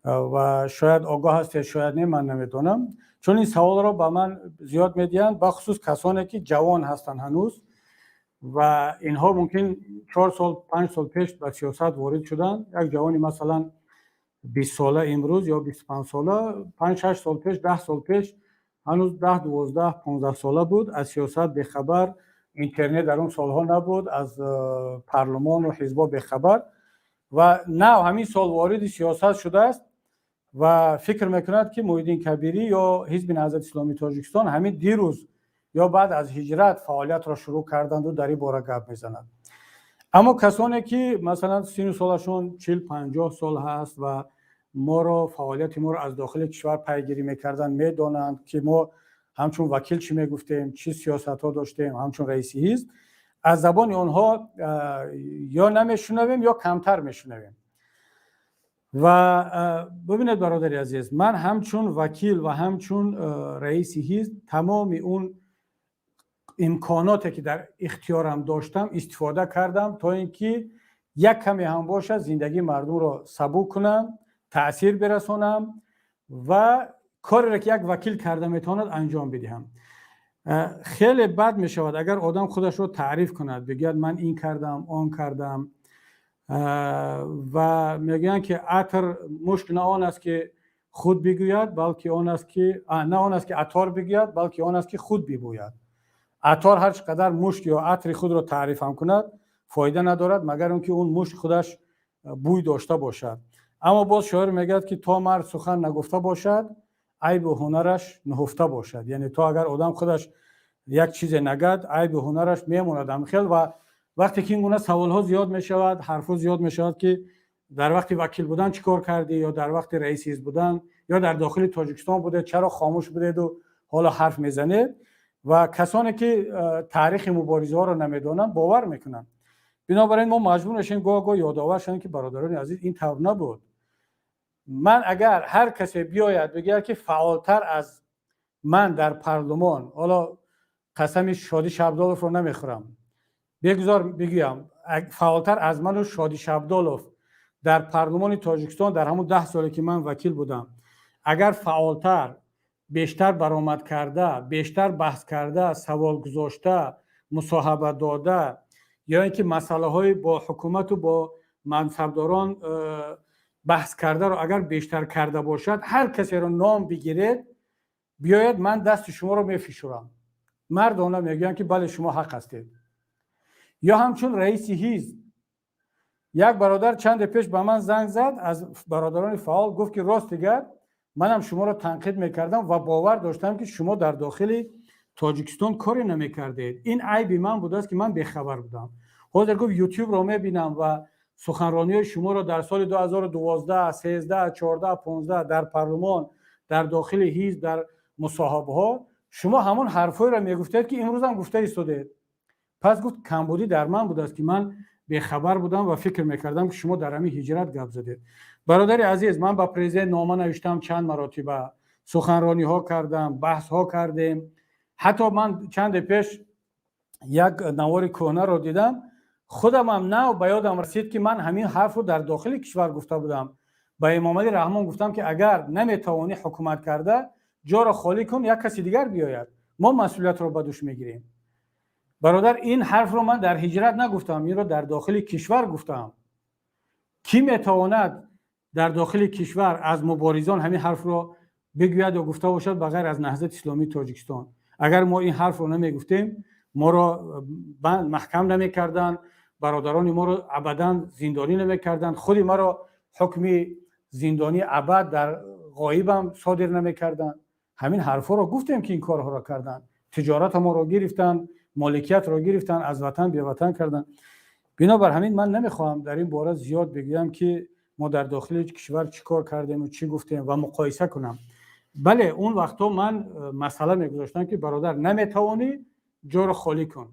Speaker 1: ва шояд огоҳ ҳастед, шояд не, ман намедонам, чун ин саволро ба ман зиёд медиҳанд, бахусус касоне, ки ҷавон ҳастанд ҳанӯз ва инҳо мумкин 4 сол, 5 сол пеш ба сиёсат ворид шуданд. Як ҷавони, масалан, 20сола имрӯз ё 25сола 5-6 сол пеш, 10 сол пеш. Ҳанӯз 10, 12, 15 сола буд, аз сиёсат бехабар, интернет дар он солҳо набуд, аз парлумону ҳизбо бехабар ва нав ҳамин сол вориди сиёсат шудааст ва фикр мекунад, ки Муҳиддин Кабирӣ ё Ҳизби Наҳзати Исломии Тоҷикистон ҳамин дирӯз ё баъд аз ҳиҷрат фаъолиятро шурӯъ карданду дар ин бора гап мезанад. Аммо касоне ки, масалан, сину солашон 40, 50 сол ҳаст ва моро, фаъолияти моро аз дохили кишвар пайгирӣ мекарданд, медонанд, ки мо ҳамчун вакил чӣ мегуфтем, чӣ сиёсатҳо доштем, ҳамчун раиси ҳизб. Аз забони онҳо ё намешунавем, ё камтар мешунавем. Ва бибинед, бародари азиз, ман ҳамчун вакил ва ҳамчун раиси ҳизб тамоми он имконоте ки дар ихтиёрам доштам, истифода кардам, то ин ки як каме ҳам бошад, зиндагии мардумро сабук кунам, таъсир бирасонам ва кореро, ки як вакил карда метавонад, анҷом бидиҳам. Хеле бад мешавад, агар одам худашро таъриф кунад, бигӯяд, ман ин кардам, он кардам. Ва мегӯянд, ки атр мушк на он аст, ки худ бигӯяд, балки он аст, ки на он аст, ки аттор бигӯяд, балки он аст, ки худ бибӯяд. Аттор ҳар чӣ қадар мушк ё атри худро таърифам кунад, фоида надорад, магар он ки он мушк худаш бӯй дошта бошад. Аммо боз шоир мегӯяд, ки то мард сухан нагуфта бошад, айбу ҳунараш нуҳуфта бошад. Яъне то агар одам худаш як чизе нагӯяд, айбу ҳунараш мемонад. Ҳамхел ва вақте ки ин гуна саволҳо зиёд мешавад, ҳарфҳо зиёд мешавад, ки дар вақти вакил будан чӣ кор кардӣ ё дар вақти раиси ҳизб будан ё дар дохили Тоҷикистон будед, чаро хомӯш будеду ҳоло ҳарф мезанед, ва касоне ки таърихи муборизаҳоро намедонанд, бовар мекунанд. Бинобар ин мо маҷбур мешавем гоҳ гоҳ ёдовар шавем, ки бародарони азиз, ин тавр набуд. Ман агар ҳар касе биёяд, бигӯяд, ки фаъолтар аз ман дар парлумон, ҳоло қасами Шоди Шабдоловро намехӯрам, бигузор бигӯям, фаъолтар аз ману Шоди Шабдолов дар парлумони Тоҷикистон дар ҳамун 10 соле ки ман вакил будам, агар фаъолтар, бештар баромад карда, бештар баҳс карда, савол гузошта, мусоҳиба дода ё ин ки масъалаҳои бо ҳукумату бо мансабдорон баҳс кардаро агар бештар карда бошад, ҳар касеро ном бигиред, биёяд, ман дасти шуморо мефишурам, мардона мегӯям, ки бале, шумо ҳақ ҳастед. Ё ҳамчун раиси ҳизб, як бародар чанде пеш ба ман занг зад аз бародарони фаъол, гуфт, ки рост дигар, манам шуморо танқид мекардам ва бовар доштам, ки шумо дар дохили Тоҷикистон коре намекардед. Ин айби ман будааст, ки ман бехабар будам. Ҳозир, гуфт, Ютубро мебинам ва суханрониҳои шуморо дар соли 2012, 13, 14, 15 дар парлумон, дар дохили ҳизб, дар мусоҳибаҳо шумо ҳамон ҳарфҳоеро мегуфтед, ки имрӯзам гуфта истодед. Пас, гуфт, камбудӣ дар ман будааст, ки ман бехабар будам ва фикр мекардам, ки шумо дар ҳамин ҳиҷрат гап задед. Бародари азиз, ман ба президент нома навиштам, чанд маротиба суханрониҳо кардам, баҳсҳо кардем. Ҳатто ман чанде пеш як навори кӯҳнаро дидам, худамам нав ба ёдам расид, ки ман ҳамин ҳарфро дар дохили кишвар гуфта будам. Ба Эмомалӣ Раҳмон гуфтам, ки агар наметавонӣ ҳукумат карда, ҷоро холӣ кун, як каси дигар биёяд, мо масъулиятро ба дӯш мегирем. Бародар, ин ҳарфро ман дар ҳиҷрат нагуфтам, инро дар дохили кишвар гуфтам. Кӣ метавонад дар дохили кишвар аз муборизон ҳамин ҳарфро бигӯяд ё гуфта бошад, ба ғайр аз Наҳзати Исломии Тоҷикистон? Агар мо ин ҳарфро намегуфтем, моро маҳкам намекарданд, бародарони моро абадан зиндонӣ намекарданд, худи маро ҳукми зиндонии абад дар ғоибам содир намекарданд. Ҳамин ҳарфҳоро гуфтем, ки ин корҳоро карданд, тиҷората моро гирифтанд, моликиятро гирифтанд, аз ватан беватан карданд. Бинобар ҳамин ман намехоҳам дар ин бора зиёд бигӯям, ки мо дар дохили кишвар чӣ кор кардему чӣ гуфтем ва муқоиса кунам. Бале, он вақтҳо ман масъала мегузоштам, ки бародар, наметавонӣ, ҷоро холӣ кун.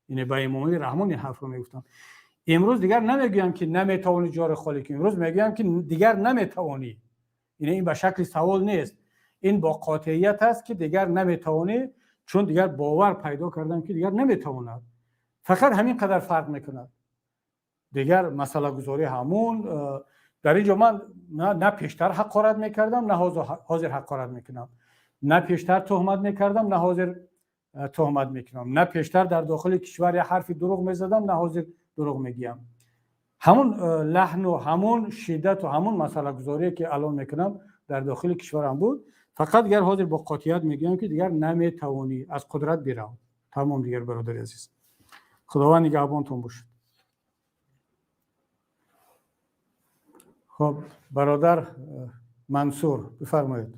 Speaker 1: Ине ба Эмомалӣ Раҳмон ин ҳарфро мегуфтам. Имрӯз дигар намегӯям, ки наметавонӣ, ҷоро холӣ кун. Имрӯз мегӯям, ки дигар наметавонӣ. Ине ин ба шакли савол нест, ин бо қотеият аст, ки дигар наметавонӣ, чун дигар бовар пайдо кардам, ки дигар наметавонад. Фақат ҳамин қадар фарқ мекунад. Дигар масъалагузорӣ ҳамун. Дар ин ҷо ман на пештар ҳақорат мекардам, на ҳозир ҳақорат мекунам, на пештар туҳмат мекардам, на ҳозир туҳмат мекунам, на пештар дар дохили кишвар як ҳарфи дурӯғ мезадам, на ҳозир дурӯғ мегӯям. Ҳамун лаҳну, ҳамун шиддату ҳамун масъалагузорие, ки алон мекунам, дар дохили кишварам буд. Фақат дигар ҳозир бо қотият мегӯям, ки дигар наметавонӣ, аз қудрат бирав. Тамом дигар, бародари азиз, Худованд нигаҳбонтон бошад. Хоб, бародар Мансур, бифармоед.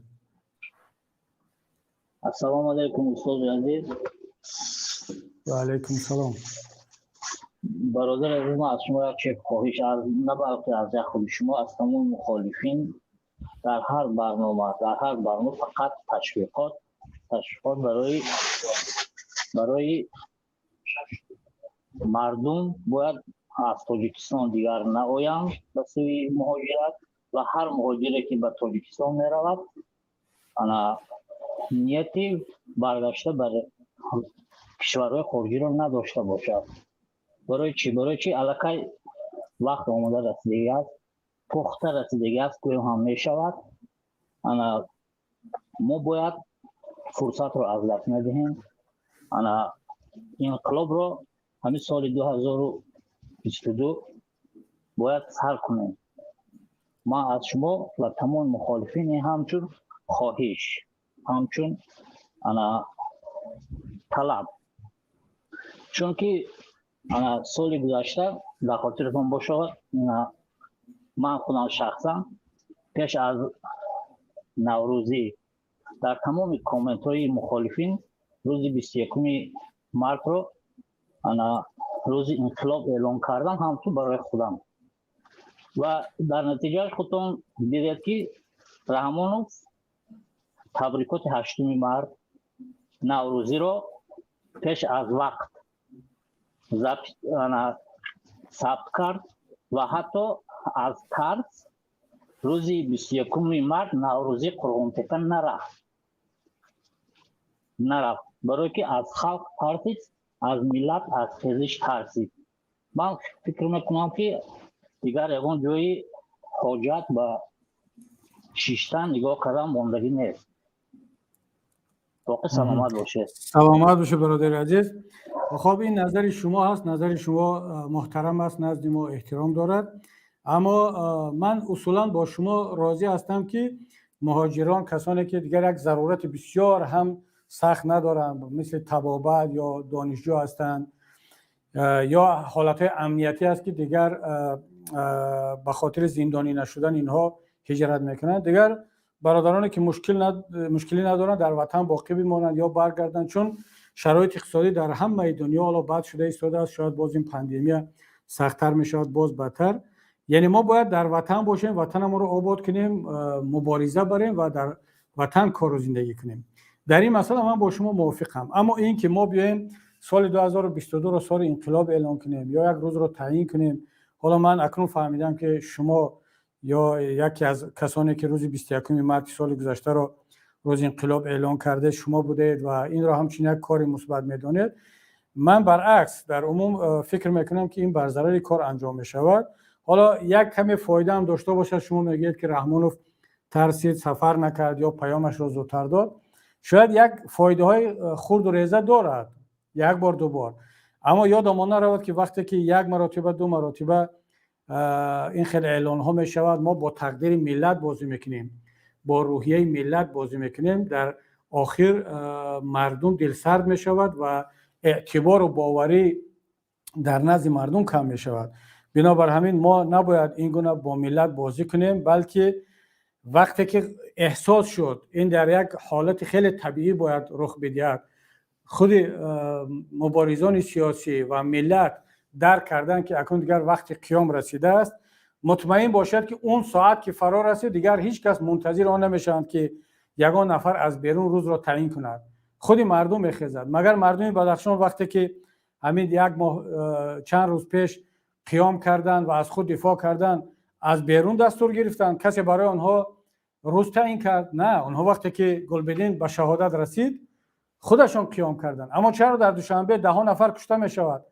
Speaker 12: Ассалому алайкум, устоди азиз.
Speaker 1: Ва алайкум салом.
Speaker 12: Бародари азиз, ман аз шумо як чиз хоҳиш, аз на балки аз як худи шумо, аз тамоми мухолифин дар ҳар барнома, дар ҳар барнома фақат ташвиқот, ташвиқот барои мардум. Бояд аз Тоҷикистон дигар наоянд ба сӯи муҳоҷират ва ҳар муҳоҷире, ки ба Тоҷикистон меравад, ана нияти баргашта ба кишварҳои хориҷиро надошта бошад. Барои чӣ? Барои чӣ? Аллакай вақт омода расидагӣ аст, пухта расидагӣ аст, гӯем ҳам мешавад. Ана мо бояд фурсатро аз даст надиҳем. Ана инқилобро ҳамин соли 2022 бояд сар кунем. Ман аз шумо ва тамоми мухолифин ҳамчун хоҳиш, ҳамчун ана талаб, чунки ана соли гузашта дар хотиратон бошад, ман худам шахсан пеш аз Наврӯзӣ дар тамоми комментҳои мухолифин рӯзи 21-уми мартро ана рӯзи инқилоб эълон кардам, ҳамчун барои худам. Ва дар натиҷааш худтон дидед, ки Раҳмонов табрикоти 8-уми март, Наврӯзиро пеш аз вақт сабт кард ва ҳатто аз тарс рӯзи 21-уми март Наврӯзӣ Қурғонтепа нарафт, нарафт, барое ки аз халқ тарсид, аз миллат, аз хезиш тарсид. Ман фикр мекунам, ки дигар ягон ҷои ҳоҷат ба шиштан, нигоҳ кардан мондагӣ нест. Боқӣ саломат бошед.
Speaker 1: Саломат бошед, бародари азиз. Хоб, ин назари шумо ҳаст, назари шумо муҳтарам аст, назди мо эҳтиром дорад. Аммо ман усулан бо шумо розӣ ҳастам, ки муҳоҷирон, касоне ки дигар як зарурати бисёр ҳам сахт надоранд, мисли табобат ё донишҷӯ ҳастанд ё ҳолатҳои амниятӣ аст, ки дигар ба хотири зиндонӣ нашудан инҳо ҳиҷрат мекунанд. Дигар бародароне ки мушкилӣ надоранд, дар ватан боқӣ бимонанд ё баргарданд, чун шароити иқтисодӣ дар ҳамаи дунё ҳоло бад шуда истодааст. Шояд боз ин пандемия сахттар мешавад, боз бадтар. Яъне мо бояд дар ватан бошем, ватанамонро обод кунем, мубориза барем ва дар ватан кору зиндагӣ кунем. Дар ин масъала ман бо шумо мувофиқам. Аммо ин ки мо биёем соли 2022-ро соли инқилоб эълон кунем ё як рӯзро таъйин кунем, ҳоло ман акнун фаҳмидам, ки шумо ё яке аз касоне ки рӯзи 21-уми марти соли гузаштаро рӯзи инқилоб эълон карда, шумо будед ва инро ҳамчун як кори мусбат медонед. Ман баръакс, дар умум фикр мекунам, ки ин бар зарари кор анҷом мешавад. Ҳоло як каме фоидаам дошта бошад, шумо мегӯед, ки Раҳмонов тарсид, сафар накард ё паёмашро зудтар дод, шояд як фоидаҳои хурду реза дорад, як бор, ду бор. Аммо ёдамон наравад, ки вақте ки як маротиба, ду маротиба ин хел эълонҳо мешавад, мо бо тақдири миллат бозӣ мекунем, бо рӯҳияи миллат бозӣ мекунем. Дар охир мардум дилсард мешавад ва эътибору боварӣ дар назди мардум кам мешавад. Бинобар ҳамин мо набояд ин гуна бо миллат бозӣ кунем, балки вақте ки эҳсос шуд, ин дар як ҳолати хеле табиӣ бояд рух бидиҳад, худи муборизони сиёсӣ ва миллат дарк карданд, ки акнун дигар вақти қиём расидааст, мутмаин бошад, ки он соат ки фаро расид, дигар ҳеҷ кас мунтазир он намешаванд, ки ягон нафар аз берун рӯзро таъйин кунад. Худи мардум мехезад. Магар мардуми Бадахшон вақте ки ҳамин як моҳ чанд рӯз пеш қиём карданд ва аз худ дифоъ карданд, аз берун дастур гирифтанд? Касе барои онҳо рӯз таъйин кард? На, онҳо вақте ки Гулбидин ба шаҳодат расид, худашон қиём карданд. Аммо чаро дар Душанбе даҳо нафар кушта мешавад,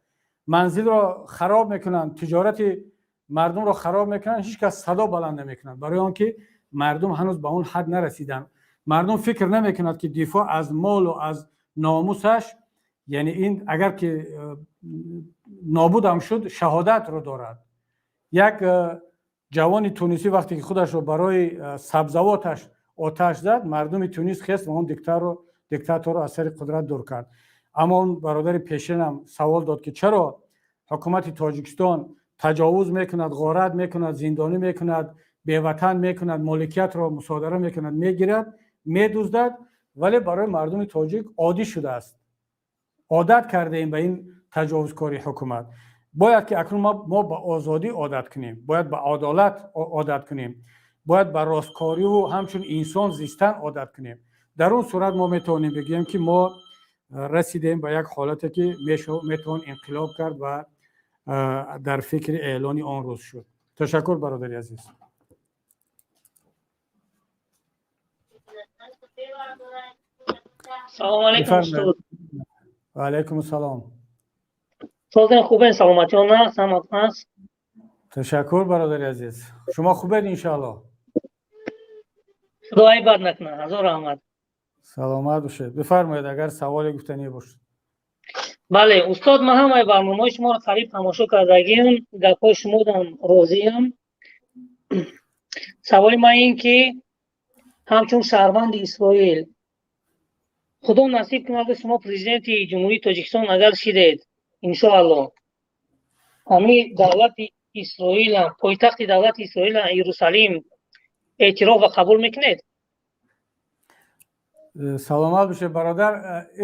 Speaker 1: манзилро хароб мекунанд, тиҷорати мардумро хароб мекунанд, ҳеҷ кас садо баланд намекунад? Барои он ки мардум ҳанӯз ба он ҳад нарасиданд. Мардум фикр намекунад, ки дифоъ аз молу аз номусаш, яъне ин агар ки нобудам шуд, шаҳодатро дорад. Як ҷавони тунисӣ вақте ки худашро барои сабзавоташ оташ зад, мардуми Тунис хест ва он диктаторро аз сари қудрат дур кард. Аммо он бародари пешинам савол дод, ки чаро ҳукумати Тоҷикистон таҷовуз мекунад, ғорат мекунад, зиндонӣ мекунад, беватан мекунад, моликиятро мусодара мекунад, мегирад, медуздад, вале барои мардуми тоҷик оддӣ шудааст, одат кардаем ба ин таҷовузкории ҳукумат. Бояд ки акнун мо ба озодӣ одат кунем, бояд ба адолат одат кунем, бояд ба росткориву ҳамчун инсон зистан одат кунем. Дар он сурат мо метавонем бигӯем, ки мо расидем ба як ҳолате, ки метавон инқилоб кард ва дар фикри эълони он рӯз шуд. Ташаккур, бародари азиз.
Speaker 13: Салом алейкум, устод.
Speaker 1: Ва алайкум ассалом.
Speaker 13: Созен, хубен, саломатиён аст, ҳамат аст?
Speaker 1: Ташаккур, бародари азиз, шумо хубед, иншоалло?
Speaker 13: Худои бад накунад, ҳазор раҳмат.
Speaker 1: Саломат бошед. Бифармоед, агар саволе гуфтанӣ бошад.
Speaker 13: Бале, устод, ман ҳамаи барномаҳои шуморо қариб тамошо кардагиам, гапҳои шумодам розиам. Саволи ман ин ки ҳамчун шаҳрванди Исроил, Худо насиб кунад, шумо президенти Ҷумҳурии Тоҷикистон агар шидед, иншоалло, ҳамин давлати Исроила, пойтахти давлати Исроила Иерусалим эътироф ва қабул мекунед?
Speaker 1: Саломат бошед, бародар.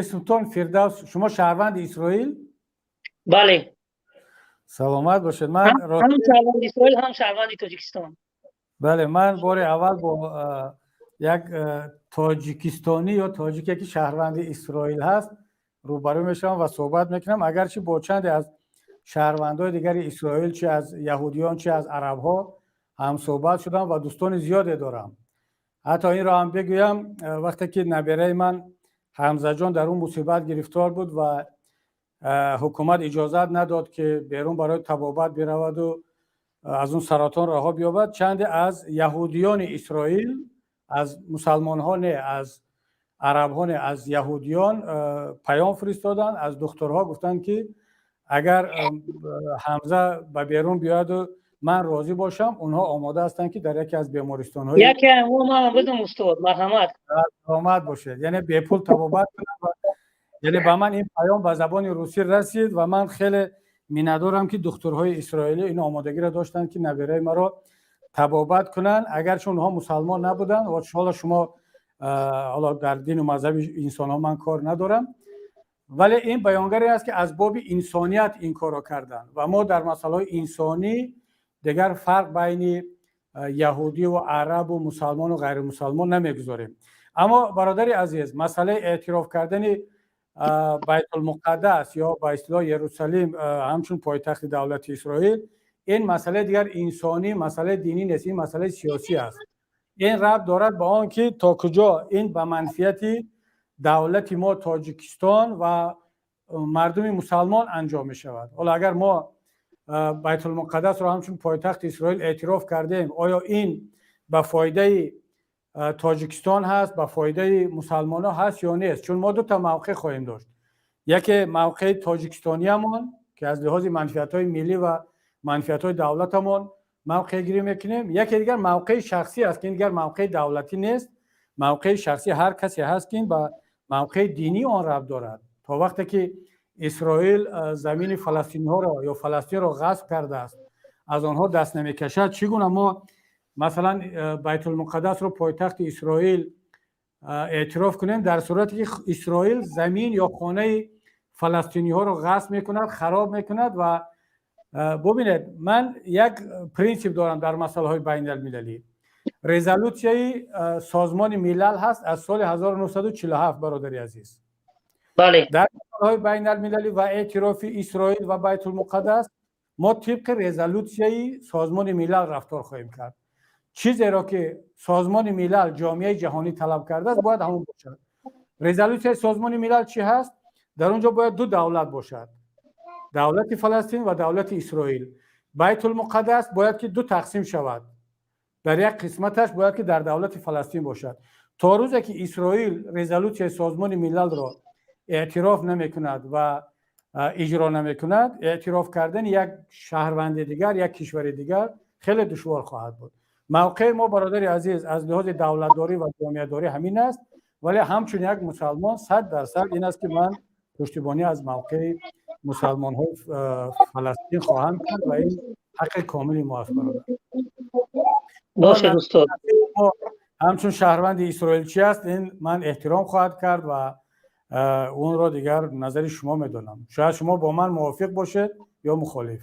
Speaker 1: Исмтон Фирдавс, шумо шаҳрванди Исроил?
Speaker 13: Бале.
Speaker 1: Саломат бошед. Ман
Speaker 13: ҳам шаҳрванди Исроил, ҳам шаҳрванди Тоҷикистон.
Speaker 1: Бале, ман бори аввал бо як тоҷикистонӣ ё тоҷике, ки шаҳрванди Исроил ҳаст, рӯбарӯ мешавам ва суҳбат мекунам. Агарчи бо чанде аз шаҳрвандои дигари Исроил, чи аз яҳудиён, чи аз арабҳо ҳамсуҳбат шудам ва дӯстони зиёде дорам. Ҳатто инро ҳам бигӯям, вақте ки набераи ман Ҳамзаҷон дар он мусибат гирифтор буд ва ҳукумат иҷозат надод, ки берун барои табобат бираваду аз он саратон раҳо биёбад, чанде аз яҳудиёни Исроил, аз мусалмонҳо не, аз арабҳо не, аз яҳудиён паём фиристоданд, аз духтурҳо гуфтанд, ки агар Ҳамза ба берун биёяду ман розӣ бошам, онҳо омода ҳастанд, ки дар яке аз бемористонҳои
Speaker 13: Яке ман будам, устод, марҳамат.
Speaker 1: Саломат бошед. Яъне бепул табобат кунам. Яъне ба ман ин паём ба забони русӣ расид ва ман хеле миннатдорам, ки духтурҳои исроилӣ ин омодагиро доштанд, ки набераи маро табобат кунанд, агарчи онҳо мусалмон набуданд. Ҳоло шумо, ҳоло дар дину мазҳаби инсонҳо ман кор надорам, вале ин баёнгаре аст, ки аз боби инсоният ин корро карданд. Ва мо дар масъалаҳои инсонӣ дигар фарқ байни яҳудиву арабу мусалмону ғайримусалмон намегузорем. Аммо, бародари азиз, масъалаи эътироф кардани Байтулмуқаддас ё ба истилоҳ Ерусалим ҳамчун пойтахти давлати Исроил, ин масъалаи дигар инсонӣ, масъалаи динӣ нест, ин масъалаи сиёсӣ аст. Ин рабт дорад ба он, ки то куҷо ин ба манфиати давлати мо Тоҷикистон ва мардуми мусалмон анҷом мешавад. Ҳоло агар мо Байтулмуқаддасро ҳамчун пойтахти Исроил эътироф кардем, оё ин ба фоидаи Тоҷикистон ҳаст, ба фоидаи мусалмонҳо ҳаст ё нест? Чун мо дута мавқеъ хоҳем дошт: яке мавқеи тоҷикистониямон, ки аз лиҳози манфиатҳои миллӣ ва манфиатҳои давлатамон мавқеъгирӣ мекунем, яке дигар мавқеи шахсӣ аст, ки ин дигар мавқеи давлатӣ нест, мавқеи шахсии ҳар касе ҳаст, ки ин ба мавқеи динии он рабт дорад. То вақте ки Исроил замини фаластиниҳоро ё Фаластинро ғасб кардааст, аз онҳо даст намекашад, чӣ гуна мо масалан Байтулмуқаддасро пойтахти Исроил эътироф кунем, дар сурате ки Исроил замин ё хонаи фаластиниҳоро ғасб мекунад, хароб мекунад? Ва бубинед, ман як принсип дорам дар масъалаҳои байналмилалӣ. Резолютсияи Созмони Милал ҳаст аз соли 1947, бародари азиз.
Speaker 13: Бале.
Speaker 1: Дар масъалаҳои байналмилалӣ ва эътирофи Исроил ва Байтулмуқаддас мо тибқи резолютсияи Созмони Милал рафтор хоҳем кард. Чизеро ки Созмони Милал, ҷомеаи ҷаҳонӣ талаб кардааст, бояд ҳамон бошад. Резолютсияи Созмони Милал чӣ ҳаст? Дар он ҷо бояд ду давлат бошад: давлати Фаластин ва давлати Исроил. Байтулмуқаддас бояд ки ду тақсим шавад, дар як қисматаш бояд ки дар давлати Фаластин бошад. То рӯзе ки Исроил резолютсияи Созмони Милалро эътироф намекунад ва иҷро намекунад, эътироф кардани як шаҳрванди дигар, як кишвари дигар хеле душвор хоҳад буд. Мавқеи мо, бародари азиз, аз лиҳози давлатдорӣ ва ҷомеадорӣ ҳамин аст, вале ҳамчун як мусалмон 100% ин аст, ки ман пуштибонӣ аз мавқеи мусалмонҳои Фаластин хоҳам кард ва ин ҳаққи комили мо аст, бародар.
Speaker 13: Бошад, устод.
Speaker 1: Ҳамчун шаҳрванди исроилчӣ аст, ин ман эҳтиром хоҳад кард ва онро дигар назари шумо медонам. Шояд шумо бо ман мувофиқ бошед ё мухолиф.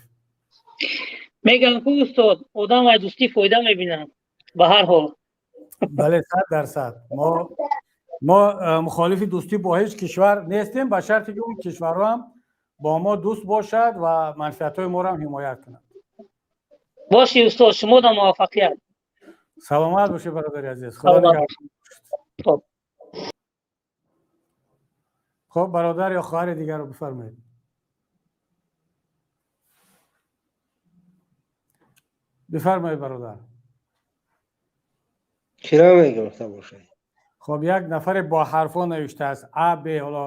Speaker 13: Мегӯям ку, устод, одам аз дӯстӣ фоида мебинад ба ҳар ҳол.
Speaker 1: Бале, 100%. Мо мухолифи дӯстӣ бо ҳеҷ кишвар нестем, ба шарте ки он кишварҳо ҳам бо мо дӯст бошад ва манфиатҳои моро ҳам ҳимоят кунад.
Speaker 13: Боши, устод, шумо да муваффақият.
Speaker 1: Саломат бошед, бародари азиз, худо нигаҳбон. Хуб, бародар ё хоҳари дигарро бифармоед. Бифармоед, бародар.
Speaker 14: Кира мегуфта бошед?
Speaker 1: Хуб, як нафаре бо ҳарфҳо навиштааст а б, ҳоло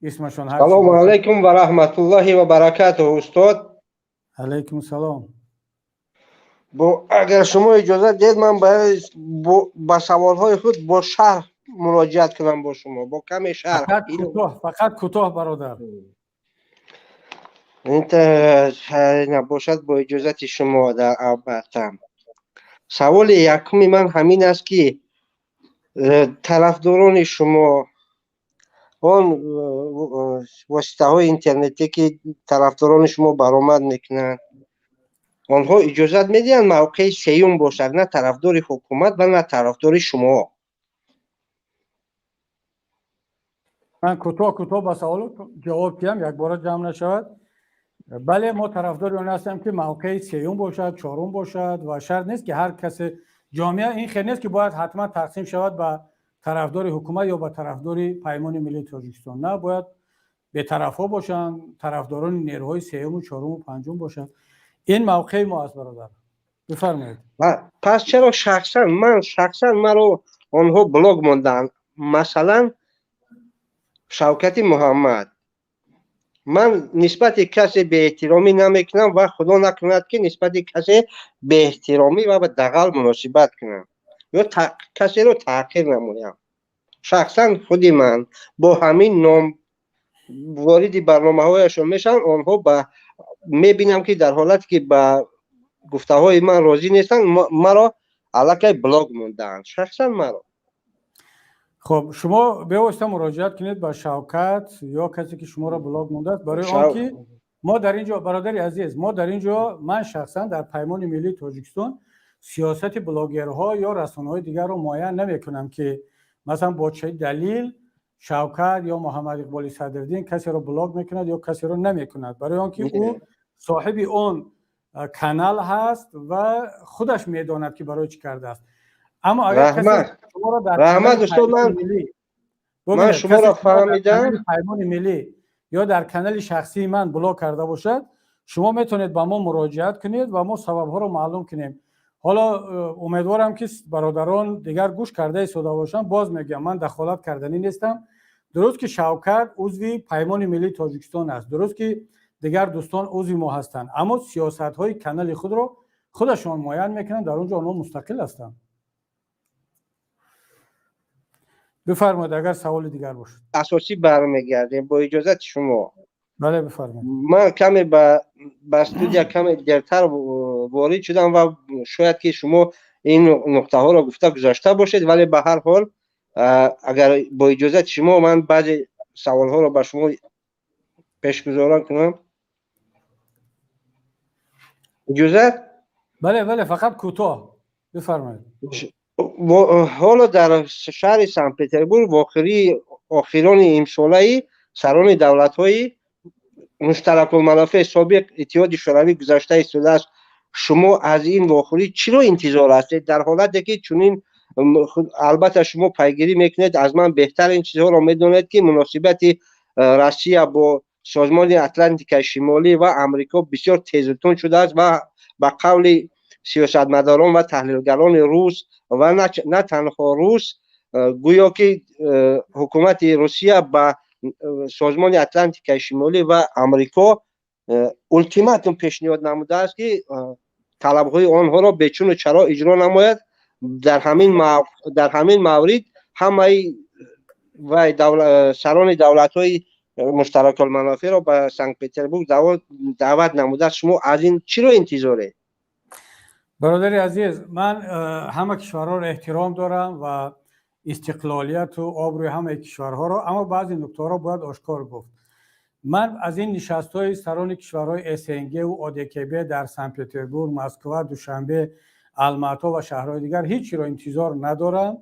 Speaker 1: исмашон ҳар.
Speaker 14: Салому алайкум ва раҳматуллоҳи ва баракатуҳ, устод.
Speaker 1: Алайкум салом.
Speaker 14: Бо агар шумо иҷозат диҳед, ман ба саволҳои худ бо шарҳ муроҷиат кунам бо шумо, бо каме шарҳ.
Speaker 1: Фақат кӯтоҳ, бародар.
Speaker 14: Набошад, бо иҷозати шумо. Дар албатта, саволи якуми ман ҳамин аст, ки тарафдорони шумо, он воситаҳои интернетӣ, ки тарафдорони шумо баромад мекунанд, онҳо иҷозат медиҳанд мавқеи сеюм бошад, на тарафдори ҳукумат ва на тарафдори шумо?
Speaker 1: Ман кӯтоҳ кӯтоҳ ба саволу ҷавоб диҳам, якбора ҷамъ нашавад. Бале, мо тарафдори он ҳастем, ки мавқеи сеюм бошад, чорум бошад ва шарт нест, ки ҳар касе, ҷомеа ин хел нест, ки бояд ҳатман тақсим шавад ба тарафдори ҳукумат ё ба тарафдори Паймони Миллии Тоҷикистон. На, бояд бетарафҳо бошанд, тарафдорони нерӯҳои сеюму чоруму панҷум бошанд. Ин мавқеи мо аст, бародар. Бифармоед.
Speaker 14: Пас чаро шахсан ман, шахсан маро онҳо блок монданд? Масалан, Шавкати Муҳаммад. Ман нисбати касе беэҳтиромӣ намекунам ва худо накунад, ки нисбати касе беэҳтиромӣ ва ба дағал муносибат кунам ё касеро таҳқир намоям. Шахсан худи ман бо ҳамин ном вориди барномаҳояшон мешавам, онҳо ба мебинам, ки дар ҳолате ки ба гуфтаҳои ман розӣ нестанд, маро аллакай блок мондаанд, шахсан маро.
Speaker 1: Хуб, шумо бевосита муроҷиат кунед ба Шавкат ё касе, ки шуморо блок мондааст, барои он ки мо дар ин ҷо, бародари азиз, мо дар ин ҷо, ман шахсан дар Паймони Миллии Тоҷикистон сиёсати блогерҳо ё расонаҳои дигарро муайян намекунам, ки масалан бо чӣ далел Шавкат ё Муҳаммад Иқболи Садриддин касеро блок мекунад ё касеро намекунад, барои он ки ӯ соҳиби он канал ҳаст ва худаш медонад, ки барои чӣ кардааст. Аммо агар касе шуморо дар
Speaker 14: раҳмат, устод, ман шуморо фаҳмидам.
Speaker 1: Паймони Миллӣ ё дар канали шахсии ман блок карда бошад, шумо метавонед ба мо муроҷиат кунед ва мо сабабҳоро маълум кунем. Ҳоло умедворам, ки бародарон дигар гӯш карда истода бошанд. Боз мегӯям, ман дахолат карданӣ нестам. Дуруст, ки Шавкат узви Паймони Миллии Тоҷикистон аст, дуруст, ки дигар дӯстон узви мо ҳастанд, аммо сиёсатҳои канали худро худашон муайян мекунанд, дар он ҷо онҳо мустақил ҳастанд. Бифармоед, агар саволи дигар бошад.
Speaker 14: Асосӣ бармегардем бо иҷозати шумо.
Speaker 1: Бале, бифармоед.
Speaker 14: Ман каме ба студия каме дертар ворид шудам ва шояд ки шумо ин нуқтаҳоро гуфта гузашта бошед, вале ба ҳар ҳол, агар бо иҷозати шумо, ман баъзе саволҳоро ба шумо пешгузоран кунам. Иҷозат?
Speaker 1: Бале, бале, фақат кӯтоҳ бифармоед.
Speaker 14: Ҳоло дар шаҳри Санкт Петербург вохӯрии охирони имсолаи сарони давлатҳои муштаракулманофеъ собиқ Иттиҳоди Шӯравӣ гузашта истодааст. Шумо аз ин вохӯрӣ чиро интизор ҳастед, дар ҳолате ки чунин, албатта, шумо пайгирӣ мекунед, аз ман беҳтар ин чизҳоро медонед, ки муносибати Россия бо Созмони Атлантикаи Шимолӣ ва Амрико бисёр тезутун шудааст ва ба қавли сиёсатмадорон ва таҳлилгарони рус ва на танҳо рус, гӯё ки ҳукумати Русия ба Созмони Атлантикаи Шимолӣ ва Амрико ултиматум пешниҳод намудааст, ки Талабҳои онҳоро бечуну чаро иҷро намояд. Дар ҳамин маврид ҳамаи вай сарони давлатҳои муштаракулманофеъро ба Санкт Петербург даъват намуда. Шумо аз ин чиро интизоред?
Speaker 1: Бародари азиз, ман ҳама кишварҳоро эҳтиром дорам ва истиқлолияту обрӯи ҳамаи кишварҳоро, аммо баъзе нуктаҳоро бояд ошкор гуфт. Ман аз ин нишастҳои сарони кишварҳои СНГ-ву ОДКБ дар Санкт Петербург, Москва, Душанбе, Алмато ва шаҳрҳои дигар ҳеҷ чиро интизор надорам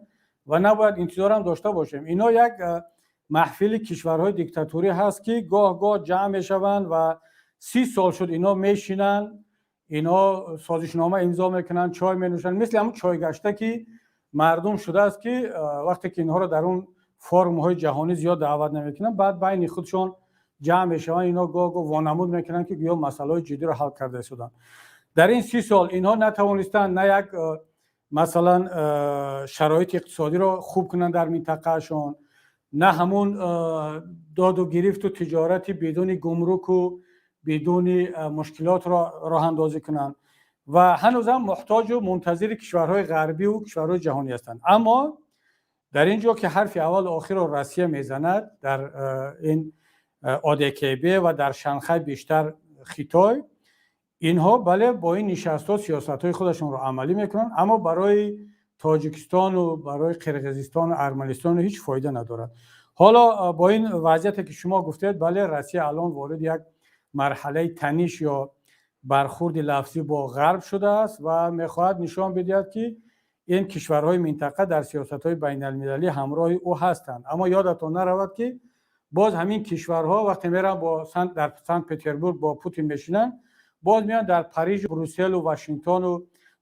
Speaker 1: ва набояд интизорам дошта бошем. Ино як маҳфили кишварҳои диктатурӣ ҳаст, ки гоҳ гоҳ ҷамъ мешаванд ва 30 сол шуд ино мешинанд, ино созишнома имзо мекунанд, чой менӯшанд, мисли ҳамун чойгашта, ки мардум шудааст, ки вақте ки инҳоро дар он форумҳои ҷаҳонӣ зиёд даъват намекунанд, баъд байни худшон ҷамъ мешаванд. Ино гоҳ гоҳ вонамуд мекунанд, ки гӯё масъалаҳои ҷиддиро ҳал карда истоданд. Дар ин 30 сол инҳо натавонистанд на як, масалан, шароити иқтисодиро хуб кунанд дар минтақаашон, на ҳамун доду гирифту тиҷорати бидуни гумруку бидуни мушкилотро роҳандозӣ кунанд ва ҳанӯзам муҳтоҷу мунтазири кишварҳои ғарбиву кишварҳои ҷаҳонӣ ҳастанд. Аммо дар ин ҷо, ки ҳарфи аввалу охирро Россия мезанад, дар ин ОДКБ ва дар Шанхай бештар Хитой, инҳо, бале, бо ин нишастҳо сиёсатҳои худашонро амалӣ мекунанд, аммо барои Тоҷикистону барои Қирғизистону Арманистону ҳеҷ фоида надорад. Ҳоло бо ин вазъияте, ки шумо гуфтед, бале, Россия алон вориди як марҳалаи таниш ё бархурди лафзӣ бо Ғарб шудааст ва мехоҳад нишон бидиҳад, ки ин кишварҳои минтақа дар сиёсатҳои байналмилалӣ ҳамроҳи ӯ ҳастанд. Аммо ёдатон наравад, ки боз ҳамин кишварҳо вақте мераванд, бо дар Санкт Петербург бо Путин мешинанд, боз меоянд дар Париж, Брюсселу Вашингтону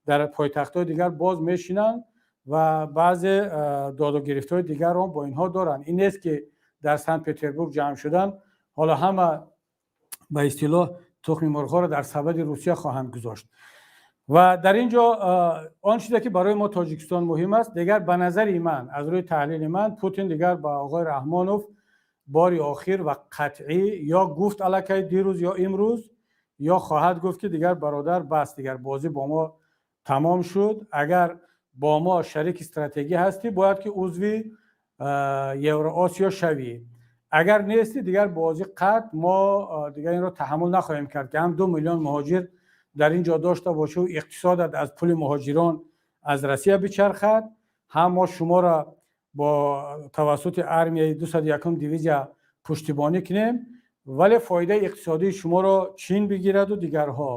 Speaker 1: дар пойтахтҳои дигар боз мешинанд ва баъзе додугирифтҳои дигарро бо инҳо доранд. Ин нест, ки дар Санкт Петербург ҷамъ шудан, ҳоло ҳама, ба истилоҳ, тухми мурғҳоро дар сабади Русия хоҳанд гузошт. Ва дар ин ҷо он чизе, ки барои мо Тоҷикистон муҳим аст, дигар, ба назари ман, аз рӯи таҳлили ман, Путин дигар ба оғои Раҳмонов бори охир ва қатъӣ ё гуфт аллакай дирӯз ё имрӯз, ё хоҳад гуфт, ки дигар, бародар, бас, дигар бозӣ бо мо тамом шуд. Агар бо мо шарики стратегӣ ҳастӣ, бояд ки узви Евроосиё шавӣ, агар нестӣ, дигар бозӣ қатъ. Мо дигар инро таҳаммул нахоҳем кард, ки ҳам 2 миллион муҳоҷир дар ин ҷо дошта бошӣ, иқтисодат аз пули муҳоҷирон аз Россия бичархад, ҳам мо шуморо бо тавассути армияи 201-ум дивизия пуштибонӣ кунем, вале фоидаи иқтисодии шуморо Чин бигираду дигарҳо.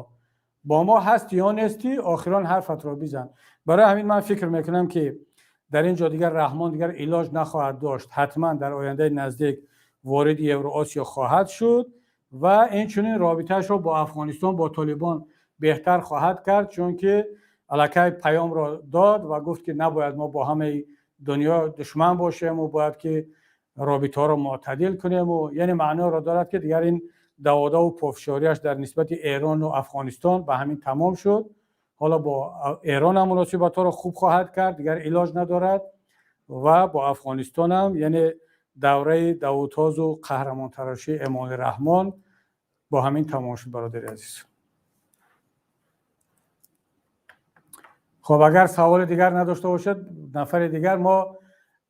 Speaker 1: Бо мо ҳастӣ ё нестӣ, охирон ҳарфатро бизан. Барои ҳамин ман фикр мекунам, ки дар ин ҷо дигар Раҳмон дигар илоҷ нахоҳад дошт, ҳатман дар ояндаи наздик вориди Евроосиё хоҳад шуд ва инчунин робитаашро бо Афғонистон, бо Толибон беҳтар хоҳад кард, чунки аллакай паёмро дод ва гуфт, ки набояд мо бо ҳамаи дунё душман бошему бояд ки робитаҳоро мӯътадил кунему, яъне маъноро дорад, ки дигар ин даводаву пофишориаш дар нисбати Эрону Афғонистон ба ҳамин тамом шуд. Ҳоло бо Эрон ҳам муносибатҳоро хуб хоҳад кард, дигар илоҷ надорад, ва бо Афғонистонам, яъне давраи давутозу қаҳрамонтарошии Эмомалӣ Раҳмон бо ҳамин тамом шуд, бародари азиз. Хоб, агар саволи дигар надошта бошад нафари дигар, мо,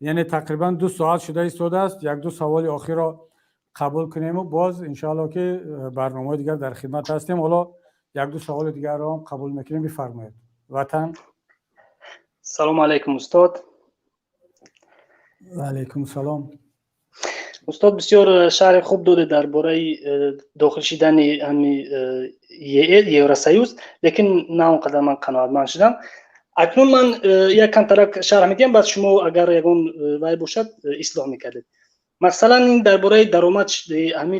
Speaker 1: яъне, тақрибан 2 соат шуда истодааст, як-ду саволи охирро қабул кунему боз, иншоалло, ки барномаҳои дигар дар хидмат ҳастем. Ҳоло як-ду саволи дигарро ҳам қабул мекунем. Бифармоед, ватан.
Speaker 15: Салому алайкум, устод.
Speaker 1: Ваалайкум салом.
Speaker 15: Устод, бисёр шарҳи хуб додед дар бораи дохил шидани ҳами Евросоюз, лекин на он қадар ман қаноатманд шудам. Акнун ман як камтарак шарҳ медиҳам, баъд шумо агар ягон вай бошад, ислоҳ мекардед. Масалан, ин дар бораи даромад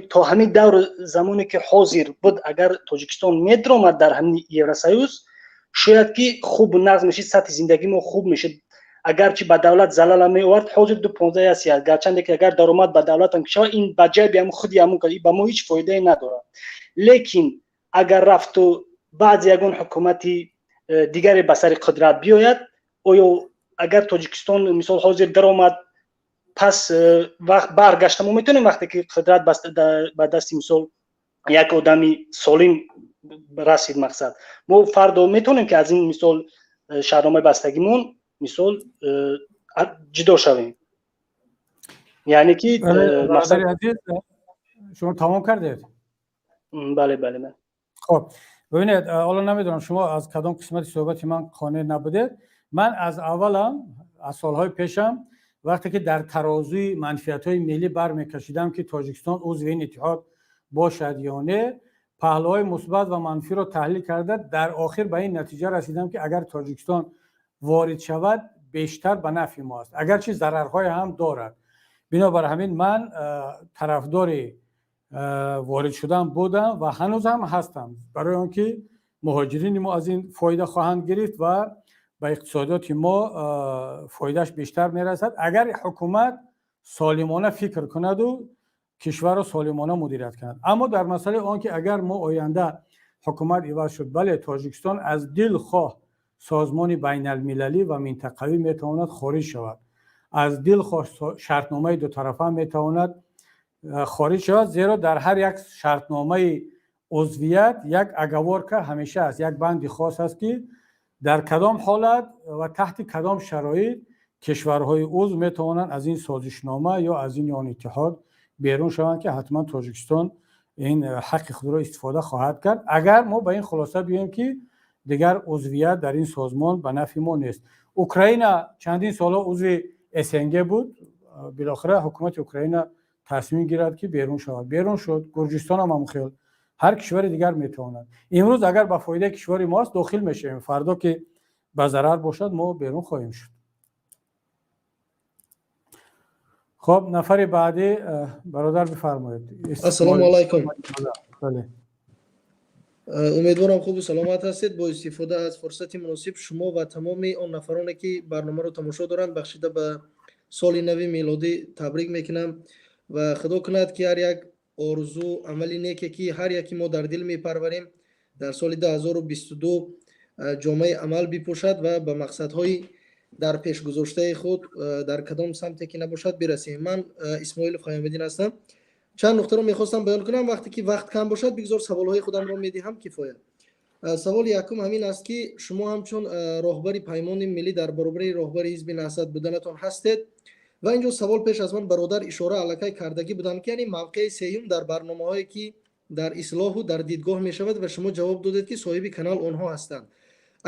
Speaker 15: то ҳамин давр замоне, ки ҳозир буд, агар Тоҷикистон медаромад дар ҳамин Евросоюз, шояд ки хуб нағз мешид, сатҳи зиндагии мо хуб мешид, агарчи ба давлат залала меовард. Ҳозир 2,15 аст, гарчанде ки агар даромад ба давлатам ки шавад, ин ба ҷайби ҳамун худи ҳамун, ба мо ҳеҷ фоидае надорад. Лекин агар рафту баъзе ягон ҳукумати дигаре ба сари қудрат биёяд, оё агар Тоҷикистон, мисол, ҳозир даромад, пас вақт баргашта мо метавонем, вақте ки қудрат ба дасти, мисол, як одами солим Расид мақсад, мо фардо метавонем, ки аз ин мисол шаҳрномаи бастагимон мисол ҷудо шавем, яъне ки
Speaker 1: Шумо тамом кардед?
Speaker 15: Бале.
Speaker 1: Хоб, бибинед, ҳоло намедонам, шумо аз кадом қисмати суҳбати ман қонеъ набудед. Ман аз аввалам, аз солҳои пешам, вақте ки дар тарозуи манфиатҳои миллӣ бармекашидам, ки Тоҷикистон узви ин иттиҳод бошад ё не, паҳлӯҳои мусбат ва манфиро таҳлил карда, дар охир ба ин натиҷа расидам, ки агар Тоҷикистон ворид шавад, бештар ба нафъи мо аст, агарчи зарарҳое ҳам дорад. Бинобар ҳамин ман тарафдори ворид шудан будам ва ҳанӯз ҳам ҳастам, барои он ки муҳоҷирини мо аз ин фоида хоҳанд гирифт ва ба иқтисодиёти мо фоидааш бештар мерасад, агар ҳукумат солимона фикр кунаду кишварро солимона мудирият кунад. Аммо дар масъалаи он ки агар мо оянда ҳукумат иваз шуд, бале, Тоҷикистон аз дилхоҳ созмони байналмилалӣ ва минтақавӣ метавонад хориҷ шавад, аз дилхоҳ шартномаи дутарафа метавонад хориҷ шавад, зеро дар ҳар як шартномаи узвият як оговорка ҳамеша аст, як банди хос аст, ки дар кадом ҳолат ва таҳти кадом шароит кишварҳои узв метавонанд аз ин созишнома ё аз ин ё он иттиҳод берун шаванд, ки ҳатман Тоҷикистон ин ҳаққи худро истифода хоҳад кард, агар мо ба ин хулоса биёем, ки дигар узвият дар ин созмон ба нафъи мо нест. Украина чандин солҳо узви СНГ буд, билохира ҳукумати Украина тасмим гирад, ки берун шавад, берун шуд. Гурҷистон ҳам ҳамон, ҳар кишвари дигар метавонад. Имрӯз агар ба фоидаи кишвари мост, дохил мешавем, фардо ки ба зарар бошад, мо берун хоҳем шуд. Хоб, нафари баъдӣ, бародар, бифармоед.
Speaker 16: Ассалому алайкум. Умедворам, хубу саломат ҳастед. Бо истифода аз фурсати муносиб шумо ва тамоми он нафароне, ки барномаро тамошо доранд, бахшида ба соли нави мелодӣ табрик мекунам ва худо кунад, ки ҳар як орзу, амали неке, ки ҳар яки мо дар дил мепарварем, дар соли 2022 ҷомаи амал бипӯшад ва ба мақсадҳои дар пешгузоштаи худ дар кадом самте ки набошад бирасем. Ман Исмоилов Хаёмиддин ҳастам. Чанд нуқтаро мехостам баён кунам. Вақте ки вақт кам бошад, бигзор саволҳои худамро медиҳам, кифоя. Саволи якум ҳамин аст, ки шумо ҳамчун роҳбари Паймони миллӣ дар баробари роҳбари ҳизби Наҳзат буданатон ҳастед ва инҷо савол пеш аз ман бародар ишора аллакай кардагӣ буданд, ки яъне мавқеи сеюм дар барномаҳое, ки дар Ислоҳу дар Дидгоҳ мешавад, ва шумо ҷавоб додед, ки соҳиби канал онҳо ҳастанд.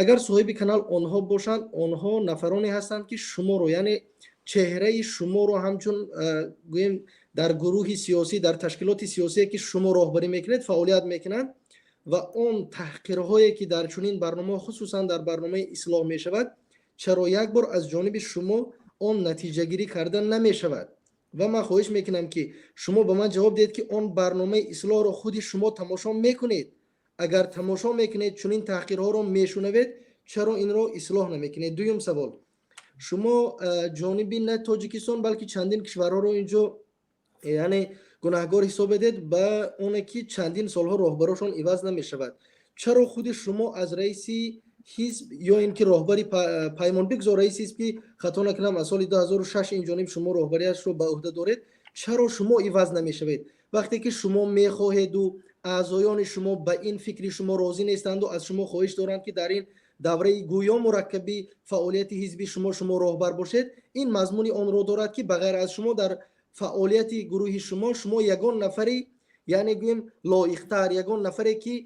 Speaker 16: Агар соҳиби канал онҳо бошанд, онҳо нафароне ҳастанд, ки шуморо, яъне чеҳраи шуморо ҳамчун гӯем дар гурӯҳи сиёсӣ, дар ташкилоти сиёсие, ки шумо роҳбарӣ мекунед, фаъолият мекунанд ва он таҳқирҳое, ки дар чунин барномаҳо, хусусан дар барномаи Ислоҳ мешавад, чаро як бор аз ҷониби шумо он натиҷагирӣ карда намешавад? Ва ман хоҳиш мекунам, ки шумо ба ман ҷавоб диҳед, ки он барномаи Ислоҳро худи шумо тамошо мекунед? Агар тамошо мекунед, чунин таҳқирҳоро мешунавед, чаро инро ислоҳ намекунед? Дуюм савол: шумо ҷониби на Тоҷикистон, балки чандин кишварҳоро инҷо яъне гунаҳгор ҳисоб медед ба оне, ки чандин солҳо роҳбарошон иваз намешавад. Чаро худи шумо аз раиси ҳизб ё ин ки роҳбари Паймон, бигзор раиси ҳизб, ки хато накунам, аз соли 2006 ин ҷониб шумо роҳбариашро ба ӯҳда доред, чаро шумо иваз намешавед? Вақте ки шумо мехоҳеду аъзоёни шумо ба ин фикри шумо розӣ нестанду аз шумо хоҳиш доранд, ки дар ин давраи гӯё мураккаби фаъолияти ҳизби шумо шумо роҳбар бошед, ин мазмуни онро дорад, ки ба ғайр аз шумо дар фаъолияти гурӯҳи шумо шумо ягон нафари, яъне гӯем, лоиқтар, ягон нафаре, ки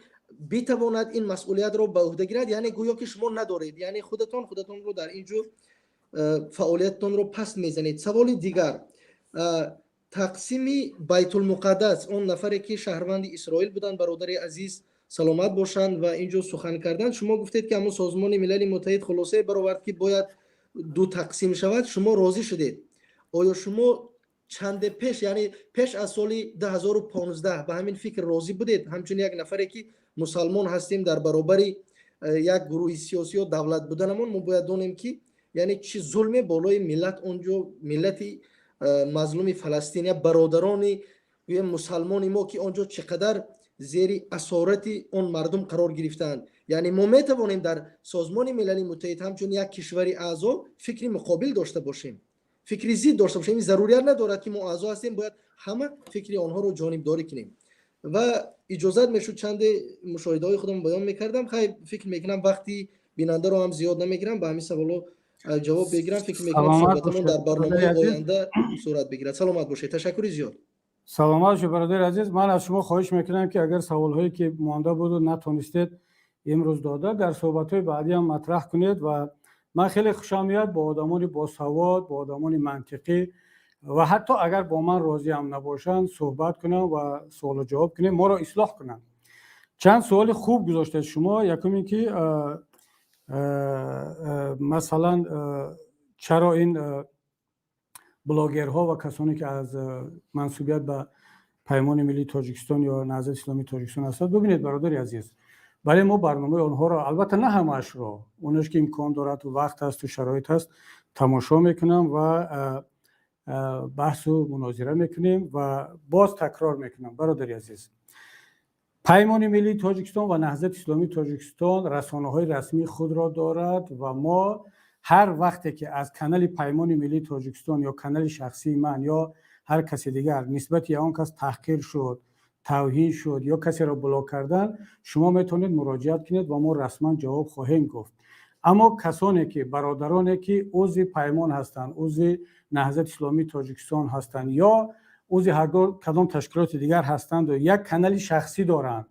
Speaker 16: битавонад ин масъулиятро ба ӯҳда гирад, яъне гӯё ки шумо надоред, яъне худатон худатонро дар ин ҷо фаъолиятатонро паст мезанед. Саволи дигар: тақсими Байтулмуқаддас, он нафаре, ки шаҳрванди Исроил буданд, бародари азиз, саломат бошанд, ва ин ҷо сухан карданд, шумо гуфтед, ки ҳамон Созмони Милали Муттаҳид хулосае баровард, ки бояд ду тақсим шавад, шумо розӣ шудед. Оё шумо чанде пеш, яъне пеш аз соли 2015, ба ҳамин фикр розӣ будед, ҳамчун як нафаре, ки мусалмон ҳастем, дар баробари як гурӯҳи сиёсӣ ё давлат буданамон мо бояд донем, ки яъне чӣ зулме болои миллат онҷо, миллати мазлуми Фаластиния, бародарони мусалмони мо, ки онҷо чӣ қадар зери асорати он мардум қарор гирифтаанд? Яъне мо метавонем дар Созмони Милали Муттаҳид ҳамчун як кишвари аъзо фикри муқобил дошта бошем, фикри зид дошта бошем. Ин зарурият надорад, ки мо аъзо ҳастем, бояд ҳама фикри онҳоро ҷонибдорӣ кунем. Ва иҷозат мешуд, чанде мушоҳидаҳои худам баён мекардам. Хай, фикр мекунам, вақти бинандаро ҳам зиёд намегирам, ба ҳамин саволҳо ҷавоб бигирам. Фикр мекунам, суҳбатамон дар барномаи оянда сурат бигирад. Саломат бошед, ташаккури зиёд.
Speaker 1: Саломат бошед, бародари азиз. Ман аз шумо хоҳиш мекунам, ки агар саволҳое ки монда буду натонистед имрӯз дода, дар суҳбатҳои баъдӣ ҳам матраҳ кунед. Ва ман хеле хушам меояд бо одамони босавод, бо одамони мантиқӣ ва ҳатто агар бо ман розӣ ҳам набошанд, суҳбат кунам ва суолу ҷавоб кунем, моро ислоҳ кунанд. Чанд суоли хуб гузоштед шумо. Якум ин ки, масалан, чаро ин блогерҳо ва касоне ки аз мансубият ба Паймони миллии Тоҷикистон ё Наҳзати исломии Тоҷикистон ҳастанд. Бибинед, бародари азиз, бале, мо барномаи онҳоро, албатта на ҳамаашро, онош ки имкон дорад, вақт ҳасту шароит ҳаст, тамошо мекунам ва баҳсу мунозира мекунем. Ва боз такрор мекунам, бародари азиз, Паймони миллии Тоҷикистон ва Наҳзати исломии Тоҷикистон расонаҳои расмии худро дорад ва мо ҳар вақте ки аз канали Паймони миллии Тоҷикистон ё канали шахсии ман ё ҳар каси дигар нисбати он кас таҳқир шуд, тавҳин шуд ё касеро блок кардан, шумо метавонед муроҷиат кунед ва мо расман ҷавоб хоҳем гуфт. Аммо касоне ки, бародароне ки узви Паймон ҳастанд, узви Наҳзати исломии Тоҷикистон ҳастанд ё узви ҳаргоҳ кадом ташкилоти дигар ҳастанду як канали шахсӣ доранд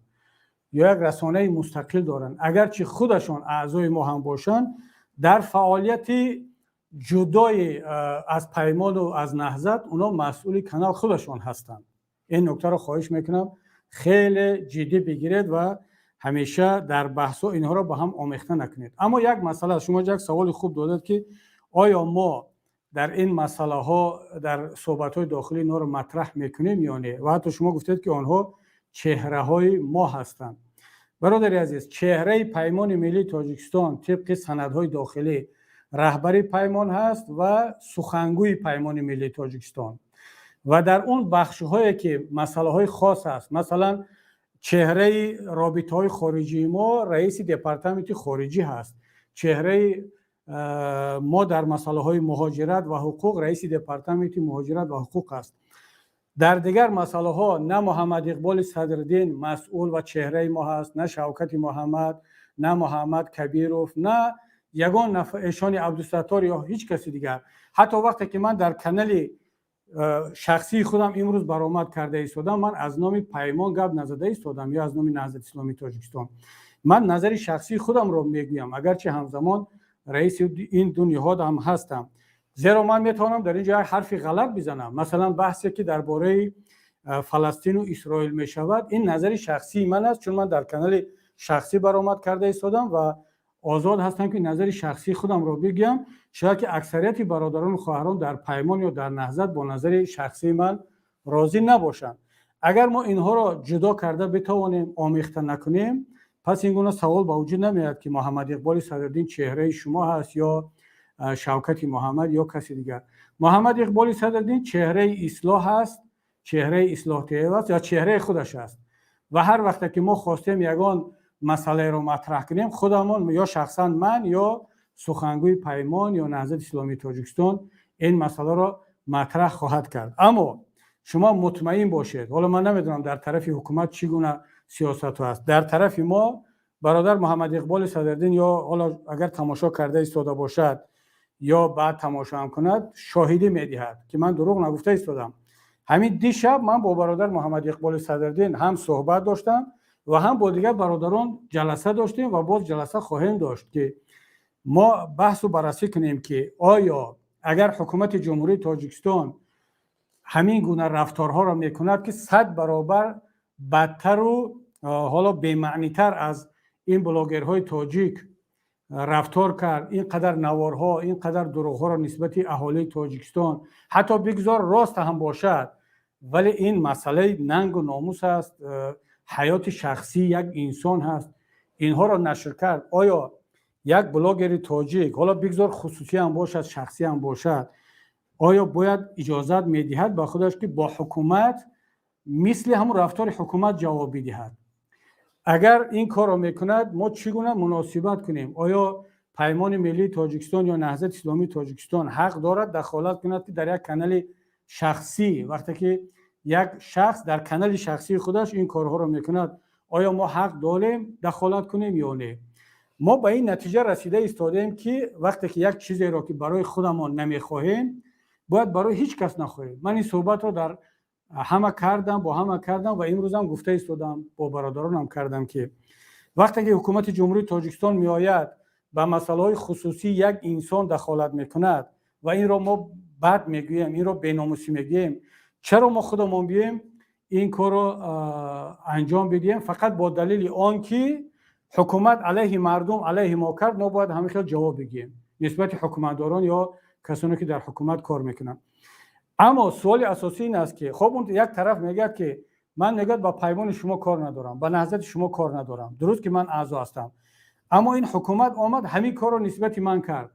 Speaker 1: ё як расонаи мустақил доранд, агарчи худашон аъзои мо ҳам бошанд, дар фаъолияти ҷудои аз Паймону аз Наҳзат онҳо масъули канал худашон ҳастанд. Ин нуктаро хоҳиш мекунам, хеле ҷиддӣ бигиред ва ҳамеша дар баҳсҳо инҳоро ба ҳам омехта накунед. Аммо як масъала, шумо як саволи хуб додед, ки оё мо дар ин масъалаҳо дар суҳбатҳои дохилӣ инҳоро матраҳ мекунем ё не, ва ҳатто шумо гуфтед, ки онҳо чеҳраҳои мо ҳастанд. Бародари азиз, чеҳраи Паймони миллии Тоҷикистон тибқи санадҳои дохилӣ раҳбари Паймон ҳаст ва сухангӯи Паймони миллии Тоҷикистон. Ва дар он бахшҳое ки масъалаҳои хос аст, масалан, чеҳраи робитаҳои хориҷии мо раиси департаменти хориҷӣ ҳаст, чеҳраи мо дар масъалаҳои муҳоҷират ва ҳуқуқ раиси департаменти муҳоҷират ва ҳуқуқ аст. Дар дигар масъалаҳо на Муҳаммад Иқболи Садриддин масъул ва чеҳраи мо ҳаст, на Шавкати Муҳаммад, на Муҳаммад Кабиров, на ягон Эшони Абдусаттор ё ҳеҷ каси дигар. Ҳатто вақте ки ман дар канали шахсии худам имрӯз баромад карда истодам, ман аз номи Паймон гап назада истодам ё аз номи Наҳзати исломии Тоҷикистон. Ман назари шахсии худамро мегӯям, агарчи ҳамзамон раиси ин ду ниҳод ҳам ҳастам, зеро ман метавонам дар ин ҷо як ҳарфи ғалат бизанам. Масалан, баҳсе ки дар бораи Фаластину Исроил мешавад, ин назари шахсии ман аст, чун ман дар канали шахсӣ баромад карда истодам ва озод ҳастам, ки назари шахсии худамро бигӯям. Шояд ки аксарияти бародарону хоҳарон дар Паймон ё дар Наҳзат бо назари шахсии ман розӣ набошанд. Агар мо инҳоро ҷудо карда битавонем, омехта накунем, пас ин гуна савол ба вуҷуд намеояд, ки Муҳаммад Иқболи Садриддин чеҳраи шумо ҳаст ё Шавкати Муҳаммад ё каси дигар. Муҳаммад Иқболи Садриддин чеҳраи ислоҳ аст, чеҳраи ислоҳталаб аст ё чеҳраи худаш аст. Ва ҳар вақте ки мо хостем ягон масъалаеро матраҳ кунем, худамон ё шахсан ман ё сухангӯи Паймон ё Наҳзати исломии Тоҷикистон ин масъаларо матраҳ хоҳад кард. Аммо шумо мутмаин бошед, ҳоло ман намедонам, дар тарафи ҳукумат чӣ гуна сиёсатҳо аст, дар тарафи мо бародар Муҳаммад Иқболи Садриддин ё ҳоло агар тамошо карда истода бошад ё баъд тамошо ҳам кунад, шоҳидӣ медиҳад, ки ман дурӯғ нагуфта истодам. Ҳамин дишаб ман бо бародар Муҳаммад Иқболи Садриддин ҳам суҳбат доштам ва ҳам бо дигар бародарон ҷаласа доштем ва боз ҷаласа хоҳем дошт, ки мо баҳсу баррасӣ кунем, ки оё агар ҳукумати Ҷумҳурии Тоҷикистон ҳамин гуна рафторҳоро мекунад, ки 100 баробар бадтару ҳоло бемаънитар аз ин блогерҳои тоҷик рафтор кард, ин қадар наворҳо, ин қадар дурӯғҳоро нисбати аҳолии Тоҷикистон, ҳатто бигзор рост ҳам бошад, вале ин масъалаи нангу номус аст, ҳаёти шахсии як инсон ҳаст, инҳоро нашр кард, оё як блогери тоҷик, ҳоло бигзор хусусӣ ҳам бошад, шахсӣ ҳам бошад, оё бояд иҷозат медиҳад ба худаш, ки бо ҳукумат мисли ҳамун рафтори ҳукумат ҷавоб бидиҳад? Агар ин корро мекунад, мо чӣ гуна муносибат кунем? Оё Паймони миллии Тоҷикистон ё Наҳзати исломии Тоҷикистон ҳақ дорад дахолат кунад, ки дар як канали шахсӣ, вақте ки Як шахс дар канали шахсии худаш ин корҳоро мекунад, оё мо ҳақ дорем дахолат кунем ё не? Мо ба ин натиҷа расида истодаем, ки вақте ки як чизеро, ки барои худамон намехоҳем, бояд барои ҳеҷ кас нахоҳем. Ман ин суҳбатро дар ҳама кардам, бо ҳама кардам ва имрӯзам гуфта истодам, бо бародаронам кардам, ки вақте ки ҳукумати Ҷумҳурии Тоҷикистон меояд, ба масъалаҳои хусусии як инсон дахолат мекунад ва инро мо бад мегӯем, инро беномусӣ мегӯем, чаро мо худамон биёем, ин корро анҷом бидиҳем? Фақат бо далели он ки ҳукумат алайҳи мардум, алайҳи мо кард, мо бояд ҳамин хел ҷавоб бигӯем нисбати ҳукуматдорон ё касоне ки дар ҳукумат кор мекунанд. Аммо суоли асосӣ ин аст, ки хоб, он як тараф мегӯяд, ки ман, мегӯяд, ба Паймони шумо кор надорам, ба Наҳзати шумо кор надорам, дуруст ки ман аъзо ҳастам, аммо ин ҳукумат омад, ҳамин корро нисбати ман кард,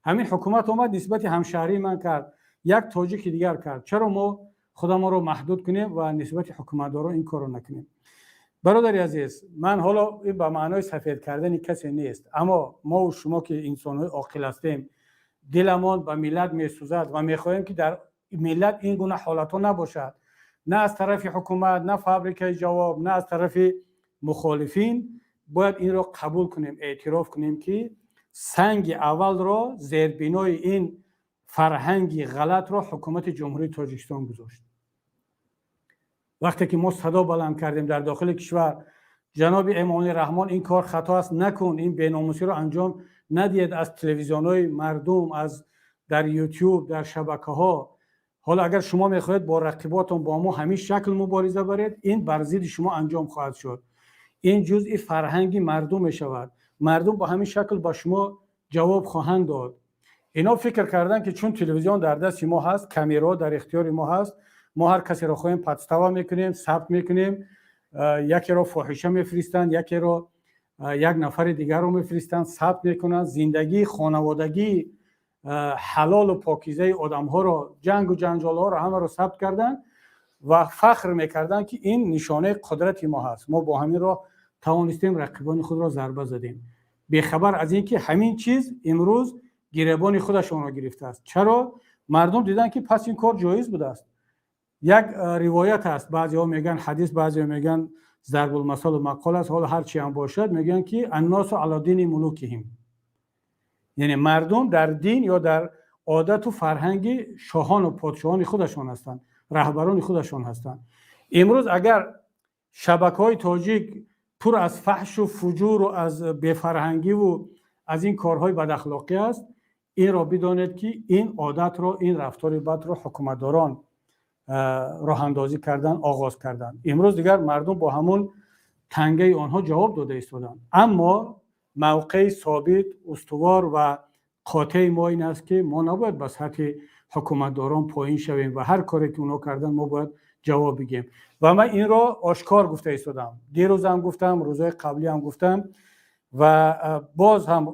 Speaker 1: ҳамин ҳукумат омад, нисбати ҳамшаҳрии ман кард, як тоҷики дигар кард, чаро мо худамонро маҳдуд кунем ва нисбати ҳукуматдорон ин корро накунем? Бародари азиз, ман ҳоло ин ба маънои сафед кардани касе нест, аммо мову шумо ки инсонҳои оқил ҳастем, диламон ба миллат месӯзад ва мехоҳем, ки дар миллат ин гуна ҳолатҳо набошад, на аз тарафи ҳукумат, на фабрикаи ҷавоб, на аз тарафи мухолифин. Бояд инро қабул кунем, эътироф кунем, ки санги аввалро, зербинои ин фарҳанги ғалатро ҳукумати Ҷумҳурии Тоҷикистон гузошт. Вақте ки мо садо баланд кардем дар дохили кишвар: «Ҷаноби Эмомалӣ Раҳмон, ин кор хато аст, накун, ин беномусиро анҷом надиҳед аз телевизионҳои мардум, аз дар Ютюб, дар шабакаҳо. Ҳоло агар шумо мехоҳед бо рақиботон, бо мо ҳамин шакл мубориза баред, ин бар зидди шумо анҷом хоҳад шуд, ин ҷузъи фарҳанги мардум мешавад, мардум бо ҳамин шакл ба шумо ҷавоб хоҳанд дод». Ино фикр карданд, ки чун телевизион дар дасти мо ҳаст, камераҳо дар ихтиёри мо ҳаст, мо ҳар касеро хоҳем, подстава мекунем, сабт мекунем, якеро фоҳиша мефиристанд, якеро, як нафари дигарро мефиристанд, сабт мекунанд, зиндагии хонаводагии ҳалолу покизаи одамҳоро, ҷангу ҷанҷолҳоро, ҳамаро сабт карданд ва фахр мекарданд, ки ин нишонаи қудрати мо ҳаст, мо бо ҳамин роҳ тавонистем рақибони худро зарба задем, бехабар аз ин ки ҳамин чиз имрӯз гиребони худашонро гирифтааст. Чаро? Мардум диданд, ки пас ин кор ҷоиз будааст. Як ривоят аст, баъзеҳо мегӯянд ҳадис, баъзеҳо мегӯянд зарбулмасалу мақол аст, ҳоло ҳар чи ҳам бошад, мегӯянд, ки الناس على دين ملوكهم, яъне мардум дар дин ё дар одату фарҳанги шоҳону подшоҳони худашон ҳастанд, раҳбарони худашон ҳастанд. Имрӯз агар шабакаҳои тоҷик пур аз фаҳшу фуҷуру аз бефарҳангиву аз ин корҳои бадахлоқӣ аст, инро бидонед, ки ин одатро, ин рафтори бадро ҳукуматдорон роҳандозӣ кардан, оғоз карданд. Имрӯз дигар мардум бо ҳамун тангаи онҳо ҷавоб дода истоданд. Аммо мавқеи собит, устувор ва қотеи мо ин аст, ки мо набояд ба сатҳи ҳукуматдорон поин шавем ва ҳар коре ки онҳо карданд, мо бояд ҷавоб бигӯем. Ва ман инро ошкор гуфта истодам, дирӯзам гуфтам, рӯзҳои қаблиам гуфтам ва боз ҳам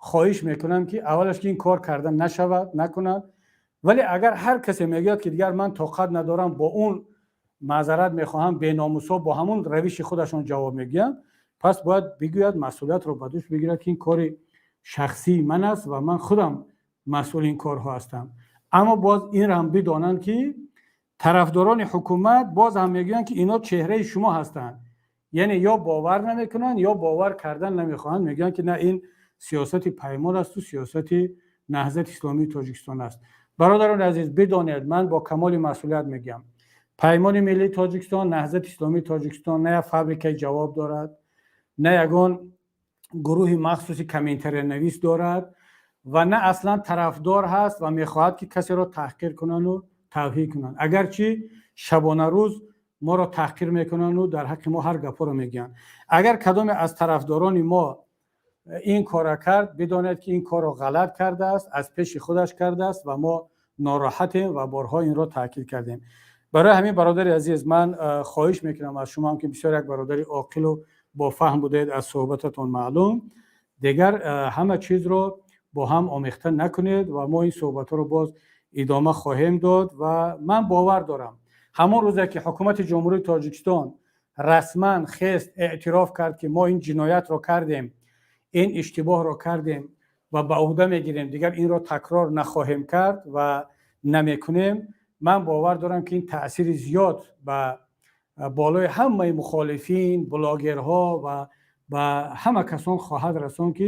Speaker 1: хоҳиш мекунам, ки аввалаш ки ин кор карда нашавад, накунад. Вале агар ҳар касе мегӯяд, ки дигар ман тоқат надорам, бо он маъзарат мехоҳам, беномусҳо бо ҳамун равиши худашон ҷавоб мегӯянд, пас бояд бигӯяд, масъулиятро ба дӯш бигирад, ки ин кори шахсии ман аст ва ман худам масъули ин корҳо ҳастам. Аммо боз инро ҳам бидонанд, ки тарафдорони ҳукумат боз ҳам мегӯянд, ки ино чеҳраи шумо ҳастанд, яъне ё бовар намекунанд, ё бовар кардан намехоҳанд, мегӯянд, ки на, ин сиёсати Паймон асту сиёсати Наҳзати Исломии Тоҷикистон аст. Бародарони азиз, бидонед, ман бо камоли масъулият мегӯям: Паймони Миллии Тоҷикистон, Наҳзати Исломии Тоҷикистон на як фабрикаи ҷавоб дорад, на ягон гурӯҳи махсуси комментариянавис дорад ва на аслан тарафдор ҳаст ва мехоҳад, ки касеро таҳқир кунанду тавҳин кунанд, агарчи шабонарӯз моро таҳқир мекунанду дар ҳаққи мо ҳар гапҳоро мегӯянд. Агар кадоме аз тарафдорони мо ин корро кард, бидонед, ки ин корро ғалат кардааст, аз пеши худаш кардааст ва мо нороҳатем ва борҳо инро таъкид кардем. Барои ҳамин, бародари азиз, ман хоҳиш мекунам аз шумоам, ки бисёр як бародари оқилу бофаҳм будаед, аз суҳбататон маълум, дигар ҳама чизро бо ҳам омехта накунед ва мо ин суҳбатҳоро боз идома хоҳем дод. Ва ман бовар дорам, ҳамон рӯзе ки ҳукумати Ҷумҳурии Тоҷикистон расман хест, эътироф кард, ки мо ин ҷиноятро кардем, ин иштибоҳро кардем ва ба уҳда мегирем, дигар инро такрор нахоҳем кард ва намекунем. Ман бовар дорам, ки ин таъсири зиёд ба болои ҳамаи мухолифин, блогерҳо ва ба ҳама касон хоҳад расон, ки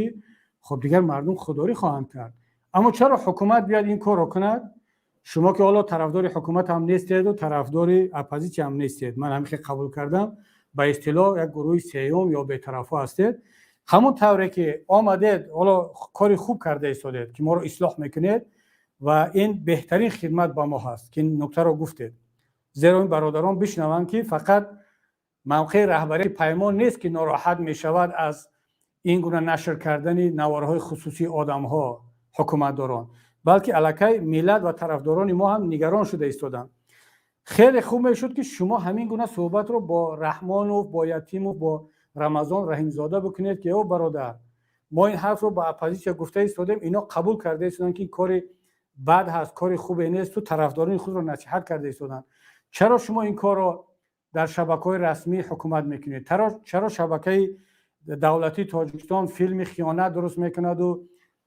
Speaker 1: хуб, дигар мардум худдорӣ хоҳанд кард. Аммо чаро ҳукумат биёяд ин корро кунад? Шумо ки ҳоло тарафдори ҳукумат ҳам нестеду тарафдори оппозитсия ҳам нестед, ман ҳамин хел қабул кардам, ба истилоҳ як гурӯҳи сеюм ё бетарафҳо ҳастед. Ҳамон тавре ки омадед, ҳоло кори хуб карда истодед, ки моро ислоҳ мекунед, ва ин беҳтарин хидмат ба мо ҳаст, ки ин нуктаро гуфтед, зеро ин бародарон бишнаванд, ки фақат мавқеи раҳбарии Паймон нест, ки нороҳат мешавад аз ин гуна нашр кардани наворҳои хусусии одамҳо, ҳукуматдорон, балки аллакай миллат ва тарафдорони мо ҳам нигарон шуда истоданд. Хеле хуб мешуд, ки шумо ҳамин гуна суҳбатро бо Раҳмонов, бо Ятимов, бо Рамазон Раҳимзода бикунед, ки о бародар, мо ин ҳарфро ба оппозитсия гуфта истодем, ино қабул карда истоданд, ки ин кори бад ҳаст, кори хубе нест, ту тарафдорони худро насиҳат карда истоданд. Чаро шумо ин корро дар шабакаҳои расмии ҳукумат мекунед? Чаро шабакаи давлатии Тоҷикистон филми хиёнат дуруст мекунаду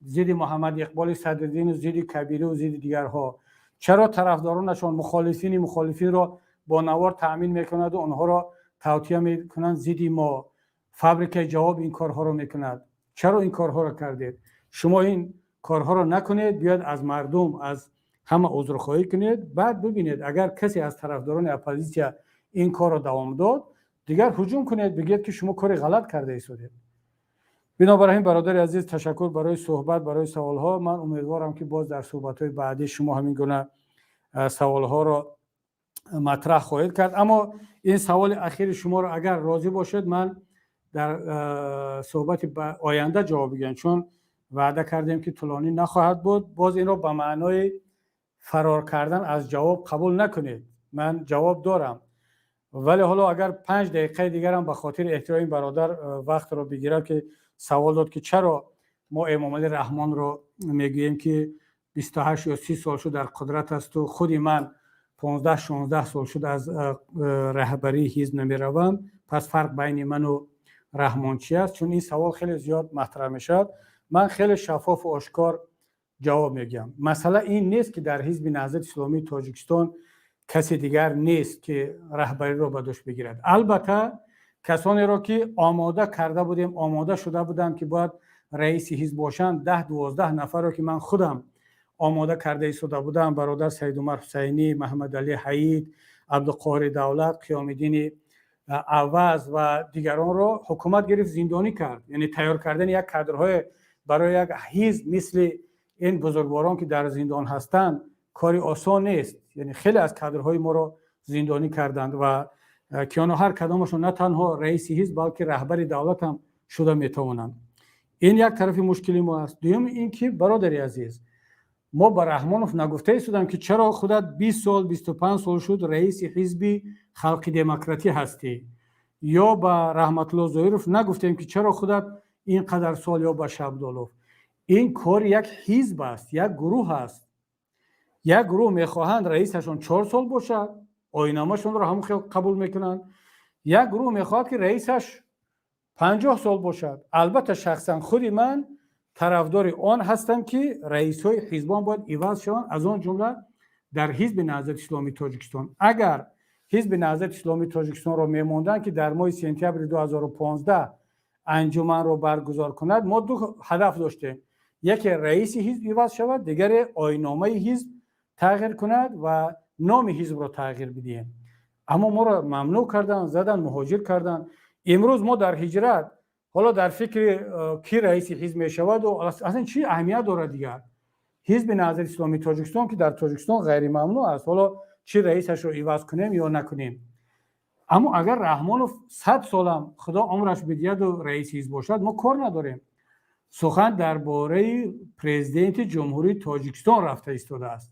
Speaker 1: зидди Муҳаммад Иқболи Садриддину зидди Кабирию зидди дигарҳо? Чаро тарафдоронашон мухолифини мухолифинро бо навор таъмин мекунаду онҳоро тавтия мекунанд зидди мо? Фабрикаи ҷавоб ин корҳоро мекунад. Чаро ин корҳоро кардед? Шумо ин корҳоро накунед, биёед аз мардум, аз ҳама узрхоҳӣ кунед. Баъд бибинед, агар касе аз тарафдорони оппозитсия ин корро давом дод, дигар ҳуҷум кунед, бигӯед, ки шумо кори ғалат карда истодед. Бинобар ҳамин, бародари азиз, ташаккур барои суҳбат, барои саволҳо. Ман умедворам, ки боз дар суҳбатҳои баъдӣ шумо ҳамин гуна саволҳоро матраҳ хоҳед кард. Аммо ин саволи ахири шуморо, агар розӣ бошед, ман дар суҳбати оянда ҷавоб бигӯям, чун ваъда кардем, ки тӯлонӣ нахоҳад буд. Боз инро ба маънои фарор кардан аз ҷавоб қабул накунед. Ман ҷавоб дорам, вале ҳоло агар 5 дақиқаи дигарам ба хотири эҳтироми бародар вақтро бигирам, ки савол дод, ки чаро мо Эмомалӣ Раҳмонро мегӯем, ки 28 ё 30 сол шуд дар қудрат асту худи ман 15-16 сол шуд аз раҳбарии ҳизб намеравам, пас фарқ байни ману Раҳмон чи аст? Чун ин савол хеле зиёд матраҳ мешавад, ман хеле шаффофу ошкор ҷавоб мегӯям. Масъала ин нест, ки дар Ҳизби Наҳзати Исломии Тоҷикистон касе дигар нест, ки раҳбариро ба дӯш бигирад. Албатта, касонеро ки омода карда будем, омода шуда буданд, ки бояд раиси ҳизб бошанд, 10-12 нафарро, ки ман худам омода карда истода будам, бародар Саидумар Ҳусайнӣ, Маҳаммадалӣ Ҳаид, Абдуқоҳири Давлат, Қиёмиддини Аваз ва дигаронро ҳукумат гирифт, зиндонӣ кард. Яъне тайёр кардани як кадрҳое барои як ҳизб мисли ин бузургворон, ки дар зиндон ҳастанд, кори осон нест. Яъне хеле аз кадрҳои моро зиндонӣ карданд ва ки онҳо ҳар кадомашон на танҳо раиси ҳизб, балки раҳбари давлат ҳам шуда метавонанд. Ин як тарафи мушкили мо аст. Дуюм ин ки, бародари азиз, мо ба Раҳмонов нагуфта истодам, ки чаро худат 20 сол, 25 сол шуд раиси Ҳизби Халқи Демократӣ ҳастӣ, ё ба Раҳматулло Зоиров нагуфтем, ки чаро худат ин қадар сол, ё ба Шабдолов. Ин кор як ҳизб аст, як гурӯҳ аст. Як гурӯҳ мехоҳанд раисашон 4 сол бошад, оинномашонро ҳамон хел қабул мекунанд. Як гурӯҳ мехоҳад, ки раисаш 50 сол бошад. Албатта, шахсан худи ман тарафдори он ҳастам, ки раисҳои ҳизбон бояд иваз шаванд, аз он ҷумла дар Ҳизби Наҳзати Исломии Тоҷикистон. Агар Ҳизби Наҳзати Исломии Тоҷикистонро мемонданд, ки дар моҳи сентябри 2015 анҷуманро баргузор кунад, мо ду ҳадаф доштем: яке раиси ҳизб иваз шавад, дигаре оинномаи ҳизб тағйир кунад ва номи ҳизбро тағйир бидиҳем. Аммо моро мамнӯъ карданд, заданд, муҳоҷир карданд. Имрӯз мо дар ҳиҷрат ҳоло дар фикри ки раиси ҳизб мешаваду аслан чӣ аҳамият дорад дигар? Ҳизби Наҳзати Исломии Тоҷикистон, ки дар Тоҷикистон ғайримамнӯъ аст, ҳоло чӣ раисашро иваз кунем ё накунем. Аммо агар Раҳмонов 100 солам Худо умраш бидиҳаду раиси ҳизб бошад, мо кор надорем. Сухан дар бораи президенти Ҷумҳурии Тоҷикистон рафта истодааст.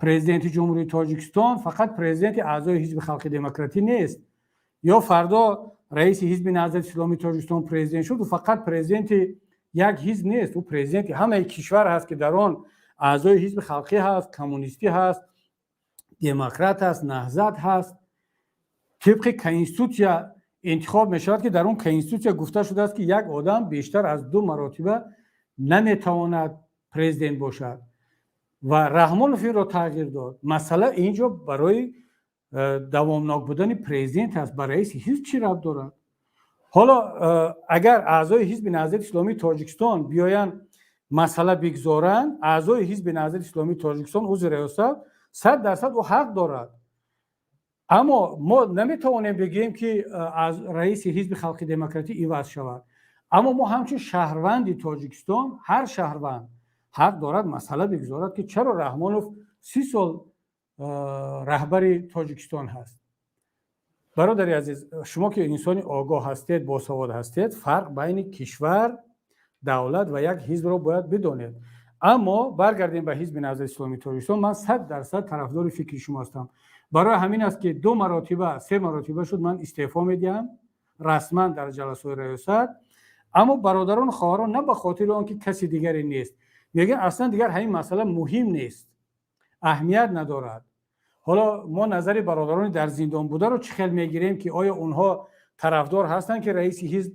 Speaker 1: Президенти Ҷумҳурии Тоҷикистон фақат президенти аъзои Ҳизби Халқи Демократӣ нест. Ё фардо раиси Ҳизби Наҳзати Исломии Тоҷикистон президент шуд, ӯ фақат президенти як ҳизб нест, ӯ президенти ҳамаи кишвар ҳаст, ки дар он аъзои ҳизби халқӣ ҳаст, коммунистӣ ҳаст, демократ ҳаст, наҳзат ҳаст. Тибқи конститутсия интихоб мешавад, ки дар он конститутсия гуфта шудааст, ки як одам бештар аз ду маротиба наметавонад президент бошад. Ва Раҳмонов инро тағйир дод. Масъала ин ҷо барои давомнок будани президент аст, ба раиси ҳизб чӣ рабт дорад? Ҳоло агар аъзои Ҳизби Наҳзати Исломии Тоҷикистон биёянд, масъала бигзоранд, аъзои Ҳизби Наҳзати Исломии Тоҷикистон, узви риёсат, 100% ӯ ҳақ дорад. Аммо мо наметавонем бигӯем, ки аз раиси Ҳизби Халқи Демократӣ иваз шавад. Аммо мо ҳамчун шаҳрванди Тоҷикистон, ҳар шаҳрванд ҳақ дорад масъала бигзорад, ки чаро Раҳмонов 30 сол раҳбари Тоҷикистон ҳаст. Бародари азиз, шумо ки инсони огоҳ ҳастед, босавод ҳастед, фарқ байни кишвар, давлат ва як ҳизбро бояд бидонед. Аммо баргардем ба Ҳизби Наҳзати Исломии Тоҷикистон. Ман 100% тарафдори фикри шумо ҳастам. Барои ҳамин аст, ки ду маротиба, се маротиба шуд, ман истеъфо медиҳам расман дар ҷаласаҳои раёсат. Аммо бародарону хоҳарон на ба хотири он ки каси дигаре нест, мегӯянд, аслан дигар ҳамин масъала муҳим нест, аҳамият надорад. Ҳоло мо назари бародарони дар зиндон бударо чӣ хел мегирем, ки оё онҳо тарафдор ҳастанд, ки раиси ҳизб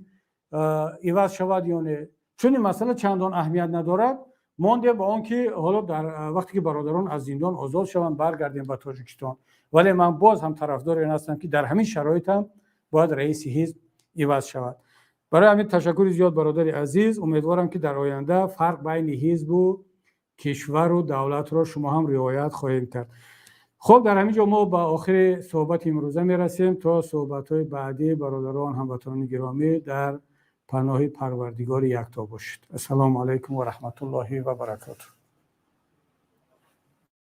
Speaker 1: иваз шавад ё не? Чун ин масъала чандон аҳамият надорад, мондем ба он ки ҳоло дар вақте ки бародарон аз зиндон озод шаванд, баргардем ба Тоҷикистон. Вале ман боз ҳам тарафдори ин ҳастам, ки дар ҳамин шароит ҳам бояд раиси ҳизб иваз шавад. Барои ҳамин ташаккури зиёд, бародари азиз. Умедворам, ки дар оянда фарқ байни ҳизбу кишвару давлатро шумо ҳам риоят хоҳем кард. Хуб, дар ҳамин ҷо мо ба охири суҳбати имрӯза мерасем. То суҳбатҳои баъдӣ, бародарон, ҳамватанони гиромӣ, дар паноҳи Парвардигори якто бошед. Ассалому алайкум ва раҳматуллоҳи ва баракотуҳ.